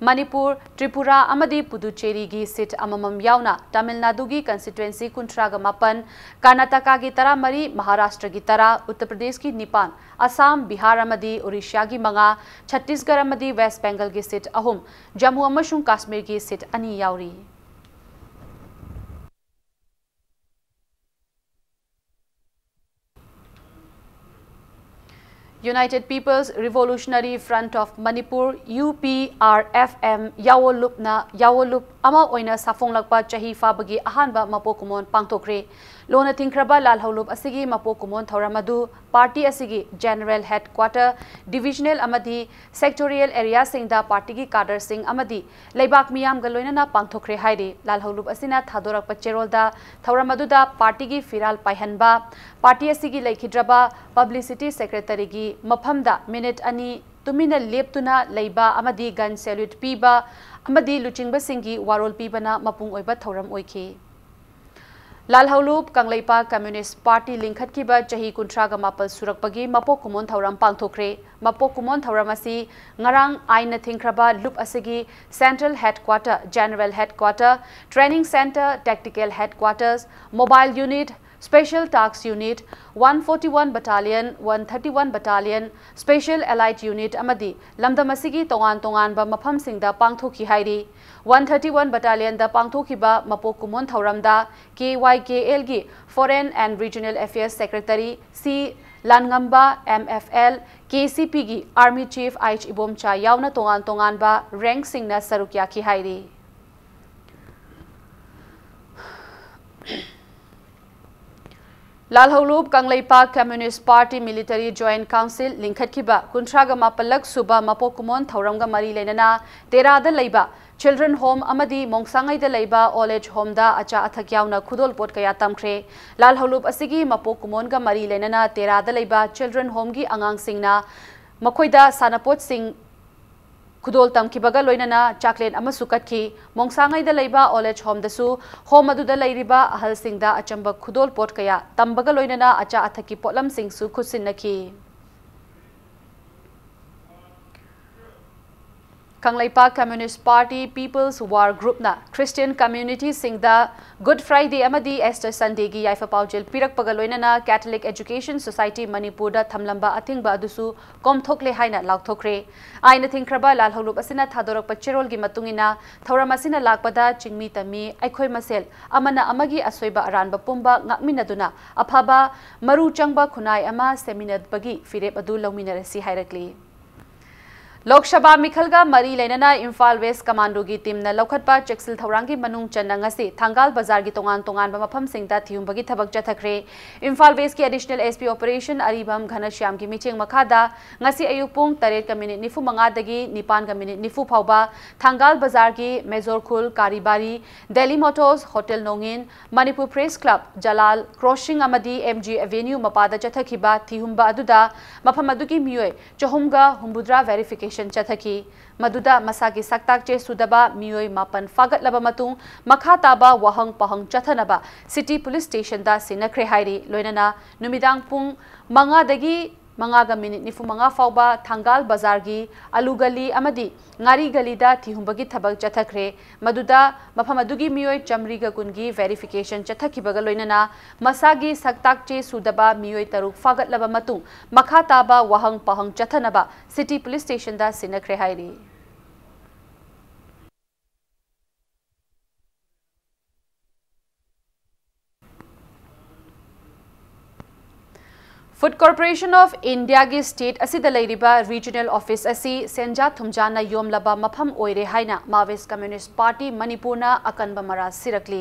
ꯃꯅꯤꯄꯨꯔ, ꯇ꯭ꯔꯤꯄꯨꯔꯥ ꯑꯃꯗꯤ ꯄꯨꯗꯨꯆꯦꯔꯤꯒꯤ ꯁꯤꯠ ꯑꯃꯃꯝ ꯌꯥꯎꯅ ꯇꯥꯃꯤꯜ ꯅꯥꯗꯨꯒꯤ ꯀꯟꯁꯇꯤꯇ꯭ꯋꯦꯟꯁꯤ ꯀꯨꯟꯊ꯭ꯔꯥꯒ ꯃꯥꯄꯟ, ꯀꯔꯅꯥꯇꯀꯥꯒꯤ ꯇꯔꯥꯃꯔꯤ, ꯃꯍꯥꯔꯥꯁꯇ꯭ꯔꯒꯤ ꯇꯔꯥ, ꯎꯠꯇꯔ ꯄ꯭ꯔꯗꯦꯁꯀꯤ ꯅꯤꯄꯥꯟ, ꯑꯁꯥꯝ, ꯕꯤꯍꯥꯔ ꯑꯃꯗꯤ ꯑꯣꯔꯤꯁꯥꯒꯤ ꯃꯉꯥ, ꯆꯠꯇꯤꯁꯒꯔ ꯑꯃꯗꯤ ꯋꯦꯁ ꯕꯦꯡꯒꯜꯒꯤ ꯁꯤꯠ ꯑꯍꯨꯝ, ꯖꯝꯃꯨ ꯑꯃꯁꯨꯡ ꯀꯥꯁꯃꯤꯔꯒꯤ ꯁꯤꯠ ꯑꯅꯤ ꯌꯥꯎꯔꯤ꯫ United People's Revolutionary Front of Manipur, U P R F M, ꯌꯥꯋꯣ ꯂꯨꯞꯅ ꯌꯥꯋꯣ ꯂꯨꯞ ꯑꯃ ꯑꯣꯏꯅ ꯁꯥꯐꯣꯡꯂꯛꯄ ꯆꯍꯤ ꯐꯥꯕꯒꯤ ꯑꯍꯥꯟꯕ ꯃꯄꯣꯛ ꯀꯨꯝꯑꯣꯟ ꯄꯥꯡꯊꯣꯛꯈ꯭ꯔꯦ꯫ ꯂꯣꯟꯅ ꯊꯤꯡꯈ꯭ꯔꯕ ꯂꯥꯜꯍꯧꯂꯨꯞ ꯑꯁꯤꯒꯤ ꯃꯄꯣꯛ ꯀꯨꯝꯑꯣꯟ ꯊꯧꯔꯝ ꯑꯗꯨ ꯄꯥꯔꯇꯤ ꯑꯁꯤꯒꯤ ꯖꯦꯅꯔꯦꯜ ꯍꯦꯗꯀ꯭ꯋꯥꯇꯔ, ꯗꯤꯚꯤꯖꯅꯦꯜ ꯑꯃꯗꯤ ꯁꯦꯛꯇꯣꯔꯤꯌꯦꯜ ꯑꯦꯔꯤꯌꯥꯁꯤꯡꯗ ꯄꯥꯔꯇꯤꯒꯤ ꯀꯥꯗꯔꯁꯤꯡ ꯑꯃꯗꯤ ꯂꯩꯕꯥꯛ ꯃꯤꯌꯥꯝꯒ ꯂꯣꯏꯅꯅ ꯄꯥꯡꯊꯣꯛꯈ꯭ꯔꯦ ꯍꯥꯏꯔꯤ꯫ ꯂꯥꯜꯍꯧꯂꯨꯞ ꯑꯁꯤꯅ ꯊꯥꯗꯣꯔꯛꯄ ꯆꯦꯔꯣꯜꯗ ꯊꯧꯔꯝ ꯑꯗꯨꯗ ꯄꯥꯔꯇꯤꯒꯤ ꯐꯤꯔꯥꯜ ꯄꯥꯏꯍꯟꯕ, ꯄꯥꯔꯇꯤ ꯑꯁꯤꯒꯤ ꯂꯩꯈꯤꯗ꯭ꯔꯕ ꯄꯕ꯭ꯂꯤꯁꯤꯇꯤ ꯁꯦꯀ꯭ꯔꯦꯇꯔꯤꯒꯤ ꯃꯐꯝꯗ ꯃꯤꯅꯤꯠ ꯑꯅꯤ ꯇꯨꯃꯤꯟꯅ ꯂꯦꯞꯇꯨꯅ ꯂꯩꯕ ꯑꯃꯗꯤ ꯒꯟ ꯁꯦꯂ꯭ꯌꯨꯠ ꯄꯤꯕ ꯑꯃꯗꯤ ꯂꯨꯆꯤꯡꯕꯁꯤꯡꯒꯤ ꯋꯥꯔꯣꯜ ꯄꯤꯕꯅ ꯃꯄꯨꯡ ꯑꯣꯏꯕ ꯊꯧꯔꯝ ꯑꯣꯏꯈꯤ꯫ ꯂꯥꯜꯍꯧꯂꯨꯞ ꯀꯪꯂꯩꯄꯥꯛ ꯀꯝꯌꯨꯅꯤꯁ꯭ꯠ ꯄꯥꯔꯇꯤ ꯂꯤꯡꯈꯠꯈꯤꯕ ꯆꯍꯤ ꯀꯨꯟꯊ꯭ꯔꯥꯒ ꯃꯥꯄꯜ ꯁꯨꯔꯛꯄꯒꯤ ꯃꯄꯣꯛ ꯀꯨꯝꯑꯣꯟ ꯊꯧꯔꯝ ꯄꯥꯡꯊꯣꯛꯈ꯭ꯔꯦ꯫ ꯃꯄꯣꯛ ꯀꯨꯝꯑꯣꯟ ꯊꯧꯔꯝ ꯑꯁꯤ ꯉꯔꯥꯡ ꯑꯥꯏꯟꯅ ꯊꯤꯡꯈ꯭ꯔꯕ ꯂꯨꯞ ꯑꯁꯤꯒꯤ central headquarter, general headquarter, training centre, tactical headquarters, mobile unit, special task unit, one forty one battalion, one thirty one battalion, special elite unit ꯑꯃꯗꯤ ꯂꯝꯗꯝ ꯑꯁꯤꯒꯤ ꯇꯣꯉꯥꯟ ꯇꯣꯉꯥꯟꯕ ꯃꯐꯝꯁꯤꯡꯗ ꯄꯥꯡꯊꯣꯛꯈꯤ ꯍꯥꯏꯔꯤ꯫ ꯋꯥꯟ ꯊꯥꯔꯇꯤ ꯋꯥꯟ ꯕꯠꯇꯥꯂꯤꯌꯟꯗ ꯄꯥꯡꯊꯣꯛꯈꯤꯕ ꯃꯄꯣꯛ ꯀꯨꯝꯑꯣꯟ ꯊꯧꯔꯝꯗ K Y K L ꯒꯤ Foreign and Regional Affairs Secretary C ꯂꯥꯟꯉꯝꯕ, M F L, K C P ꯒꯤ Army Chief H ꯏꯕꯣꯝꯆꯥ ꯌꯥꯎꯅ ꯇꯣꯉꯥꯟ ꯇꯣꯉꯥꯟꯕ ꯔꯦꯡꯛꯁꯤꯡꯅ ꯁꯔꯨꯛ ꯌꯥꯈꯤ ꯍꯥꯏꯔꯤ꯫ ꯂꯥꯜꯍꯧꯂꯨꯞ Kangleipak Communist Party Military Joint Council ꯂꯤꯡꯈꯠꯈꯤꯕ ꯀꯨꯟꯊ꯭ꯔꯥꯒ ꯃꯥꯄꯜꯂꯛ ꯁꯨꯕ ꯃꯄꯣꯛ ꯀꯨꯝꯑꯣꯟ ꯊꯧꯔꯝꯒ ꯃꯔꯤ ꯂꯩꯅꯅ ꯇꯦꯔꯥꯗ ꯂꯩꯕ Children Home ꯑꯃꯗꯤ ꯃꯣꯡꯁꯥꯡꯉꯩꯗ ꯂꯩꯕ Old Age Homeꯗ ꯑꯆꯥ ꯑꯊꯛ ꯌꯥꯎꯅ ꯈꯨꯗꯣꯜꯄꯣꯠ ꯀꯌꯥ ꯇꯝꯈ꯭ꯔꯦ꯫ ꯂꯥꯜꯍꯧꯂꯨꯞ ꯑꯁꯤꯒꯤ ꯃꯄꯣꯛ ꯀꯨꯝꯑꯣꯟꯒ ꯃꯔꯤ ꯂꯩꯅꯅ ꯇꯦꯔꯥꯗ ꯂꯩꯕ Children Homeꯒꯤ ꯑꯉꯥꯡꯁꯤꯡꯅ ꯃꯈꯣꯏꯗ ꯁꯥꯟꯅꯄꯣꯠꯁꯤꯡ ꯈꯨꯗꯣꯜ ꯇꯝꯈꯤꯕꯒ ꯂꯣꯏꯅꯅ ꯆꯥꯛꯂꯦꯟ ꯑꯃꯁꯨ ꯀꯠꯈꯤ꯫ ꯃꯣꯡꯁꯥꯡꯉꯩꯗ ꯂꯩꯕ Old Age Homeꯗꯁꯨ home ꯑꯗꯨꯗ ꯂꯩꯔꯤꯕ ꯑꯍꯜꯁꯤꯡꯗ ꯑꯆꯝꯕ ꯈꯨꯗꯣꯜ ꯄꯣꯠ ꯀꯌꯥ ꯇꯝꯕꯒ ꯂꯣꯏꯅꯅ ꯑꯆꯥ ꯑꯊꯛꯀꯤ ꯄꯣꯠꯂꯝꯁꯤꯡꯁꯨ ꯈꯨꯠꯁꯤꯟꯅꯈꯤ꯫ Kangleipak Communist Party People's War Groupꯅ Christian communityꯁꯤꯡꯗ Good Friday ꯑꯃꯗꯤ Easter Sundayꯒꯤ ꯌꯥꯏꯐ ꯄꯥꯎꯖꯦꯜ ꯄꯤꯔꯛꯄꯒ ꯂꯣꯏꯅꯅ Catholic Education Society ꯃꯅꯤꯄꯨꯔꯗ ꯊꯝꯂꯝꯕ ꯑꯊꯤꯡꯕ ꯑꯗꯨꯁꯨ ꯀꯣꯝꯊꯣꯛꯂꯦ ꯍꯥꯏꯅ ꯂꯥꯎꯊꯣꯛꯈ꯭ꯔꯦ꯫ ꯑꯥꯏꯟꯅ ꯊꯤꯡꯈ꯭ꯔꯕ ꯂꯥꯜꯍꯧꯂꯨꯞ ꯑꯁꯤꯅ ꯊꯥꯗꯣꯔꯛꯄ ꯆꯦꯔꯣꯜꯒꯤ ꯃꯇꯨꯡ ꯏꯟꯅ, ꯊꯧꯔꯝ ꯑꯁꯤꯅ ꯂꯥꯛꯄꯗ ꯆꯤꯡꯃꯤ ꯇꯝꯃꯤ ꯑꯩꯈꯣꯏ ꯃꯁꯦꯜ ꯑꯃꯅ ꯑꯃꯒꯤ ꯑꯁꯣꯏꯕ ꯑꯔꯥꯟꯕ ꯄꯨꯝꯕ ꯉꯥꯛꯃꯤꯟꯅꯗꯨꯅ ꯑꯐꯕ ꯃꯔꯨ ꯆꯪꯕ ꯈꯨꯟꯅꯥꯏ ꯑꯃ ꯁꯦꯝꯃꯤꯟꯅꯕꯒꯤ ꯐꯤꯔꯦꯞ ꯑꯗꯨ ꯂꯧꯃꯤꯟꯅꯔꯁꯤ ꯍꯥꯏꯔꯛꯂꯤ꯫ ꯂꯣꯛ ꯁꯚꯥ ꯃꯤꯈꯜꯒ ꯃꯔꯤ ꯂꯩꯅꯅ ꯏꯝꯐꯥꯜ West Commandoꯒꯤ teamꯅ ꯂꯧꯈꯠꯄ ꯆꯦꯛꯁꯤꯜ ꯊꯧꯔꯥꯡꯒꯤ ꯃꯅꯨꯡ ꯆꯟꯅ ꯉꯁꯤ ꯊꯪꯒꯥꯜ ꯕꯖꯥꯔꯒꯤ ꯇꯣꯉꯥꯟ ꯇꯣꯉꯥꯟꯕ ꯃꯐꯝꯁꯤꯡꯗ ꯊꯤꯍꯨꯝꯕꯒꯤ ꯊꯕꯛ ꯆꯠꯊꯈ꯭ꯔꯦ꯫ ꯏꯝꯐꯥꯜ Westꯀꯤ Additional SP Operation ꯑꯔꯤꯕꯝ ꯘꯅꯁ꯭ꯌꯥꯝꯒꯤ ꯃꯤꯠꯌꯦꯡ ꯃꯈꯥꯗ ꯉꯁꯤ ꯑꯌꯨꯛ ꯄꯨꯡ ꯇꯔꯦꯠꯀ ꯃꯤꯅꯤꯠ ꯅꯤꯐꯨ ꯃꯉꯥꯗꯒꯤ ꯅꯤꯄꯥꯟꯒ ꯃꯤꯅꯤꯠ ꯅꯤꯐꯨ ꯐꯥꯎꯕ ꯊꯪꯒꯥꯜ ꯕꯖꯥꯔꯒꯤ ꯃꯦꯖꯣꯔ ꯈꯨꯜ, ꯀꯥꯔꯤꯕꯥꯔꯤ, Delhi Motors, Hotel ꯅꯣꯡꯏꯟ, Manipur Press Club, Jalal Crossing ꯑꯃꯗꯤ MG Avenue ꯃꯄꯥꯗ ꯆꯠꯊꯈꯤꯕ ꯊꯤꯍꯨꯝꯕ ꯑꯗꯨꯗ ꯃꯐꯝ ꯑꯗꯨꯒꯤ ꯃꯤꯑꯣꯏ ꯆꯍꯨꯝꯒ ꯍꯨꯝꯐꯨꯇꯔꯥ verification ꯆꯠꯊꯈꯤ꯫ ꯃꯗꯨꯗ ꯃꯁꯥꯒꯤ ꯁꯛꯇꯥꯛ ꯆꯦ ꯁꯨꯗꯕ ꯃꯤꯑꯣꯏ ꯃꯥꯄꯟ ꯐꯥꯒꯠꯂꯕ ꯃꯇꯨꯡ, ꯃꯈꯥ ꯇꯥꯕ ꯋꯥꯍꯪ ꯄꯥꯎꯍꯪ ꯆꯠꯊꯅꯕ City Police Stationꯗ ꯁꯤꯟꯅꯈ꯭ꯔꯦ ꯍꯥꯏꯔꯤ꯫ ꯂꯣꯏꯅꯅ ꯅꯨꯃꯤꯗꯥꯡ ꯄꯨꯡ ꯃꯉꯥꯗꯒꯤ ꯃꯉꯥꯒ ꯃꯤꯅꯤꯠ ꯅꯤꯐꯨ ꯃꯉꯥ ꯐꯥꯎꯕ ꯊꯪꯒꯥꯜ ꯕꯖꯥꯔꯒꯤ ꯑꯂꯨ ꯒꯂꯤ ꯑꯃꯗꯤ ꯉꯥꯔꯤ ꯒꯂꯤꯗ ꯊꯤꯍꯨꯝꯕꯒꯤ ꯊꯕꯛ ꯆꯠꯊꯈ꯭ꯔꯦ꯫ ꯃꯗꯨꯗ ꯃꯐꯝ ꯑꯗꯨꯒꯤ ꯃꯤꯑꯣꯏ ꯆꯥꯃꯔꯤꯒ ꯀꯨꯟꯒꯤ verification ꯆꯠꯊꯈꯤꯕꯒ ꯂꯣꯏꯅꯅ ꯃꯁꯥꯒꯤ ꯁꯛꯇꯥꯛ ꯆꯦ ꯁꯨꯗꯕ ꯃꯤꯑꯣꯏ ꯇꯔꯨꯛ ꯐꯥꯒꯠꯂꯕ ꯃꯇꯨꯡ, ꯃꯈꯥ ꯇꯥꯕ ꯋꯥꯍꯪ ꯄꯥꯎꯍꯪ ꯆꯠꯊꯅꯕ City Police Stationꯗ ꯁꯤꯟꯅꯈ꯭ꯔꯦ ꯍꯥꯏꯔꯤ꯫ Food Corporation of Indiaꯒꯤ state ꯑꯁꯤꯗ ꯂꯩꯔꯤꯕ regional office ꯑꯁꯤ ꯁꯦꯟꯖꯥ ꯊꯨꯝꯖꯥꯅ ꯌꯣꯝꯂꯕ ꯃꯐꯝ ꯑꯣꯏꯔꯦ ꯍꯥꯏꯅ Maoist Communist Party ꯃꯅꯤꯄꯨꯔꯅ ꯑꯀꯟꯕ ꯃꯔꯥ ꯁꯤꯔꯛꯂꯤ꯫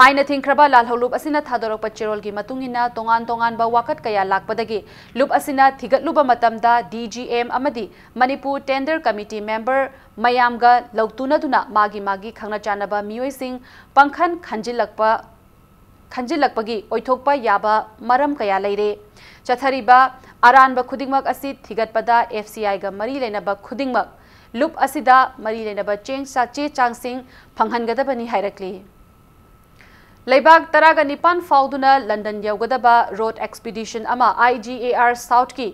ꯑꯥꯏꯟꯅ ꯊꯤꯡꯈ꯭ꯔꯕ ꯂꯥꯜꯍꯧꯂꯨꯞ ꯑꯁꯤꯅ ꯊꯥꯗꯣꯔꯛꯄ ꯆꯦꯔꯣꯜꯒꯤ ꯃꯇꯨꯡ ꯏꯟꯅ, ꯇꯣꯉꯥꯟ ꯇꯣꯉꯥꯟꯕ ꯋꯥꯀꯠ ꯀꯌꯥ ꯂꯥꯛꯄꯗꯒꯤ ꯂꯨꯞ ꯑꯁꯤꯅ ꯊꯤꯒꯠꯂꯨꯕ ꯃꯇꯝꯗ, ꯗꯤ ꯖꯤ ꯑꯦꯝ ꯑꯃꯗꯤ ꯃꯅꯤꯄꯨꯔ Tender Committee member ꯃꯌꯥꯝꯒ ꯂꯧꯇꯨꯅꯗꯨꯅ ꯃꯥꯒꯤ ꯃꯥꯒꯤ ꯈꯪꯅ ꯆꯥꯟꯅꯕ ꯃꯤꯑꯣꯏꯁꯤꯡ ꯄꯪꯈꯟ ꯈꯟꯖꯤꯜꯂꯛꯄ, ꯈꯟꯖꯤꯜꯂꯛꯄꯒꯤ ꯑꯣꯏꯊꯣꯛꯄ ꯌꯥꯕ ꯃꯔꯝ ꯀꯌꯥ ꯂꯩꯔꯦ꯫ ꯆꯠꯊꯔꯤꯕ ꯑꯔꯥꯟꯕ ꯈꯨꯗꯤꯡꯃꯛ ꯑꯁꯤ ꯊꯤꯒꯠꯄꯗ ꯑꯦꯐ ꯁꯤ ꯑꯥꯏꯒ ꯃꯔꯤ ꯂꯩꯅꯕ ꯈꯨꯗꯤꯡꯃꯛ ꯂꯨꯞ ꯑꯁꯤꯗ ꯃꯔꯤ ꯂꯩꯅꯕ ꯆꯦꯡ ꯆꯥ-, ꯆꯦ ꯆꯥꯡꯁꯤꯡ ꯐꯪꯍꯟꯒꯗꯕꯅꯤ ꯍꯥꯏꯔꯛꯂꯤ꯫ ꯂꯩꯕꯥꯛ ꯇꯔꯥꯒ ꯅꯤꯄꯥꯟ ꯐꯥꯎꯗꯨꯅ ꯂꯟꯗꯟ ꯌꯧꯒꯗꯕ ꯔꯣꯗ ꯑꯦꯛꯁꯄꯤꯗꯤꯁꯟ ꯑꯃ ꯑꯥꯏ ꯖꯤ ꯑꯦ ꯑꯥꯔ ꯁꯥꯎꯠꯀꯤ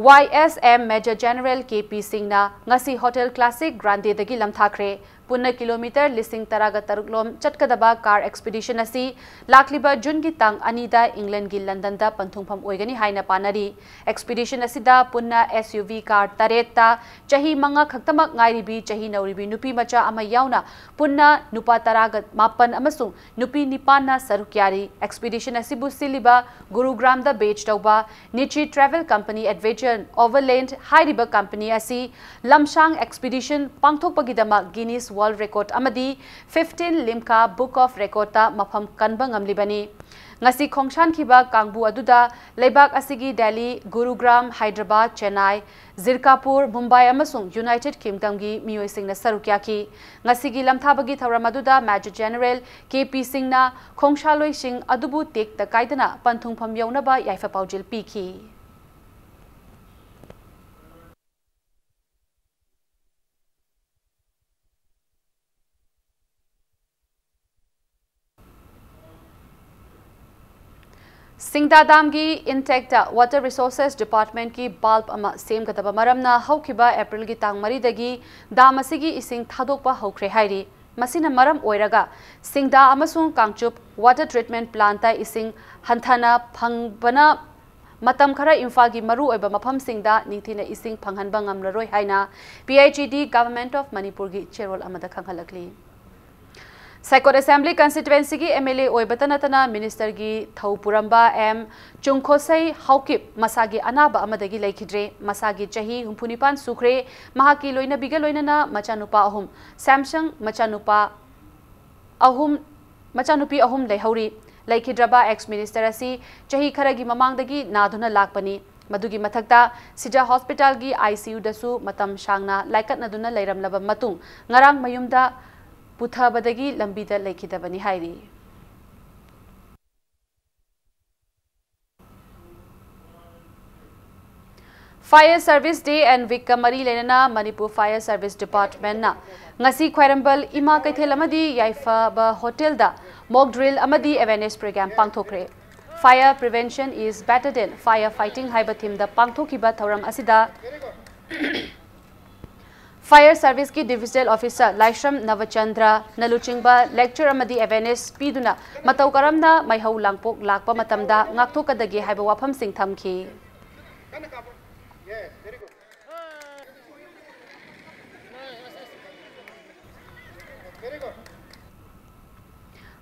Y S M major general K P ꯁꯤꯡꯅ ꯉꯁꯤ ꯍꯣꯇꯦꯜ ꯀ꯭ꯂꯥꯁꯤꯛ ꯒ꯭ꯔꯥꯟꯗꯦꯗꯒꯤ ꯂꯝꯊꯥꯈ꯭ꯔꯦ꯫ ꯄꯨꯟꯅ ꯀꯤꯂꯣꯃꯤꯇꯔ ꯂꯤꯁꯤꯡ ꯇꯔꯥꯒ ꯇꯔꯨꯛ ꯂꯣꯝ ꯆꯠꯀꯗꯕ ꯀꯥꯔ ꯑꯦꯛꯁꯄꯤꯗꯤꯁꯟ ꯑꯁꯤ ꯂꯥꯛꯂꯤꯕ ꯖꯨꯟꯒꯤ ꯇꯥꯡ ꯑꯅꯤꯗ ꯏꯪꯂꯦꯟꯒꯤ ꯂꯟꯗꯟꯗ ꯄꯟꯊꯨꯡꯐꯝ ꯑꯣꯏꯒꯅꯤ ꯍꯥꯏꯅ ꯄꯥꯅꯔꯤ꯫ ꯑꯦꯛꯁꯄꯤꯗꯤꯁꯟ ꯑꯁꯤꯗ ꯄꯨꯟꯅ ꯑꯦꯁ ꯌꯨ ꯚꯤ ꯀꯥꯔ ꯇꯔꯦꯠꯇ ꯆꯍꯤ ꯃꯉꯥ ꯈꯛꯇꯃꯛ ꯉꯥꯏꯔꯤꯕꯤ ꯆꯍꯤ ꯅꯧꯔꯤꯕꯤ ꯅꯨꯄꯤ ꯃꯆꯥ ꯑꯃ ꯌꯥꯎꯅ ꯄꯨꯟꯅ ꯅꯨꯄꯥ ꯇꯔꯥꯒ ꯃꯥꯄꯟ ꯑꯃꯁꯨꯡ ꯅꯨꯄꯤ ꯅꯤꯄꯥꯟꯅ ꯁꯔꯨꯛ ꯌꯥꯔꯤ꯫ ꯑꯦꯛꯁꯄꯤꯗꯤꯁꯟ ꯑꯁꯤꯕꯨ ꯁꯤꯜꯂꯤꯕ ꯒꯨꯔꯨꯒ꯭ꯔꯥꯝꯗ ꯕꯦꯖ ꯇꯧꯕ ꯅꯤꯆꯤ ꯇ꯭ꯔꯥꯚꯦꯜ ꯀꯝꯄꯅꯤ ꯑꯦꯗꯚꯦꯟꯆꯔ ꯑꯣꯚꯔꯂꯦꯟꯗ ꯍꯥꯏꯔꯤꯕ ꯀꯝꯄꯅꯤ ꯑꯁꯤ ꯂꯝꯁꯥꯡ ꯑꯦꯛꯁꯄꯤꯗꯤꯁꯟ ꯄꯥꯡꯊꯣꯛꯄꯒꯤꯗꯃꯛ ꯒꯤꯅꯤꯁ ꯋꯥꯔꯜꯗ ꯔꯦꯀꯣꯔꯗ ꯑꯃꯗꯤ ꯐꯤꯐꯇꯤꯟ ꯂꯤꯝꯀꯥ ꯕꯨꯛ ꯑꯣꯐ ꯔꯦꯀꯣꯔꯗꯇ ꯃꯐꯝ ꯀꯟꯕ ꯉꯝꯂꯤꯕꯅꯤ꯫ ꯉꯁꯤ ꯈꯣꯡꯁꯥꯟꯈꯤꯕ ꯀꯥꯡꯕꯨ ꯑꯗꯨꯗ ꯂꯩꯕꯥꯛ ꯑꯁꯤꯒꯤ ꯗꯦꯜꯂꯤ, ꯒꯨꯔꯨꯒ꯭ꯔꯥꯝ, ꯍꯥꯏꯗ꯭ꯔꯕꯥꯗ, ꯆꯦꯟꯅꯥꯏ, ꯖꯤꯔꯀꯥꯄꯨꯔ, ꯃꯨꯝꯕꯥꯏ ꯑꯃꯁꯨꯡ ꯌꯨꯅꯥꯏꯇꯦꯗ ꯀꯤꯡꯗꯝꯒꯤ ꯃꯤꯑꯣꯏꯁꯤꯡꯅ ꯁꯔꯨꯛ ꯌꯥꯈꯤ꯫ ꯉꯁꯤꯒꯤ ꯂꯝꯊꯥꯕꯒꯤ ꯊꯧꯔꯝ ꯑꯗꯨꯗ ꯃꯦꯖꯔ ꯖꯦꯅꯔꯦꯜ ꯀꯦ ꯄꯤ ꯁꯤꯡꯅ ꯈꯣꯡꯁꯥꯂꯣꯏꯁꯤꯡ ꯑꯗꯨꯕꯨ ꯇꯦꯛꯇ ꯀꯥꯏꯗꯅ ꯄꯟꯊꯨꯡꯐꯝ ꯌꯧꯅꯕ ꯌꯥꯏꯐ ꯄꯥꯎꯖꯦꯜ ꯄꯤꯈꯤ꯫ ꯁꯤꯡꯗꯥ ꯗꯥꯝꯒꯤ ꯏꯟꯇꯦꯛꯇ ꯋꯥꯇꯔ ꯔꯤꯁꯣꯔꯁꯦꯁ ꯗꯤꯄꯥꯔꯠꯃꯦꯟꯠꯀꯤ ꯕꯥꯜꯕ ꯑꯃ ꯁꯦꯝꯒꯗꯕ ꯃꯔꯝꯅ ꯍꯧꯈꯤꯕ ꯑꯦꯄ꯭ꯔꯤꯜꯒꯤ ꯇꯥꯡ ꯃꯔꯤꯗꯒꯤ ꯗꯥꯝ ꯑꯁꯤꯒꯤ ꯏꯁꯤꯡ ꯊꯥꯗꯣꯛꯄ ꯍꯧꯈ꯭ꯔꯦ ꯍꯥꯏꯔꯤ꯫ ꯃꯁꯤꯅ ꯃꯔꯝ ꯑꯣꯏꯔꯒ ꯁꯤꯡꯗꯥ ꯑꯃꯁꯨꯡ ꯀꯥꯡꯆꯨꯞ ꯋꯥꯇꯔ ꯇ꯭ꯔꯤꯠꯃꯦꯟꯠ ꯄ꯭ꯂꯥꯟꯠꯇ ꯏꯁꯤꯡ ꯍꯟꯊꯅ ꯐꯪꯕꯅ ꯃꯇꯝ ꯈꯔ ꯏꯝꯐꯥꯜꯒꯤ ꯃꯔꯨꯑꯣꯏꯕ ꯃꯐꯝꯁꯤꯡꯗ ꯅꯤꯡꯊꯤꯅ ꯏꯁꯤꯡ ꯐꯪꯍꯟꯕ ꯉꯝꯂꯔꯣꯏ ꯍꯥꯏꯅ P I G D Government of ꯃꯅꯤꯄꯨꯔꯒꯤ ꯆꯦꯔꯣꯜ ꯑꯃꯗ ꯈꯪꯍꯜꯂꯛꯂꯤ꯫ ꯁꯥꯏꯀꯣꯠ ꯑꯦꯁꯦꯝꯕ꯭ꯂꯤ ꯀꯟꯁꯇꯤꯇ꯭ꯋꯦꯟꯁꯤꯒꯤ M L A ꯑꯣꯏꯕꯇ ꯅꯠꯇꯅ ꯃꯤꯅꯤꯁꯇꯔꯒꯤ ꯊꯧ ꯄꯨꯔꯝꯕ ꯑꯦꯝ ꯆꯨꯡꯈꯣꯁꯩ ꯍꯥꯎꯀꯤꯞ ꯃꯁꯥꯒꯤ ꯑꯅꯥꯕ ꯑꯃꯗꯒꯤ ꯂꯩꯈꯤꯗ꯭ꯔꯦ꯫ ꯃꯁꯥꯒꯤ ꯆꯍꯤ ꯍꯨꯝꯐꯨ ꯅꯤꯄꯥꯟ ꯁꯨꯈ꯭ꯔꯦ꯫ ꯃꯍꯥꯛꯀꯤ ꯂꯣꯏꯅꯕꯤꯒ ꯂꯣꯏꯅꯅ ꯃꯆꯥꯅꯨꯄꯥ ꯑꯍꯨꯝ, ꯁꯦꯝꯁꯪ ꯃꯆꯥꯅꯨꯄꯥ ꯑꯍꯨꯝ, ꯃꯆꯥꯅꯨꯄꯤ ꯑꯍꯨꯝ ꯂꯩꯍꯧꯔꯤ꯫ ꯂꯩꯈꯤꯗ꯭ꯔꯕ ex minister ꯑꯁꯤ ꯆꯍꯤ ꯈꯔꯒꯤ ꯃꯃꯥꯡꯗꯒꯤ ꯅꯥꯗꯨꯅ ꯂꯥꯛꯄꯅꯤ꯫ ꯃꯗꯨꯒꯤ ꯃꯊꯛꯇ ꯁꯤꯖ hospital ꯒꯤ I C U ꯗꯁꯨ ꯃꯇꯝ ꯁꯥꯡꯅ ꯂꯥꯏꯀꯠꯅꯗꯨꯅ ꯂꯩꯔꯝꯂꯕ ꯃꯇꯨꯡ ꯉꯔꯥꯡ ꯃꯌꯨꯝꯗ ꯄꯨꯊꯕꯗꯒꯤ ꯂꯝꯕꯤꯗ ꯂꯩꯈꯤꯗꯕꯅꯤ ꯍꯥꯏꯔꯤ꯫ Fire Service Day and Week ꯀ ꯃꯔꯤ ꯂꯩꯅꯅ ꯃꯅꯤꯄꯨꯔ Fire Service Department ꯅ ꯉꯁꯤ ꯈ꯭ꯋꯥꯏꯔꯝꯕꯟ ꯏꯃꯥ ꯀꯩꯊꯦꯜ ꯑꯃꯗꯤ ꯌꯥꯏꯐꯕ hotel ꯗ mock drill ꯑꯃꯗꯤ awareness program ꯄꯥꯡꯊꯣꯛꯈ꯭ꯔꯦ꯫ Fire prevention is better than fire fighting ꯍꯥꯏꯕ theme ꯗ ꯄꯥꯡꯊꯣꯛꯈꯤꯕ ꯊꯧꯔꯝ ꯑꯁꯤꯗ Fire Service ꯀꯤ Divisional Officer ꯂꯥꯏꯁ꯭ꯔꯝ ꯅꯕꯆꯟꯗ꯭ꯔ ꯅ ꯂꯨꯆꯤꯡꯕ lecture ꯑꯃꯗꯤ awareness ꯄꯤꯗꯨꯅ ꯃꯇꯧ ꯀꯔꯝꯅ ꯃꯩꯍꯧ ꯂꯥꯡꯄꯣꯛ ꯂꯥꯛꯄ ꯃꯇꯝꯗ ꯉꯥꯛꯊꯣꯛꯀꯗꯒꯦ ꯍꯥꯏꯕ ꯋꯥꯐꯝꯁꯤꯡ ꯊꯝꯈꯤ꯫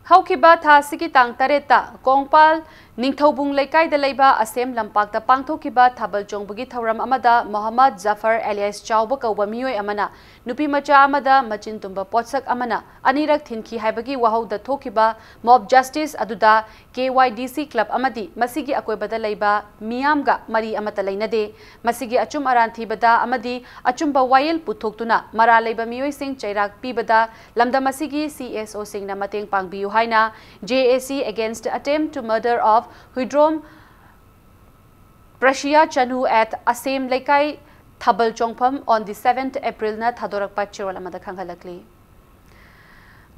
ꯍꯧꯈꯤꯕ ꯊꯥ ꯑꯁꯤꯒꯤ ꯇꯥꯡ ꯇꯔꯦꯠꯇ ꯀꯣꯡꯄꯥꯜ ꯅꯤꯡꯊꯧꯕꯨꯡ ꯂꯩꯀꯥꯏꯗ ꯂꯩꯕ ꯑꯁꯦꯝ ꯂꯝꯄꯥꯛꯇ ꯄꯥꯡꯊꯣꯛꯈꯤꯕ ꯊꯥꯕꯜ ꯆꯣꯡꯕꯒꯤ ꯊꯧꯔꯝ ꯑꯃꯗ ꯃꯣꯍꯝꯃꯗ ꯖꯐꯔ alias ꯆꯥꯎꯕ ꯀꯧꯕ ꯃꯤꯑꯣꯏ ꯑꯃꯅ ꯅꯨꯄꯤ ꯃꯆꯥ ꯑꯃꯗ ꯃꯆꯤꯟ ꯇꯨꯝꯕ ꯄꯣꯠꯁꯛ ꯑꯃꯅ ꯑꯅꯤꯔꯛ ꯊꯤꯟꯈꯤ ꯍꯥꯏꯕꯒꯤ ꯋꯥꯍꯧꯗ ꯊꯣꯛꯈꯤꯕ mob justice ꯑꯗꯨꯗ K Y D C club ꯑꯃꯗꯤ ꯃꯁꯤꯒꯤ ꯑꯀꯣꯏꯕꯗ ꯂꯩꯕ ꯃꯤꯌꯥꯝꯒ ꯃꯔꯤ ꯑꯃꯠꯇ ꯂꯩꯅꯗꯦ꯫ ꯃꯁꯤꯒꯤ ꯑꯆꯨꯝ ꯑꯔꯥꯟ ꯊꯤꯕꯗ ꯑꯃꯗꯤ ꯑꯆꯨꯝꯕ ꯋꯥꯌꯦꯜ ꯄꯨꯊꯣꯛꯇꯨꯅ ꯃꯔꯥꯜ ꯂꯩꯕ ꯃꯤꯑꯣꯏꯁꯤꯡ ꯆꯩꯔꯥꯛ ꯄꯤꯕꯗ ꯂꯝꯗꯝ ꯑꯁꯤꯒꯤ C S O ꯁꯤꯡꯅ ꯃꯇꯦꯡ ꯄꯥꯡꯕꯤꯌꯨ ꯍꯥꯏꯅ J A C Against Attempt to Murder of Huidrom Prashia Chanu at Asem Leikai Thabal ꯆꯣꯡꯐꯝ on the seventh April ꯅ ꯊꯥꯗꯣꯔꯛꯄ ꯆꯦꯔꯣꯜ ꯑꯃꯗ ꯈꯪꯍꯜꯂꯛꯂꯤ꯫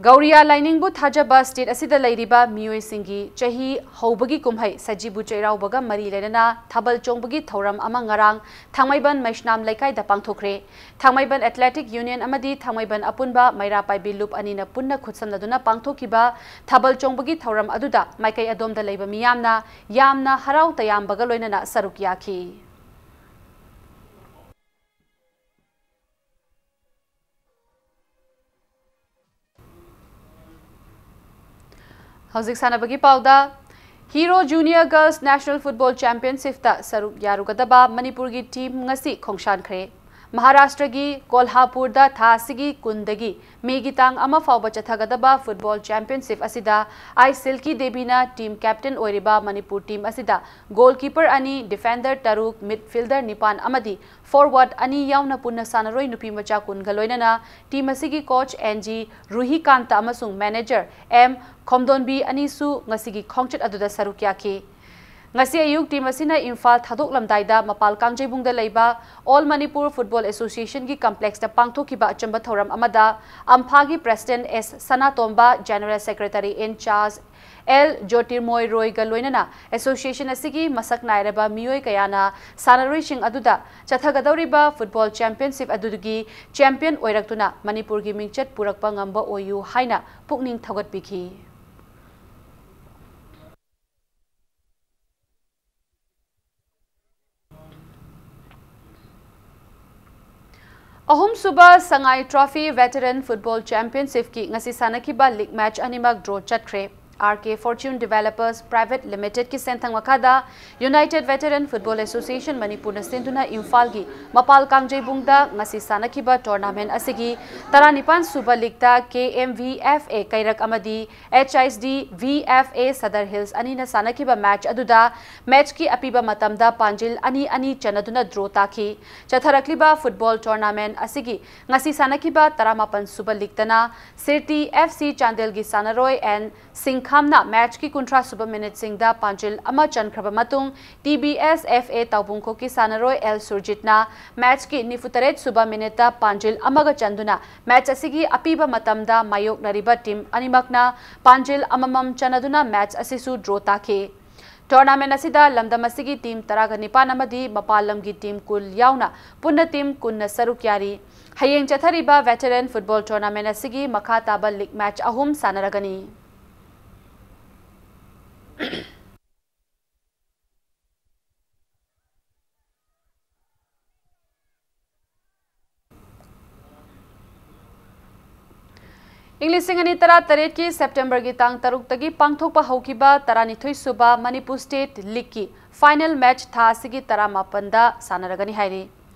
ꯒꯧꯔꯤꯌꯥ ꯂꯥꯏꯅꯤꯡꯕꯨ ꯊꯥꯖꯕ state ꯑꯁꯤꯗ ꯂꯩꯔꯤꯕ ꯃꯤꯑꯣꯏꯁꯤꯡꯒꯤ ꯆꯍꯤ ꯍꯧꯕꯒꯤ ꯀꯨꯝꯍꯩ ꯁꯖꯤꯕꯨ ꯆꯩꯔꯥꯎꯕꯒ ꯃꯔꯤ ꯂꯩꯅꯅ ꯊꯥꯕꯜ ꯆꯣꯡꯕꯒꯤ ꯊꯧꯔꯝ ꯑꯃ ꯉꯔꯥꯡ ꯊꯥꯡꯃꯩꯕꯟ ꯃꯩꯁꯅꯥꯝ ꯂꯩꯀꯥꯏꯗ ꯄꯥꯡꯊꯣꯛꯈ꯭ꯔꯦ꯫ ꯊꯥꯡꯃꯩꯕꯟ Athletic Union ꯑꯃꯗꯤ ꯊꯥꯡꯃꯩꯕꯟ ꯑꯄꯨꯟꯕ ꯃꯩꯔꯥ ꯄꯥꯏꯕꯤ ꯂꯨꯞ ꯑꯅꯤꯅ ꯄꯨꯟꯅ ꯈꯨꯠꯁꯝꯅꯗꯨꯅ ꯄꯥꯡꯊꯣꯛꯈꯤꯕ ꯊꯥꯕꯜ ꯆꯣꯡꯕꯒꯤ ꯊꯧꯔꯝ ꯑꯗꯨꯗ ꯃꯥꯏꯀꯩ ꯑꯗꯣꯝꯗ ꯂꯩꯕ ꯃꯤꯌꯥꯝꯅ ꯌꯥꯝꯅ ꯍꯔꯥꯎ ꯇꯌꯥꯝꯕꯒ ꯂꯣꯏꯅꯅ ꯁꯔꯨꯛ ꯌꯥꯈꯤ꯫ ꯍꯧꯖꯤꯛ ꯁꯥꯟꯅꯕꯒꯤ ꯄꯥꯎꯗ, Hero Junior Girls National Football Championship ꯇ ꯁꯔꯨꯛ ꯌꯥꯔꯨꯒꯗꯕ ꯃꯅꯤꯄꯨꯔꯒꯤ team ꯉꯁꯤ ꯈꯣꯡꯁꯥꯟꯈ꯭ꯔꯦ꯫ ꯃꯍꯥꯔꯥꯁꯇ꯭ꯔꯒꯤ ꯀꯣꯜꯍꯥꯄꯨꯔꯗ ꯊꯥ ꯑꯁꯤꯒꯤ ꯀꯨꯟꯗꯒꯤ ꯃꯦꯒꯤ ꯇꯥꯡ ꯑꯃ ꯐꯥꯎꯕ ꯆꯠꯊꯒꯗꯕ ꯐꯨꯠꯕꯣꯜ ꯆꯦꯝꯄꯤꯌꯟꯁꯤꯞ ꯑꯁꯤꯗ ꯑꯥꯏ ꯁꯤꯜꯀꯤ ꯗꯦꯕꯤꯅ ꯇꯤꯝ ꯀꯦꯞꯇꯦꯟ ꯑꯣꯏꯔꯤꯕ ꯃꯅꯤꯄꯨꯔ ꯇꯤꯝ ꯑꯁꯤꯗ ꯒꯣꯜꯀꯤꯄꯔ ꯑꯅꯤ, ꯗꯤꯐꯦꯟꯗꯔ ꯇꯔꯨꯛ, ꯃꯤꯗꯐꯤꯜꯗꯔ ꯅꯤꯄꯥꯟ ꯑꯃꯗꯤ ꯐꯣꯔꯋꯥꯔꯗ ꯑꯅꯤ ꯌꯥꯎꯅ ꯄꯨꯟꯅ ꯁꯥꯟꯅꯔꯣꯏ ꯅꯨꯄꯤ ꯃꯆꯥ ꯀꯨꯟꯒ ꯂꯣꯏꯅꯅ ꯇꯤꯝ ꯑꯁꯤꯒꯤ ꯀꯣꯆ ꯑꯦꯟ ꯖꯤ ꯔꯨꯍꯤꯀꯥꯟꯇ ꯑꯃꯁꯨꯡ ꯃꯦꯅꯦꯖꯔ ꯑꯦꯝ ꯈꯣꯝꯗꯣꯟꯕꯤ ꯑꯅꯤꯁꯨ ꯉꯁꯤꯒꯤ ꯈꯣꯡꯆꯠ ꯑꯗꯨꯗ ꯁꯔꯨꯛ ꯌꯥꯈꯤ꯫ ꯉꯁꯤ ꯑꯌꯨꯛ ꯇꯤꯝ ꯑꯁꯤꯅ ꯏꯝꯐꯥꯜ ꯊꯥꯗꯣꯛꯂꯝꯗꯥꯏꯗ ꯃꯄꯥꯜ ꯀꯥꯡꯖꯩꯕꯨꯡꯗ ꯂꯩꯕ ꯑꯣꯜ ꯃꯅꯤꯄꯨꯔ ꯐꯨꯠꯕꯣꯜ ꯑꯦꯁꯣꯁꯤꯌꯦꯁꯟꯒꯤ ꯀꯝꯄ꯭ꯂꯦꯛꯁꯇ ꯄꯥꯡꯊꯣꯛꯈꯤꯕ ꯑꯆꯝꯕ ꯊꯧꯔꯝ ꯑꯃꯗ ꯑꯝꯐꯥꯒꯤ ꯄ꯭ꯔꯦꯁꯤꯗꯦꯟꯠ ꯑꯦꯁ ꯁꯅꯥꯇꯣꯝꯕ, ꯖꯦꯅꯔꯦꯜ ꯁꯦꯀ꯭ꯔꯦꯇꯔꯤ ꯏꯟ ꯆꯥꯔꯖ ꯑꯦꯜ ꯖꯣꯇꯤꯔꯃꯣꯏ ꯔꯣꯏꯒ ꯂꯣꯏꯅꯅ ꯑꯦꯁꯣꯁꯤꯌꯦꯁꯟ ꯑꯁꯤꯒꯤ ꯃꯁꯛ ꯅꯥꯏꯔꯕ ꯃꯤꯑꯣꯏ ꯀꯌꯥꯅ ꯁꯥꯟꯅꯔꯣꯏꯁꯤꯡ ꯑꯗꯨꯗ ꯆꯠꯊꯒꯗꯧꯔꯤꯕ ꯐꯨꯠꯕꯣꯜ ꯆꯦꯝꯄꯤꯌꯟꯁꯤꯞ ꯑꯗꯨꯒꯤ ꯆꯦꯝꯄꯤꯌꯟ ꯑꯣꯏꯔꯛꯇꯨꯅ ꯃꯅꯤꯄꯨꯔꯒꯤ ꯃꯤꯡꯆꯠ ꯄꯨꯔꯛꯄ ꯉꯝꯕ ꯑꯣꯏꯌꯨ ꯍꯥꯏꯅ ꯄꯨꯛꯅꯤꯡ ꯊꯧꯒꯠꯄꯤꯈꯤ꯫ ꯑꯍꯨꯝꯁꯨꯕ ꯁꯉꯥꯏ ꯇ꯭ꯔꯣꯐꯤ ꯚꯦꯇꯔꯟ ꯐꯨꯠꯕꯣꯜ ꯆꯦꯝꯄꯤꯌꯟꯁꯤꯞꯀꯤ ꯉꯁꯤ ꯁꯥꯟꯅꯈꯤꯕ ꯂꯤꯒ ꯃꯦꯆ ꯑꯅꯤꯃꯛ ꯗ꯭ꯔꯣ ꯆꯠꯈ꯭ꯔꯦ꯫ ꯑꯥꯔ ꯀꯦ ꯐꯣꯔꯆ꯭ꯌꯨꯟ ꯗꯤꯚꯦꯂꯄꯔꯁ ꯄ꯭ꯔꯥꯏꯚꯦꯠ ꯂꯤꯃꯤꯇꯦꯗꯀꯤ ꯁꯦꯟꯊꯪ ꯃꯈꯥꯗ ꯌꯨꯅꯥꯏꯇꯦꯗ ꯚꯦꯇꯔꯟ ꯐꯨꯠꯕꯣꯜ ꯑꯦꯁꯣꯁꯤꯌꯦꯁꯟ ꯃꯅꯤꯄꯨꯔꯅ ꯁꯤꯟꯗꯨꯅ ꯏꯝꯐꯥꯜꯒꯤ ꯃꯄꯥꯜ ꯀꯥꯡꯖꯩꯕꯨꯡꯗ ꯉꯁꯤ ꯁꯥꯟꯅꯈꯤꯕ ꯇꯣꯔꯅꯥꯃꯦꯟ ꯑꯁꯤꯒꯤ ꯇꯔꯥꯅꯤꯄꯥꯟ ꯁꯨꯕ ꯂꯤꯒꯇ K M V F A ꯀꯩꯔꯛ ꯑꯃꯗꯤ H I D V F A Sadar hills ꯑꯅꯤꯅ ꯁꯥꯟꯅꯈꯤꯕ ꯃꯦꯆ ꯑꯗꯨꯗ ꯃꯦꯆꯀꯤ ꯑꯄꯤꯕ ꯃꯇꯝꯗ ꯄꯥꯟꯖꯤꯜ ꯑꯅꯤ ꯑꯅꯤ ꯆꯟꯅꯗꯨꯅ ꯗ꯭ꯔꯣ ꯇꯥꯈꯤ꯫ ꯆꯠꯊꯔꯛꯂꯤꯕ ꯐꯨꯠꯕꯣꯜ ꯇꯣꯔꯅꯥꯃꯦꯟ ꯑꯁꯤꯒꯤ ꯉꯁꯤ ꯁꯥꯟꯅꯈꯤꯕ ꯇꯔꯥꯃꯥꯄꯟ ꯁꯨꯕ ꯂꯤꯒꯇꯅ ꯁꯤꯔꯇꯤ ꯑꯦꯐ ꯁꯤ ꯆꯥꯟꯗꯦꯜꯒꯤ ꯁꯥꯟꯅꯔꯣꯏ ꯑꯦꯟ ꯁꯤꯡꯈꯥꯝꯅ ꯃꯦꯆꯀꯤ ꯀꯨꯟꯊ꯭ꯔꯥ ꯁꯨꯕ ꯃꯤꯅꯤꯠꯁꯤꯡꯗ ꯄꯥꯟꯖꯤꯜ ꯑꯃ ꯆꯟꯈ꯭ꯔꯕ ꯃꯇꯨꯡ, T B S F A ꯇꯥꯎꯕꯨꯡꯈꯣꯛꯀꯤ ꯁꯥꯟꯅꯔꯣꯏ ꯑꯦꯜ ꯁꯨꯔꯖꯤꯠꯅ ꯃꯦꯆꯀꯤ ꯅꯤꯐꯨ ꯇꯔꯦꯠ ꯁꯨꯕ ꯃꯤꯅꯤꯠꯇ ꯄꯥꯟꯖꯤꯜ ꯑꯃꯒ ꯆꯟꯗꯨꯅ ꯃꯦꯆ ꯑꯁꯤꯒꯤ ꯑꯄꯤꯕ ꯃꯇꯝꯗ ꯃꯥꯌꯣꯛꯅꯔꯤꯕ ꯇꯤꯝ ꯑꯅꯤꯃꯛꯅ ꯄꯥꯟꯖꯤꯜ ꯑꯃꯃꯝ ꯆꯟꯅꯗꯨꯅ ꯃꯦꯆ ꯑꯁꯤꯁꯨ ꯗ꯭ꯔꯣ ꯇꯥꯈꯤ꯫ ꯇꯣꯔꯅꯥꯃꯦꯟ ꯑꯁꯤꯗ ꯂꯝꯗꯝ ꯑꯁꯤꯒꯤ ꯇꯤꯝ ꯇꯔꯥꯒ ꯅꯤꯄꯥꯟ ꯑꯃꯗꯤ ꯃꯄꯥꯟ ꯂꯝꯒꯤ ꯇꯤꯝ ꯀꯨꯟ ꯌꯥꯎꯅ ꯄꯨꯟꯅ ꯇꯤꯝ ꯀꯨꯟꯅ ꯁꯔꯨꯛ ꯌꯥꯔꯤ꯫ ꯍꯌꯦꯡ ꯆꯠꯊꯔꯤꯕ ꯚꯦꯇꯔꯟ ꯐꯨꯠꯕꯣꯜ ꯇꯣꯔꯅꯥꯃꯦꯟ ꯑꯁꯤꯒꯤ ꯃꯈꯥ ꯇꯥꯕ ꯂꯤꯒ ꯃꯦꯆ ꯑꯍꯨꯝ ꯁꯥꯟꯅꯔꯒꯅꯤ꯫ ꯏꯪ ꯂꯤꯁꯤꯡ ꯑꯅꯤ ꯇꯔꯥ ꯇꯔꯦꯠꯀꯤ ꯁꯦꯞꯇꯦꯝꯕꯔꯒꯤ ꯇꯥꯡ ꯇꯔꯨꯛꯇꯒꯤ ꯄꯥꯡꯊꯣꯛꯄ ꯍꯧꯈꯤꯕ ꯇꯔꯥꯅꯤꯊꯣꯏ ꯁꯨꯕ ꯃꯅꯤꯄꯨꯔ ꯁ꯭ꯇꯦꯠ ꯂꯤꯒꯀꯤ ꯐꯥꯏꯅꯦꯜ ꯃꯦꯆ ꯊꯥ ꯑꯁꯤꯒꯤ ꯇꯔꯥꯃꯥꯄꯟꯗ ꯁꯥꯟꯅꯔꯒꯅꯤ ꯍꯥꯏꯔꯤ꯫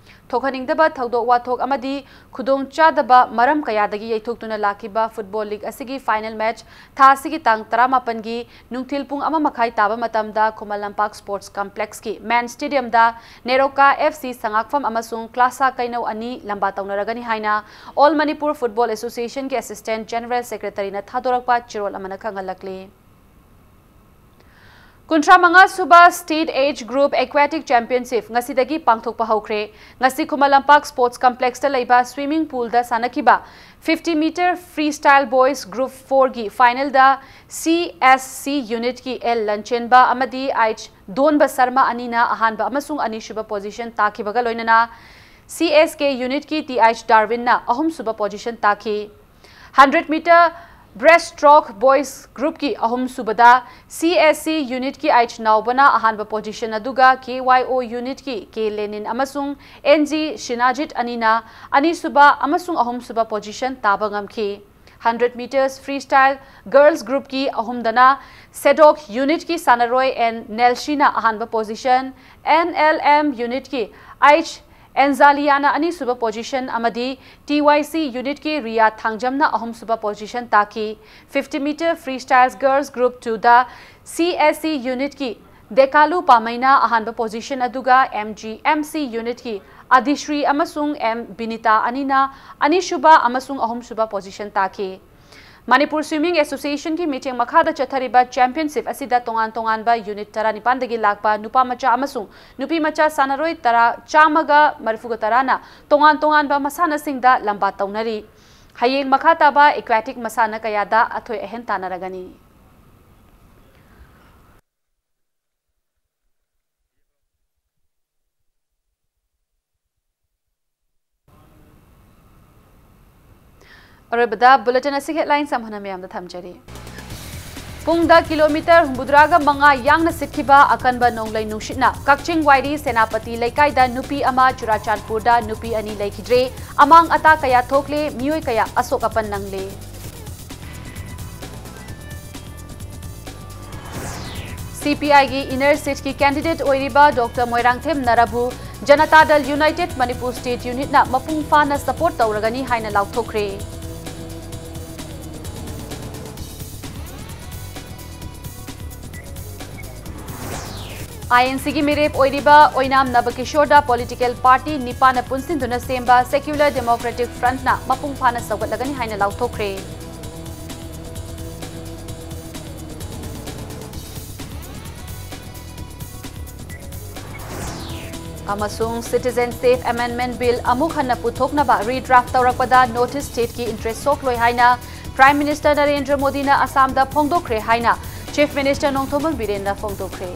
ꯊꯣꯛꯍꯟꯅꯤꯡꯗꯕ ꯊꯧꯗꯣꯛ ꯋꯥꯊꯣꯛ ꯑꯃꯗꯤ ꯈꯨꯗꯣꯡꯆꯥꯗꯕ ꯃꯔꯝ ꯀꯌꯥꯗꯒꯤ ꯌꯩꯊꯣꯛꯇꯨꯅ ꯂꯥꯛꯈꯤꯕ football league ꯑꯁꯤꯒꯤ final match ꯊꯥ ꯑꯁꯤꯒꯤ ꯇꯥꯡ ꯇꯔꯥꯃꯥꯄꯟꯒꯤ ꯅꯨꯡꯊꯤꯜ ꯄꯨꯡ ꯑꯃ ꯃꯈꯥꯏ ꯇꯥꯕ ꯃꯇꯝꯗ Khuman Lampak Sports Complexꯀꯤ main stadiumꯗ NEROCA F C ꯁꯉꯥꯛꯐꯝ ꯑꯃꯁꯨꯡ ꯀ꯭ꯂꯥꯁꯥ ꯀꯩꯅꯧ ꯑꯅꯤ ꯂꯝꯕꯥ ꯇꯧꯅꯔꯒꯅꯤ ꯍꯥꯏꯅ All Manipur Football Associationꯒꯤ Assistant General Secretaryꯅ ꯊꯥꯗꯣꯔꯛꯄ ꯆꯦꯔꯣꯜ ꯑꯃꯅ ꯈꯪꯍꯜꯂꯛꯂꯤ꯫ ꯀꯨꯟꯊ꯭ꯔꯥ ꯃꯉꯥ ꯁꯨꯕ State Age Group Aquatic Championship ꯉꯁꯤꯗꯒꯤ ꯄꯥꯡꯊꯣꯛꯄ ꯍꯧꯈ꯭ꯔꯦ꯫ ꯉꯁꯤ ꯈꯨꯃꯟ ꯂꯝꯄꯥꯛ Sports Complexꯇ ꯂꯩꯕ swimming poolꯗ ꯁꯥꯟꯅꯈꯤꯕ fifty meter freestyle boys group fourꯒꯤ finalꯗ C S C unitꯀꯤ L ꯂꯟꯆꯦꯟꯕ ꯑꯃꯗꯤ H ꯗꯣꯟꯕ ꯁꯔꯃ ꯑꯅꯤꯅ ꯑꯍꯥꯟꯕ ꯑꯃꯁꯨꯡ ꯑꯅꯤꯁꯨꯕ position ꯇꯥꯈꯤꯕꯒ ꯂꯣꯏꯅꯅ C S K unitꯀꯤ T H ꯗꯥꯔꯋꯤꯟꯅ ꯑꯍꯨꯝꯁꯨꯕ position ꯇꯥꯈꯤ꯫ Hundred meter breaststroke boys groupꯀꯤ ꯑꯍꯨꯝꯁꯨꯕꯗ C S C unitꯀꯤ H ꯅꯥꯎꯕꯅ ꯑꯍꯥꯟꯕ position ꯑꯗꯨꯒ K Y O unitꯀꯤ K ꯂꯦꯅꯤꯟ ꯑꯃꯁꯨꯡ N G ꯁꯤꯅꯥꯖꯤꯠ ꯑꯅꯤꯅ ꯑꯅꯤꯁꯨꯕ ꯑꯃꯁꯨꯡ ꯑꯍꯨꯝꯁꯨꯕ position ꯇꯥꯕ ꯉꯝꯈꯤ꯫ Hundred meters freestyle girls groupꯀꯤ ꯑꯍꯨꯝꯗꯅ ꯁꯦꯗꯣꯛ unitꯀꯤ ꯁꯥꯟꯅꯔꯣꯏ N ꯅꯦꯜꯁꯤꯅ ꯑꯍꯥꯟꯕ position, N L M unitꯀꯤ H ꯑꯦꯟꯖꯥꯂꯤꯌꯥꯅ ꯑꯅꯤꯁꯨꯕ position ꯑꯃꯗꯤ T Y C unitꯀꯤ ꯔꯤꯌꯥ ꯊꯥꯡꯖꯝꯅ ꯑꯍꯨꯝꯁꯨꯕ position ꯇꯥꯈꯤ꯫ Fifty meter freestyle girls group twoꯗ C S C unitꯀꯤ ꯗꯦꯀꯥꯂꯨ ꯄꯥꯃꯩꯅ ꯑꯍꯥꯟꯕ position ꯑꯗꯨꯒ M G M C unitꯀꯤ ꯑꯗꯤꯁ꯭ꯔꯤ ꯑꯃꯁꯨꯡ M ꯕꯤꯅꯤꯇꯥ ꯑꯅꯤꯅ ꯑꯅꯤꯁꯨꯕ ꯑꯃꯁꯨꯡ ꯑꯍꯨꯝꯁꯨꯕ position ꯇꯥꯈꯤ꯫ ꯃꯅꯤꯄꯨꯔ Swimming Associationꯒꯤ ꯃꯤꯠꯌꯦꯡ ꯃꯈꯥꯗ ꯆꯠꯊꯔꯤꯕ championship ꯑꯁꯤꯗ ꯇꯣꯉꯥꯟ ꯇꯣꯉꯥꯟꯕ unit ꯇꯔꯥꯅꯤꯄꯥꯟꯗꯒꯤ ꯂꯥꯛꯄ ꯅꯨꯄꯥ ꯃꯆꯥ ꯑꯃꯁꯨꯡ ꯅꯨꯄꯤ ꯃꯆꯥ ꯁꯥꯟꯅꯔꯣꯏ ꯇꯔꯥ, ꯆꯥꯝꯃꯒ ꯃꯔꯤꯐꯨꯒ ꯇꯔꯥꯅ ꯇꯣꯉꯥꯟ ꯇꯣꯉꯥꯟꯕ ꯃꯁꯥꯟꯅꯁꯤꯡꯗ ꯂꯝꯕꯥ ꯇꯧꯅꯔꯤ꯫ ꯍꯌꯦꯡ ꯃꯈꯥ ꯇꯥꯕ aquatic ꯃꯁꯥꯟꯅ ꯀꯌꯥꯗ ꯑꯊꯣꯏ ꯑꯍꯦꯟ ꯇꯥꯟꯅꯔꯒꯅꯤ꯫ ꯑꯔꯣꯏꯕꯗ bulletin ꯑꯁꯤꯒꯤ headlines ꯑꯃꯨꯛ ꯍꯟꯅ ꯃꯌꯥꯝꯗ ꯊꯝꯖꯔꯤ꯫ ꯄꯨꯡꯗ kilometre ꯍꯨꯝꯐꯨꯇꯔꯥꯒ ꯃꯉꯥ ꯌꯥꯡꯅ ꯁꯤꯠꯈꯤꯕ ꯑꯀꯟꯕ ꯅꯣꯡꯂꯩ ꯅꯨꯡꯁꯤꯠꯅ ꯀꯛꯆꯤꯡ ꯋꯥꯏꯔꯤ ꯁꯦꯅꯥꯄꯇꯤ ꯂꯩꯀꯥꯏꯗ ꯅꯨꯄꯤ ꯑꯃ, ꯆꯨꯔꯥꯆꯥꯟꯄꯨꯔꯗ ꯅꯨꯄꯤ ꯑꯅꯤ ꯂꯩꯈꯤꯗ꯭ꯔꯦ꯫ ꯑꯃꯥꯡ ꯑꯇꯥ ꯀꯌꯥ ꯊꯣꯛꯂꯦ, ꯃꯤꯑꯣꯏ ꯀꯌꯥ ꯑꯁꯣꯛ ꯑꯄꯟ ꯅꯪꯂꯦ꯫ C P I ꯒꯤ inner seat ꯀꯤ candidate ꯑꯣꯏꯔꯤꯕ Doctor ꯃꯣꯏꯔꯥꯡꯊꯦꯝ ꯅꯔꯥꯕꯨ ꯖꯅꯇꯥ ꯗꯜ ꯌꯨꯅꯥꯏꯇꯦꯗ ꯃꯅꯤꯄꯨꯔ ꯁ꯭ꯇꯦꯠ ꯌꯨꯅꯤꯠꯅ ꯃꯄꯨꯡ ꯐꯥꯅ ꯁꯄꯣꯔꯠ ꯇꯧꯔꯒꯅꯤ ꯍꯥꯏꯅ ꯂꯥꯎꯊꯣꯛꯈ꯭ꯔꯦ꯫ ꯑꯥꯏ ꯑꯦꯟ ꯁꯤꯒꯤ ꯃꯤꯔꯦꯞ ꯑꯣꯏꯔꯤꯕ ꯑꯣꯏꯅꯥꯝ ꯅꯕꯀꯤꯁꯣꯔꯗ ꯄꯣꯂꯤꯇꯤꯀꯦꯜ ꯄꯥꯔꯇꯤ ꯅꯤꯄꯥꯟꯅ ꯄꯨꯟꯁꯤꯟꯗꯨꯅ ꯁꯦꯝꯕ ꯁꯦꯀ꯭ꯌꯨꯂꯔ ꯗꯦꯃꯣꯀ꯭ꯔꯦꯇꯤꯛ ꯐ꯭ꯔꯟꯠꯅ ꯃꯄꯨꯡ ꯐꯥꯅ ꯁꯧꯒꯠꯂꯒꯅꯤ ꯍꯥꯏꯅ ꯂꯥꯎꯊꯣꯛꯈ꯭ꯔꯦ꯫ ꯑꯃꯁꯨꯡ Citizenship Amendment Bill ꯑꯃꯨꯛ ꯍꯟꯅ ꯄꯨꯊꯣꯛꯅꯕ ꯔꯤꯗ꯭ꯔꯥꯐ ꯇꯧꯔꯛꯄꯗ ꯅꯣꯔꯠ ꯏꯁ꯭ꯠ ꯁ꯭ꯇꯦꯠꯀꯤ ꯏꯟꯇꯔꯦꯁ꯭ꯠ ꯁꯣꯛꯂꯣꯏ ꯍꯥꯏꯅ ꯄ꯭ꯔꯥꯏꯝ ꯃꯤꯅꯤꯁꯇꯔ ꯅꯔꯦꯟꯗ꯭ꯔ ꯃꯣꯗꯤꯅ ꯑꯁꯥꯝꯗ ꯐꯣꯡꯗꯣꯛꯈ꯭ꯔꯦ ꯍꯥꯏꯅ ꯆꯤꯐ ꯃꯤꯅꯤꯁꯇꯔ ꯅꯣꯡꯊꯣꯝꯕꯝ ꯕꯤꯔꯦꯟꯅ ꯐꯣꯡꯗꯣꯛꯈ꯭ꯔꯦ꯫